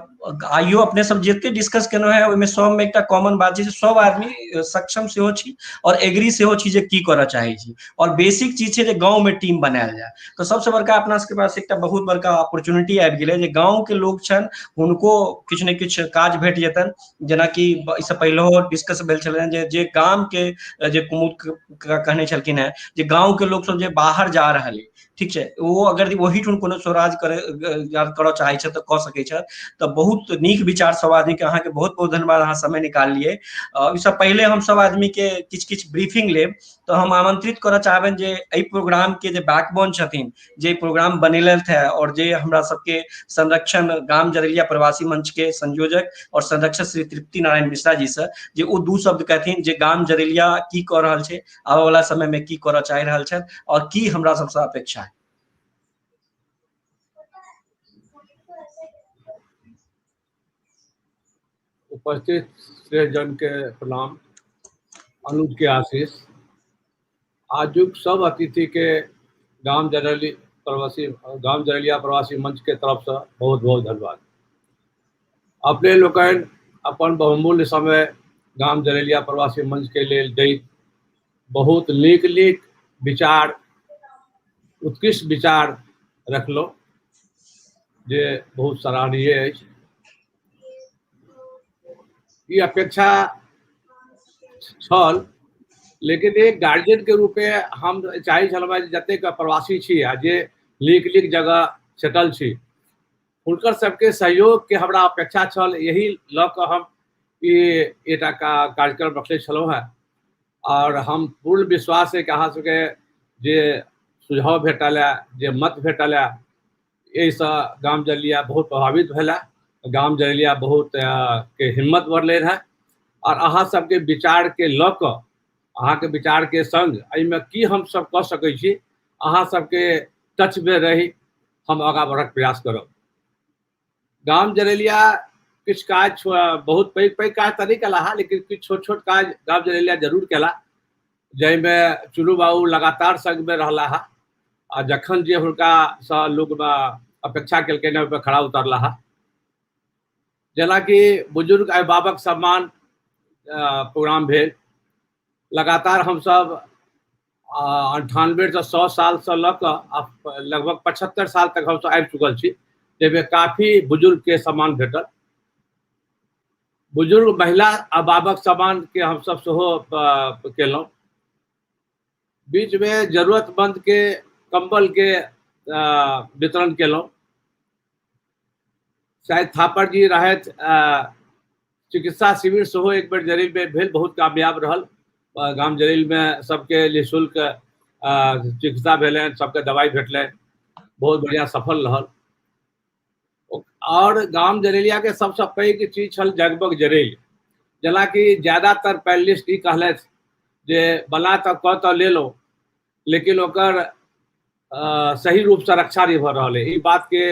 आइयो अपने सब जते डिस्कस केलहुँ हेँ ओहिमे सब में एकटा कॉमन बात छै, सब आदमी सक्षम सेहो छी और एग्री सेहो छी जे की करऽ चाहै छी। और बेसिक चीज छै जे गाँव में टीम बनायल जाय, तऽ सबसे बड़का अपना सबके पास एकटा बहुत बड़का अपॉर्चुनिटी आबि गेलै जे गाँव के लोक छनि हुनको किछु ने किछु काज भेट जेतनि। जेनाकि एहिसँ पहिलहो डिस्कस भेल छलनि जे जे गाम के जे कुमुद कहने छलखिन हेँ जे गाँव के लोक सब जे बाहर जा रहल है, ठीक छै, ओ अगर ओहिठाम कोनो स्वराज करऽ चाहै छथि तऽ कऽ सकै छथि। तऽ बहुत नीक विचार सब आदमी के, अहाँके बहुत बहुत धन्यवाद, अहाँ समय निकाललियै। एहिसँ पहिले हम सब आदमी के किछु किछु ब्रीफिंग लेब, तऽ हम आमंत्रित करऽ चाहबनि जे एहि प्रोग्राम के जे बैकबोन छथिन, जे प्रोग्राम बनेलथि है और जे हमरा सबके संरक्षण गाम जरेलिया प्रवासी मंच के संयोजक और संरक्षक श्री तृप्ति नारायण मिश्रा जी से, जे ओ 2 शब्द कहथिन जे गाम जरेलिया की कऽ रहल छै, आबऽ वाला समय में की करऽ चाहि रहल छथि और की हमरा सबसँ अपेक्षा है। उपस्थित श्रेष्ठ जन के प्रणाम, अनुज के आशीष। आजुक सब अतिथि के गाम जरेली प्रवासी, गाम जरेलिया प्रवासी मंच के तरफ से बहुत बहुत धन्यवाद। अपने लोकनि अपन बहुमूल्य समय गाम जरेलिया प्रवासी मंच के लेल दैत बहुत नीक नीक विचार, उत्कृष्ट विचार रखलहुँ जे बहुत सराहनीय अछि। ई अपेक्षा छल, लेकिन एक गार्जियन के रूपे हम चाहै छलहुँ जे जतेक प्रवासी छी आ जे नीक नीक जगह सेटल छी हुनकर सबके सहयोग के हमरा अपेक्षा छल। यही लऽ कऽ हम ई एकटा कार्यक्रम रखने छलहुँ हेँ और हम पूर्ण विश्वास है कि अहाँ सबके जे सुझाव भेटल है, जे मत भेटल है, एहिसँ गाम जरेलिया बहुत प्रभावित भेल है। गाम जरेलिया बहुत के हिम्मत बढ़लै है और अहाँ सबके विचार के लऽ कऽ, अहाँके विचार के संग एहिमे की हम सब कऽ सकै छी, अहाँ सबके टच में रही हम आगाँ बढ़क प्रयास करब। गाम जरेलिया किछु काज बहुत पैघ पैघ काज तऽ नहि केला है, लेकिन किछु छोट छोट काज गाम जरेलिया जरूर केला, जाहिमे चुनू बाबू लगातार संगमे रहला है आ जखन जे हुनकासँ लोक अपेक्षा केलकै ओहिपर खड़ा उतरला है। जेनाकि बुजुर्ग अभिभावक सम्मान प्रोग्राम भेल, लगातार हमसब 98 से 100 साल से लऽ कऽ लगभग 75 साल तक हमसब आबि चुकल छी, जाहिमे काफी बुजुर्ग के सम्मान भेटल। बुजुर्ग महिला अभिभावक सम्मान के हमसब सेहो केलहुँ। बीच में जरूरतमंद के कंबल के वितरण केलहुँ। शायद थापर जी रहथि, चिकित्सा शिविर सेहो एक बेर जरील में भेल, बहुत कामयाब रहल। गाम जरील में सबके निःशुल्क चिकित्सा भेलनि, सबके दवाई भेटलनि। बहुत बढ़िया सफल रहल। और गाम जरेलिया के सबसे पैघ चीज छल जगमग जरेल, जेनाकि ज्यादातर पैनलिस्ट ई कहलथि जे बना तऽ कऽ तऽ लेलहुँ लेकिन ओकर सही रूपसँ रक्षा नहि भऽ रहल है। ई बातके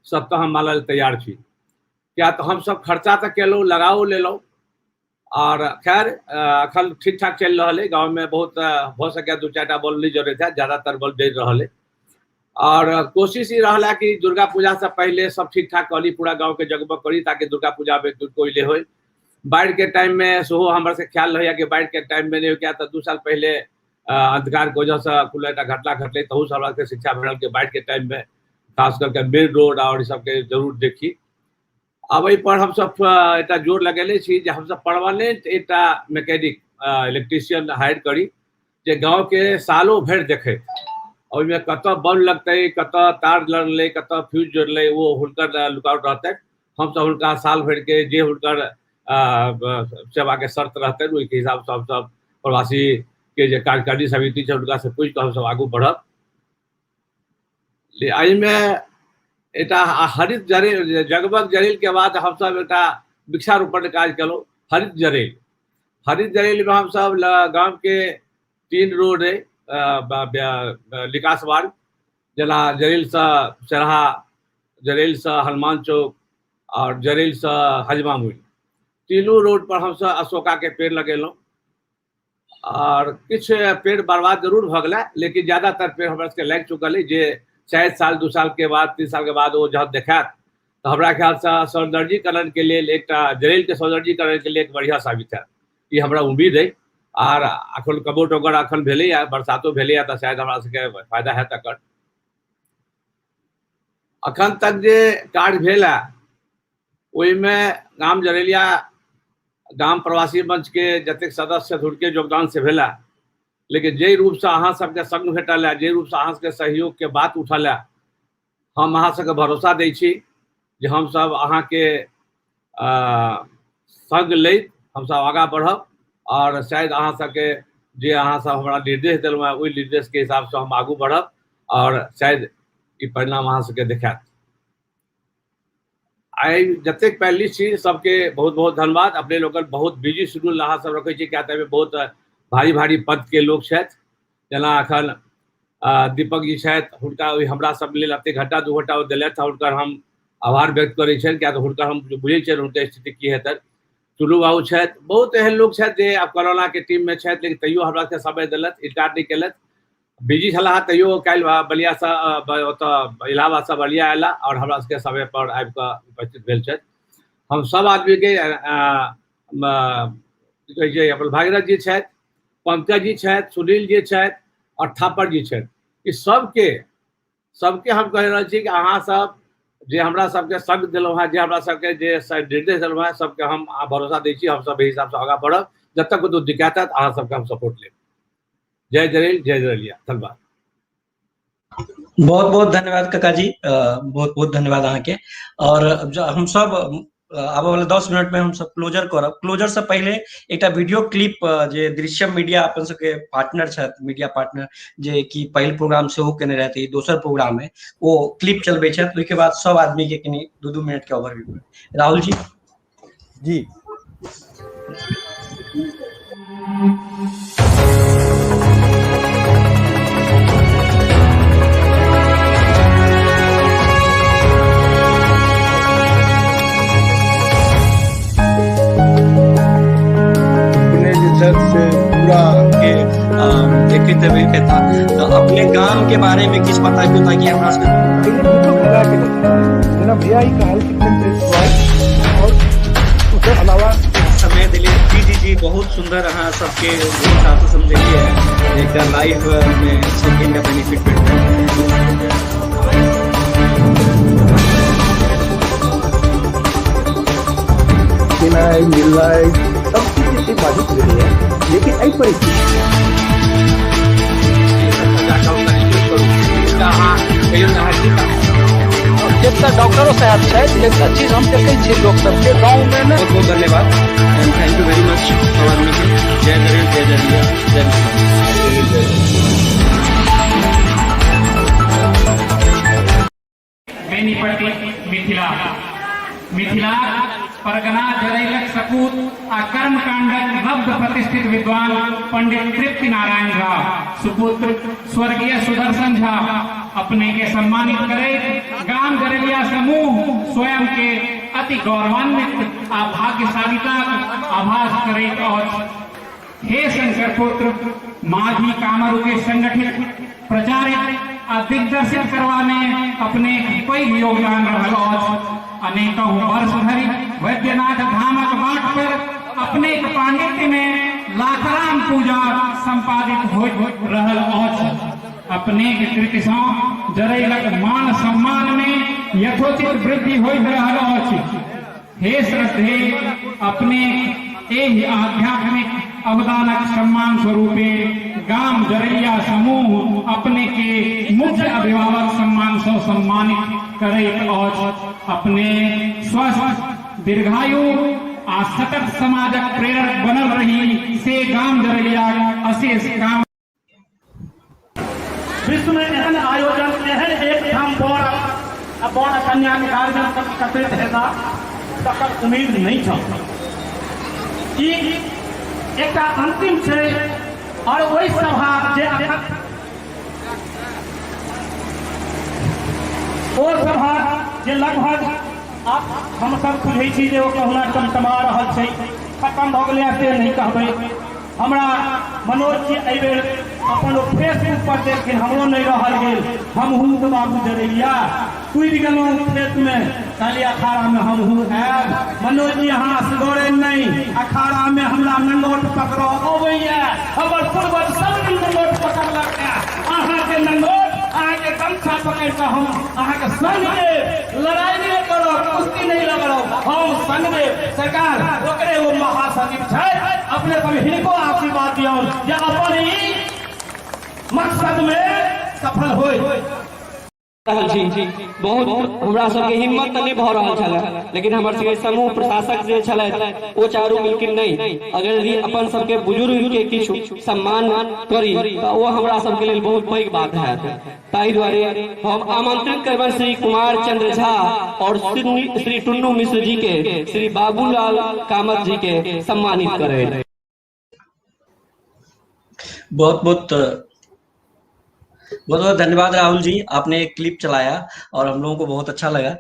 सत्य हम मानल तैयार छी, किया तऽ हमसब खर्चा तऽ केलहुँ, लगाओ लेलहुँ और खैर अखन ठीक ठाक चलि रहल है। गाँवमे बहुत भऽ सकैए 2-4 टा बल्ब नहि जरैत है, ज्यादातर बल्ब जरि रहल है। और कोशिश ई रहल है कि दुर्गा पूजा से पहले सब ठीक ठाक करी, पूरा गाँव के जगमग करी ताकि दुर्गा पूजा में कोई ले हो। बाढ़ि के टाइम में सेहो हमर से ख्याल रहैए कि बाढ़ि के टाइम में नहीं हो, किया तऽ 2 साल पहले अंधकार के वजह से कुल एकटा घटना घटलै, तहू से हमरा सबके शिक्षा भेटल कि बाढ़ि के टाइम में खास करके मेन रोड और ई सबके जरूर देखी। आब एहि पर हमसब एकटा जोर लगेले छी जे हमसब परमानेंट एकटा मैकेनिक इलेक्ट्रीशियन हायर करी जे गाँव के सालों भरि देखै, ओहिमे कतऽ बल्ब लगतै, कतऽ तार लड़लै, कतऽ फ्यूज जोड़लै, ओ हुनकर लुकआउट रहतै। हमसब हुनका साल भरि के जे हुनकर सेवा के शर्त रहतै ओहिके हिसाबसँ हमसब प्रवासी के जे कार्यकारिणी समिति छै हुनका से पूछि कऽ हमसब आगू बढ़ब। एहिमे एकटा हरित जरेल, जगमग जरेल के बाद हमसब एकटा वृक्षारोपण काज केलहुँ। हरित जरेल, हरित जरेल में हमसब गाम के 3 रोड है निकास मार्ग, जेना जरेल से चरहा, जरेल से हनुमान चौक और जरेल से हजमा मुल, तीनों रोड पर हमसब अशोका के पेड़ लगेलहुँ। और किछु पेड़ बर्बाद जरूर भऽ गेलै लेकिन ज्यादातर पेड़ हमरा सबके लागि चुकल अइ, जे शायद साल 2 साल के बाद 3 साल के बाद ओ जहन देखायत तऽ हमरा ख्यालसँ सौन्दर्यीकरण के लेल एकटा जरेल के सौन्दर्यीकरण के लेल एक बढ़िया साबित हैत, ई हमरा उम्मीद अइ। आर अखन कबो टोकर अखन भेलैए, बरसातो भेलैए तऽ शायद हमरा सबके फायदा हैत एकर। अखन तक जे कार्य भेल है ओहिमे गाम जरेलिया गाम प्रवासी मंच के जतेक सदस्य हुनके योगदान से भेला, लेकिन जाहि रूपसँ अहाँ सबके संग भेटल है, जाहि रूपसँ अहाँ सबके सहयोग के बात उठल है, हम अहाँ सबके भरोसा दै छी जे हमसब अहाँके संग लैत हमसब आगाँ बढ़ब और शायद अहाँ सबके जे अहाँ सब हमरा निर्देश देलहुँ हेँ ओहि निर्देशके हिसाबसँ हम आगू बढ़ब और शायद ई परिणाम अहाँ सबके देखायत। आइ जतेक पैनलिस्ट छी सबके बहुत बहुत धन्यवाद। अपने लोकनि बहुत बिजी शेड्यूल अहाँ सब रखै छी, किया तऽ एहिमे बहुत भारी भारी पद के लोक छथि, जेना अखन दीपक जी छथि, हुनका ओहि हमरा सब लेल एतेक घंटा 2 घंटा ओ देलथि, हुनकर हम आभार व्यक्त करै छियनि, किया तऽ हुनकर हम बुझै छियनि हुनकर स्थिति की हेतनि। टुलू बाबू छथि, बहुत एहन लोक छथि जे आब कोरोना के टीम में छथि लेकिन तैयो हमरा सबके समय देलथि, इनकार नहि केलथि। बिजी छलाह तैयो काल्हि बलियासँ ओतऽ इलाहाबादसँ बलिया अयला और हमरा सबके समय पर आबि कऽ उपस्थित भेल छथि। हम सब आदमी के की कहै छै, अपन भागीरथ जी छथि, पंकज जी छथि, सुनील जी छथि और थापर जी छथि, ई सबके हम कहि रहल छी कि अहाँ सब जे हमरा सबके संग देलहुँ हेँ, जे हमरा सबके जे निर्देश देलहुँ हेँ, सबके हम भरोसा दै छी, हम सब एहि हिसाबसँ आगाँ बढ़ब। जतऽ कतौ दिक्कत हैत अहाँ सबके हम सपोर्ट लेब। जय जरेल, जय जरेलिया, धन्यवाद। बहुत बहुत धन्यवाद काका जी, बहुत बहुत धन्यवाद अहाँके। और हम सब आबऽ वाला 10 मिनट में हम सब क्लोजर करब। क्लोजर से पहले एकटा वीडियो क्लिप जे दृश्यम मीडिया अपन सबके पार्टनर छथि, मीडिया पार्टनर, जे कि पहिल प्रोग्राम सेहो केने रहथि, ई दोसर प्रोग्राम है, ओ क्लिप चलबै छथि। ओहिके बाद सब आदमी के कनि 2-2 मिनट के ओवरव्यू। राहुल जी। जी। अपने जे छथि से पूरा के देखैत हेबै हेता, तऽ अपने गाम के बारे में किछु बताबियौ ताकि हमरा सबके पहिले यूट्यूब लगा के देखी, जेना भैया ई कहल कि और ओकर अलावा समय दिले। जी जी जी, बहुत सुंदर अहाँ सबके बहुत हिसाब से समझेलिए है, एकटा लाइव में सबके बेनिफिट भेटतै। खेनाइ मिलनाइ सब चीज जे छै बाधित भेलैए, लेकिन एहि परिस्थिति एकटा डॉक्टरो साहब छथि, एकटा चीज हम देखै छियै लोक सबके गाँवमे ने। बहुत बहुत धन्यवाद and thank you very much सब आदमी के। जय जरेल, जय जरेलिया, जय मिथिला। बेनीपट्टी, मिथिला। मिथिलाक परगना जरैलक सपूत आ कर्मकांडक लब्ध प्रतिष्ठित विद्वान पंडित तृप्ति नारायण झा, सुपुत्र स्वर्गीय सुदर्शन झा, अपने के सम्मानित करैत गाम जरैलिया समूह स्वयं के अति गौरवान्वित आ भाग्यशालिताक आभास करैत अछि। हे शंकर पुत्र, माझी कामरू के संगठित, प्रचारित आ दिग्दर्शित करबा मे अपनेक पैघ योगदान रहल अछि। अनेकहु वर्ष धरि वैद्यनाथ धामक बाट पर अपनेक पांडित्य मे लाखराम पूजा संपादित होइत रहल अछि। अपनेक कृति सँ जरैलक मान सम्मान मे यथोचित वृद्धि होइत रहल अछि। हे श्रद्धेय, अपनेक एहि आध्यात्मिक अवदानक सम्मान स्वरूपे गाम जरैया समूह अपने के मुख्य अभिभावक सम्मान सँ सम्मानित करैत अछि। अपने स्वस्थ, दीर्घायु आ सतत समाजक प्रेरक बनल रही से गाम जरैयाक अशेष कामना। विश्वमे एहन आयोजन, एहन एकठाम वर आ वर आ कन्याके गार्जियन सब एकत्रित हेता तकर उम्मीद नहि छल। ई एकटा अंतिम छै आओर ओहि सभा जे अखन ओ सभा जे लगभग आब हमसब बुझै छी जे ओ कहुना टमटमा रहल छै, खत्म भऽ गेलै से नहि कहबै। हमरा मनोज जी एहि बेर अपन ओ फेसबुक पर देलखिन, हमरो नहि रहल गेल, हमहूँ तऽ बाबू जरैया कूदि गेलहुँ खेतमे, कहलियै अखाड़ामे हमहूँ आयब। मनोज जी अहाँ असगरे नहि, अखाड़ामे हमरा नंगोट पकड़ऽ अबैया, हमर पूर्वज सब दिन नंगोट पकड़लक है, अहाँके नंगोट अहाँके गमछा पकड़ि कऽ हम अहाँके संग देब, लड़ाई नहि करब, कुश्ती नहि लड़ब, हम संग देब। सरकार ओकरे ओ महासचिव छथि, अपने सब हिनको आशीर्वाद दियौन जे अपन ई मकसद में सफल होय। रहल छी बहुत हमरा सबके हिम्मत तऽ नहि भऽ रहल छलै, लेकिन हमर सबके समूह प्रशासक जे छलथि ओ चारू मिलकिन नहि, अगर यदि अपन सबके बुजुर्ग के किछु सम्मान करी तऽ ओ हमरा सबके लेल बहुत पैघ बात हैत। ताहि दुआरे हम आमंत्रित करबनि श्री कुमार चंद्र झा और श्री टुन्नू मिश्र जी के श्री बाबूलाल कामत जी के सम्मानित करें। बहुत बहुत बहुत बहुत धन्यवाद राहुल जी, आपने एक क्लिप चलाया और हम लोगों को बहुत अच्छा लगा।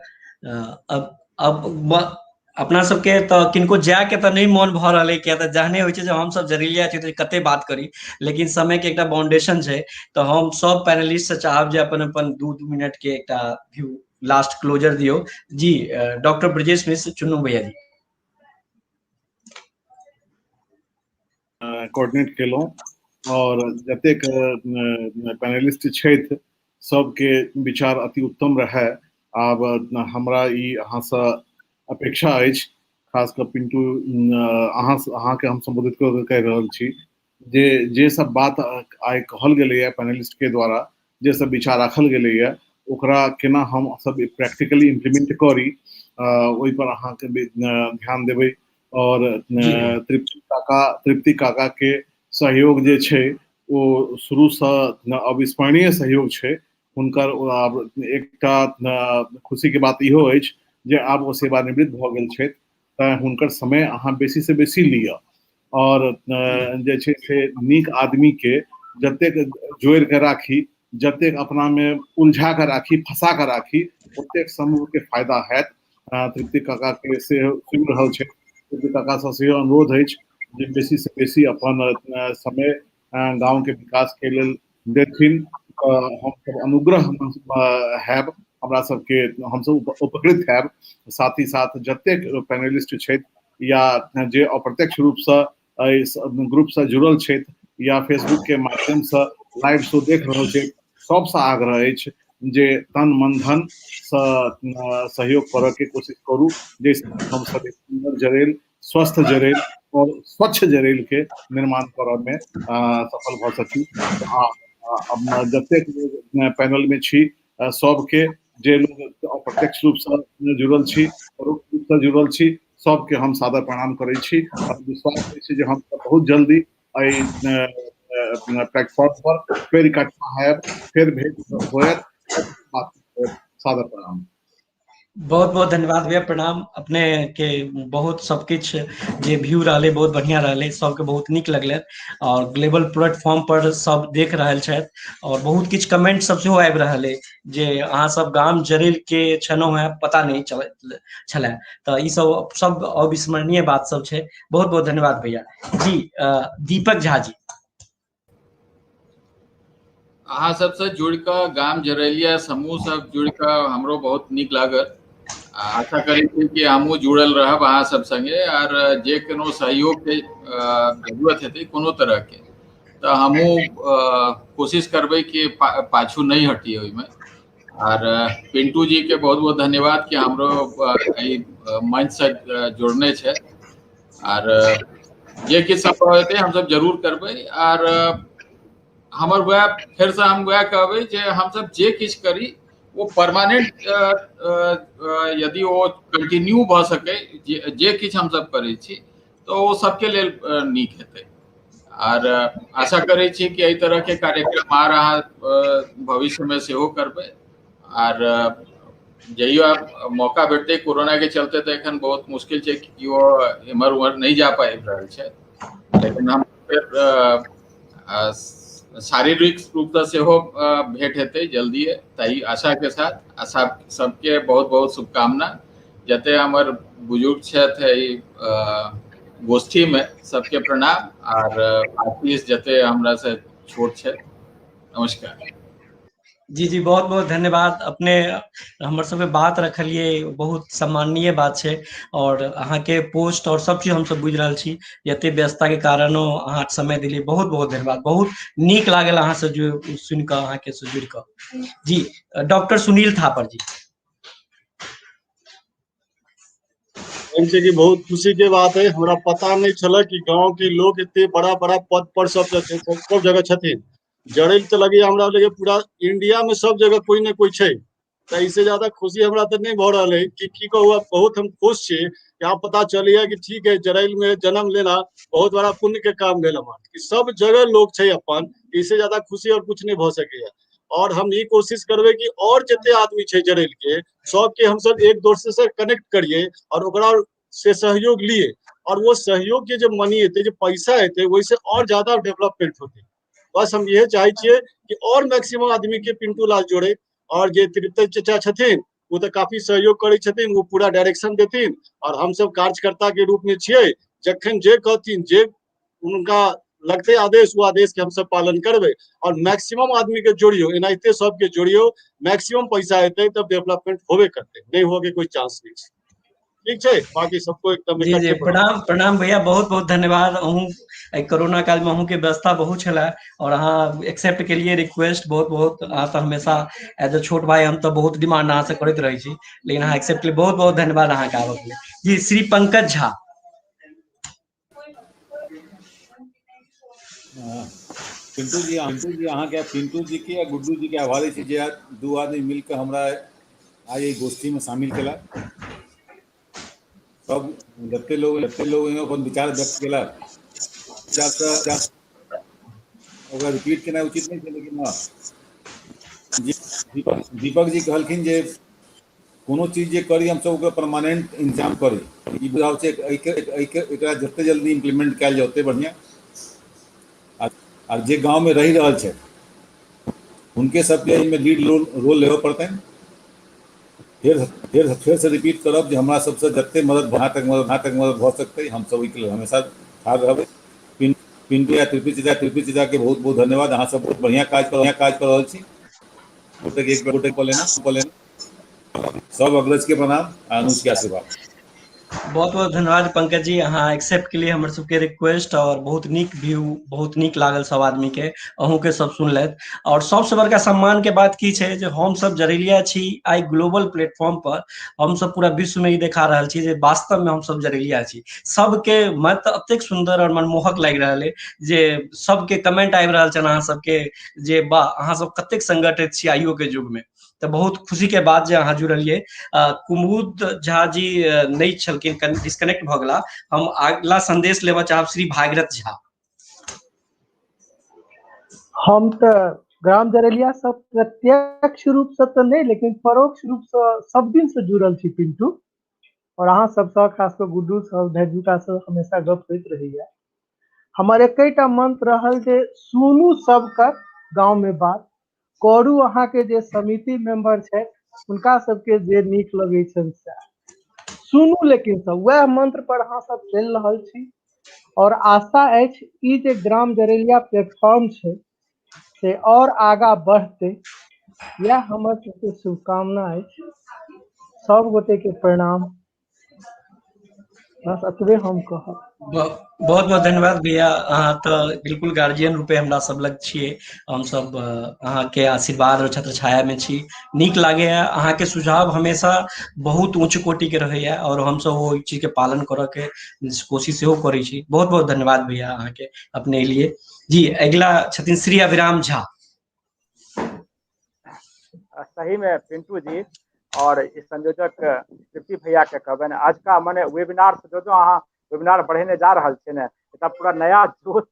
अब अपना सबके तऽ किनको जाय के तऽ नहि मन भऽ रहल है, किया तऽ जहने होइ छै जे हम सब जरैलिया छी तऽ कते बात करी, लेकिन समय के एकटा बाउंडेशन छै, तऽ हम सब पैनलिस्ट से चाहब जे अपन अपन 2-2 मिनट के एकटा व्यू लास्ट क्लोजर दियौ। जी डॉक्टर ब्रजेश मिश्र चुन्नू भैया जी। कोऑर्डिनेट केलहुँ और जतेक पैनलिस्ट छथि सबके विचार अति उत्तम रहै। आब हमरा ई अहाँसँ अपेक्षा अछि, खास कऽ पिंटू अहाँके हम सम्बोधित कऽ कहि रहल छी जे जे सब बात आइ कहल गेलैए पैनलिस्ट के द्वारा, जे सब विचार राखल गेलैए ओकरा केना हम सब प्रैक्टिकली इम्प्लीमेंट करी ओहि पर अहाँके ध्यान देबै। और तृप्ति काका के सहयोग जे छै ओ शुरूसँ अविस्मरणीय सहयोग छै हुनकर। आब एकटा खुशी के बात इहो अछि जे आब ओ सेवानिवृत्त भऽ गेल छथि, तैं हुनकर समय अहाँ बेसी से बेसी लिअ और जे छै से नीक आदमी के जतेक जोड़ि के राखी, जतेक अपना में उलझा के राखी, फंसा के राखी, ओतेक समूह के फायदा हैत। तृप्ति काका के सेहो सुनि रहल छै, तृप्ति काका से सेहो अनुरोध अछि जे बेसी से बेसी अपन समय गाँव के विकास के लेल देथिन, हमसब अनुग्रह हैब, हमरा सबके हमसब उपकृत हैब। साथ ही साथ जतेक पैनलिस्ट छथि या जे अप्रत्यक्ष रूपसँ एहि ग्रुपसँ जुड़ल छथि या फेसबुक के माध्यमसँ लाइव शो देख रहल छथि, सबसँ आग्रह अछि जे तन मन धन सँ सहयोग करऽ के कोशिश करू, जाहिसँ हमसब एक सुन्दर जरैल, स्वस्थ जरैल और स्वच्छ जरैल के निर्माण करऽ मे सफल भऽ सकी। आ जतेक पैनल में छी सबके, जे लोग अप्रत्यक्ष रूपसँ जुड़ल छी, परोक्ष रूपसँ जुड़ल छी, सबके हम सादर प्रणाम करै छी और विश्वास अछि जे हम बहुत जल्दी एहि प्लेटफॉर्म पर फेर इकट्ठा हैब, फेर भेंट होयत, बात होयत। सादर प्रणाम। बहुत बहुत धन्यवाद भैया, प्रणाम। अपने के बहुत सब किछु जे व्यू रहलै बहुत बढ़िया रहलै, सबके बहुत नीक लगलै और ग्लोबल प्लेटफॉर्म पर सब देख रहल छथि और बहुत किछु कमेंट सब सेहो आबि रहल अइ जे अहाँ सब गाम जरैल के छलहुँ हेँ पता नहि चल छलै, तऽ ई सब सब अविस्मरणीय बात सब छै। बहुत बहुत धन्यवाद भैया जी। दीपक झा जी। अहाँ सबसँ जुड़ि कऽ गाम जरैलिया समूह सब जुड़ि कऽ हमरो बहुत नीक लागल। आशा करै छी कि हमहूँ जुड़ल रहब अहाँ सब संगे आर जे कोनो सहयोग के जरूरत हेतै कोनो तरह के तऽ हमहूँ कोशिश करबै कि पाछू नहि हटी ओहिमे। आर पिंटू जी के बहुत बहुत धन्यवाद कि हमरो एहि मंच से जोड़ने छै आर जे किछु सम्भव हेतै हमसब जरूर करबै। आर हमर वएह फेरसँ हम वएह कहबै जे हमसब जे किछु करी ओ परमानेंट यदि ओ कंटिन्यू भऽ सकै जे किछु हमसब करै छी तऽ ओ सबके लेल नीक हेतै। आर आशा करै छी कि एहि तरहके कार्यक्रम आर अहाँ भविष्यमे सेहो करबै। आर जहिया मौका भेटतै, कोरोना के चलते तऽ एखन बहुत मुश्किल छै कि केओ एम्हर उम्हर नहि जा पाबि रहल छै, लेकिन हम फेर शारीरिक रूपसँ सेहो भेंट हेतै जल्दिए, ताहि आशा के साथ आ सबके बहुत बहुत शुभकामना। जते हमर बुजुर्ग छथि एहि गोष्ठी में सबके प्रणाम आर आशीष जते हमरा से छोट छै। नमस्कार। जी जी, बहुत बहुत धन्यवाद। अपने हमर सबके बात रखलिए, बहुत सम्माननीय बात छै और अहाँके पोस्ट और सब चीज हमसब बुझि रहल छी, एते व्यस्तता के कारणो अहाँ समय दिलियै, बहुत बहुत धन्यवाद। बहुत नीक लागल अहाँ से सुनि कऽ, अहाँके से जुड़ि कऽ। जी, डॉक्टर सुनील थापर जी। छै कि बहुत खुशी के बात है, हमरा पता नहीं छल कि गांव के लोग एते बड़ा बड़ा पद पर सब सब जगह छथिन। जरैल तऽ लगैया हमरा लगे पूरा इंडिया में सब जगह कोई ने कोई छै, तऽ इससे ज्यादा खुशी हमरा तऽ नहीं भऽ रहल है कि की कहू। अब बहुत हम खुश छी कि आब पता चलैया कि ठीक है, जरैल में जन्म लेना बहुत बड़ा पुण्य के काम भेल हमार, कि सब जगह लोग छै अपन, इससे ज्यादा खुशी और कुछ नहीं भऽ सकैया। और हम ई कोशिश करबै कि और जते आदमी छै जरैल के सबके हमसब एक दोसर से कनेक्ट करिए और ओकरा से सहयोग लिए, और वो सहयोग के जे मनी हेतै, जे पैसा हेतै, ओहिसे और ज्यादा डेवलपमेंट होतै। बस हम इहे चाहै छियै कि और मैक्सिमम आदमी के पिंटू लाल जोड़े, और जे तृप्त चचा छथिन ओ तऽ काफी सहयोग करै छथिन, ओ पूरा डायरेक्शन देथिन, और हमसब कार्यकर्ता के रूप में छियै, जखन जे कहथिन, जे उनका लगते आदेश, वो आदेश के हमसब पालन करबै। और मैक्सिमम आदमी के जोड़ियो, एनाहिते सबके जोड़ियो, मैक्सिमम पैसा एतै तब डेवलपमेंट होबे करतै, नहीं होके कोई चांस नहीं छै। ठीक छै, बाकी सबको एकदम जी जी, प्रणाम प्रणाम भैया, बहुत बहुत धन्यवाद। अहूँ एहि कोरोना काल में अहूँ के व्यवस्था बहुत छलै और अहाँ एक्सेप्ट के लिए रिक्वेस्ट बहुत बहुत। अहाँ तऽ हमेशा एज अ छोट भाई हम तऽ बहुत डिमांड अहाँ से करैत रहै छी, लेकिन अहाँ एक्सेप्ट के लिए बहुत बहुत धन्यवाद अहाँके आबऽ के लिए। जी, श्री पंकज झा। पिंटू जी, पिंटू जी अहाँके, पिंटू जी के आ गुड्डू जी के आभारी छी जे दू आदमी मिलके हमरा आइ एहि गोष्ठी में शामिल केला। सब जते लोग अपन विचार व्यक्त केला, विचार ओकरा रिपीट केनाइ उचित नहि छै, लेकिन हँ दीपक जी कहलखिन जे कोनो चीज जे करी हमसब ओकरा परमानेंट इंतजाम करी, ई बुझाउ छै एहिके एकरा जते जल्दी इम्प्लीमेंट कयल जाय ओते बढ़िया। आर जे गाँव में रहि रहल छै हुनके सबके एहिमे लीड रोल लेबऽ पड़तनि। फेर फेर फेर से रिपीट करब जे हमरा सबसँ जते मदद जहाँ तक मदद जहाँ तक मदद भऽ सकतै हमसब ओहिके लेल हमेशा ठाढ़ रहबै। पिंटू या तृप्ति चचा के बहुत बहुत धन्यवाद, अहाँ सब बहुत बढ़िया काज कऽ रहल छी। गोटे एक गोटे कऽ लेना सब अग्रज के प्रणाम आ अनुज के आशीर्वाद। बहुत बहुत धन्यवाद पंकज जी, अहाँ एक्सेप्ट के लिए हमर सबके रिक्वेस्ट और बहुत नीक व्यू, बहुत नीक लागल सब आदमी के, अहूँ के सब सुनलथि। और सबसे बड़का सम्मान के बात की छै जे हम सब जरेलिया छी, आइ ग्लोबल प्लेटफॉर्म पर हम सब पूरा विश्व में ई देखा रहल छी जे वास्तव में हम सब जरेलिया छी। सबके मत अतेक सुंदर और मनमोहक लागि रहल है जे सबके कमेंट आबि रहल छनि अहाँ सबके जे वाह अहाँ सब कतेक संगठित छी आइयो के युग में। तऽ बहुत खुशी के बात जे अहाँ जुड़लियै। कुमुद झा जी नहि छलखिन, डिस्कनेक्ट भऽ गेला। हम अगला संदेश लेबऽ चाहब श्री भागीरथ झा। हम तऽ ग्राम जरेलिया सब प्रत्यक्ष रूपसँ तऽ नहि, लेकिन परोक्ष रूपसँ सब दिनसँ जुड़ल छी पिंटू। और अहाँ सबसँ खास कऽ गुड्डू सब धैर्युका से हमेशा गप होइत रहैया। हमर एकेटा मंत्र रहल जे सुनू सबके गाँव में बात करू, अहाँके जे समिति मेंबर छथि हुनका सबके जे नीक लगै छनि सएह सुनू, लेकिन सब वएह मंत्र पर अहाँ सब चलि रहल छी। और आशा अछि ई जे ग्राम जरेलिया प्लेटफॉर्म छै से और आगा बढ़तै, इएह हमर सबके शुभकामना अछि। सब गोटे के प्रणाम, बस एतबे हम कहब। बहुत बहुत धन्यवाद भैया, अहाँ तऽ बिल्कुल गार्जियन रूपे हमरा सब लग छियै। हमसब अहाँके आशीर्वाद और छत्र छाया में छी। नीक लागैया अहाँके सुझाव, हमेशा बहुत ऊँच कोटि के रहैया और हमसब ओहि चीज के पालन करऽ के कोशिश सेहो करै छी। बहुत बहुत धन्यवाद भैया अहाँके अपने लिए। जी, अगिला छथिन श्री अभिराम झा। सही में पिंटू जी और इस संयोजक तृप्ति भैया के कहबनि, आजुका मने वेबिनार से जो जो अहाँ वेबिनार बढ़ेने जा रहल छै ने, एकटा पूरा नया जोश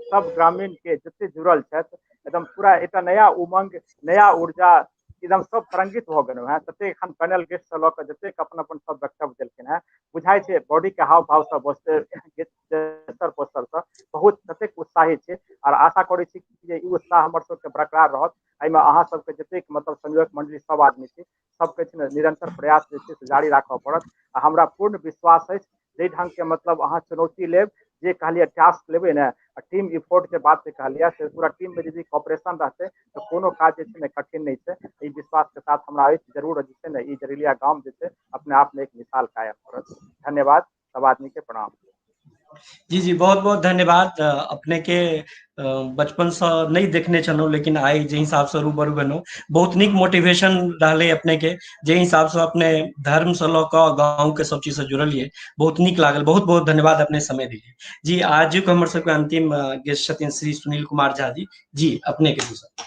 सब ग्रामीण के जते जुड़ल छथि, एकदम पूरा एकटा नया उमंग, नया ऊर्जा, एकदम सब तरंगित भऽ गेलहुँ हेँ। तते एखन पैनल गेस्ट से लऽ कऽ जतेक अपन अपन सब वक्तव्य देलखिन हेँ, बुझाइ छै बॉडी के हाव भाव सब बसते जेस्टर पोस्टर से बहुत ततेक उत्साहित छै। और आशा करै छी जे ई उत्साह हमर सबके बरकरार रहत। एहिमे अहाँ सबके जतेक मतलब संयोजक मंडली सब आदमी छी, सबके छै ने निरंतर प्रयास जे छै से जारी राखऽ पड़त। आ हमरा पूर्ण विश्वास अछि जाहि ढंग के मतलब अहाँ चुनौती लेब, जे कहलियै टास्क लेबै ने, आ टीम इफोर्ट के बात जे कहलियै से पूरा टीम में यदि कॉपरेशन रहतै तऽ कोनो काज जे छै ने कठिन नहि छै। ई विश्वास के साथ हमरा अछि जरूर जे छै ने ई जरेलिया गाम जे छै अपने आप में एक मिसाल कायम करत। धन्यवाद, सब आदमी के प्रणाम। जी जी, बहुत बहुत धन्यवाद। अपने के बचपन से नहीं देखने छलहुँ, लेकिन आइ जे हिसाब से रूबरू भेलहुँ, बहुत नीक मोटिवेशन रहलै अपने के, जे हिसाब से अपने धर्म से लऽ कऽ गाँव के सब चीज से जुड़लियै, बहुत नीक लागल। बहुत बहुत धन्यवाद अपने समय दिए। जी, आजुक हमर सबके अंतिम गेस्ट छथिन श्री सुनील कुमार झा जी। जी, अपने के सर।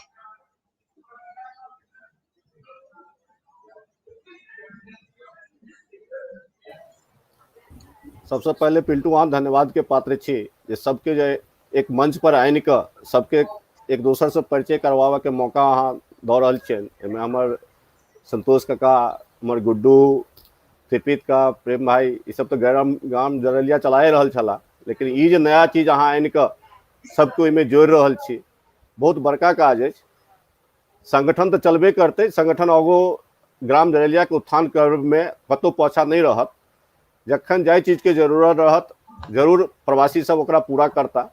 सबसे पहले पिंटू अहाँ धन्यवाद के पात्र छी जे सबके जे एक मंच पर आनि कऽ सबके एक दोसर से परिचय करवाबऽ के मौका अहाँ दऽ रहल छियनि। एहिमे हमर संतोष काका, हमर गुड्डू, त्रिपित का, प्रेम भाई, ई सब तऽ गरम गाम जरलिया चलाए रहल छलाह, लेकिन ई जे नया चीज अहाँ आनि कऽ सबके ओहिमे जोड़ि रहल छी, बहुत बड़का काज अछि। संगठन तऽ चलबे करतै, संगठन आगो ग्राम जरेलियाके उत्थान करबमे कतहु पाछा नहि रहत। जखन जाहि चीजके जरूरत रहत जरूर प्रवासी सब ओकरा पूरा करता।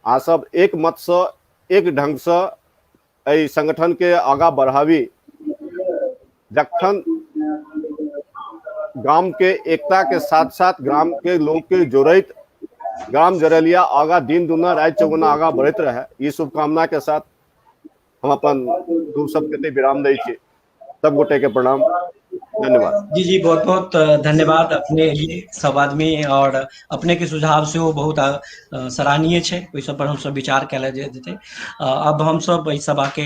आ सब एक मतसँ एक ढंगसँ एहि संगठनके आगाँ बढ़ाबी। जखन गाम के एकता के साथ साथ ग्राम के लोग के जोड़ैत ग्राम जरेलिया आगा दिन दुना राति चौगुना आगा बढ़ैत रहे, ई शुभकामना के साथ हम अपन दू शब्द के विराम दै छी। सब गोटे के प्रणाम, धन्यवाद। जी जी, बहुत बहुत धन्यवाद अपने लिए सब आदमी, और अपने के सुझाव सेहो बहुत सराहनीय छै, ओहि सब पर हम सब विचार कयल जेतै। अब हम सब एहि सभा के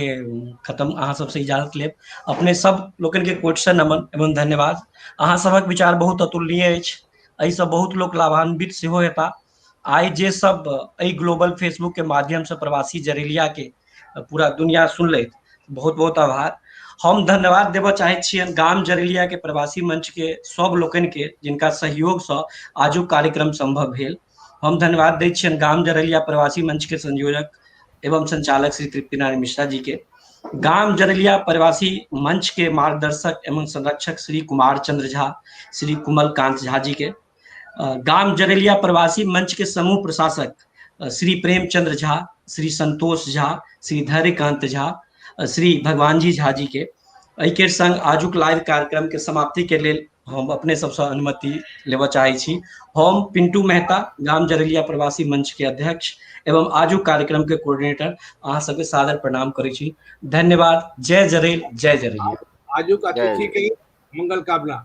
खत्म अहाँ सबसे इजाजत लेब। अपने सब लोकनि के कोटि से नमन एवं धन्यवाद। अहाँ सबक विचार बहुत अतुलनीय अछि, एहिसँ बहुत लोक लाभान्वित सेहो हेता। आइ जे सब एहि ग्लोबल फेसबुक के माध्यम से प्रवासी जरेलिया के पूरा दुनिया सुनलथि, बहुत बहुत आभार। हम धन्यवाद देबऽ चाहै छियनि गाम जरेलिया के प्रवासी मंच के सब लोकनि के, जिनका सहयोगसँ आजुक कार्यक्रम संभव भेल। हम धन्यवाद दै छियनि गाम जरेलिया प्रवासी मंच के संयोजक एवं संचालक श्री तृप्ति नारायण मिश्रा जी के, गाम जरेलिया प्रवासी मंच के मार्गदर्शक एवं संरक्षक श्री कुमार चंद्र झा, श्री कुमल कांत झा जी के, गाम जरेलिया प्रवासी मंच के समूह प्रशासक श्री प्रेमचंद्र झा, श्री संतोष झा, श्री धैर्यकांत झा, श्री भगवान जी झा जी के। एहि के संग आजुक लाइव कार्यक्रम के समाप्ति के लेल हम अपने सबसँ अनुमति लेबऽ चाहै छी। हम पिंटू मेहता, गाम जरेलिया प्रवासी मंच के अध्यक्ष एवं आजुक कार्यक्रम के कोऑर्डिनेटर, अहाँ सबके सादर प्रणाम करै छी। धन्यवाद। जय जरेल, जय जरेलिया। आजुक अतिथि के मंगल कामना।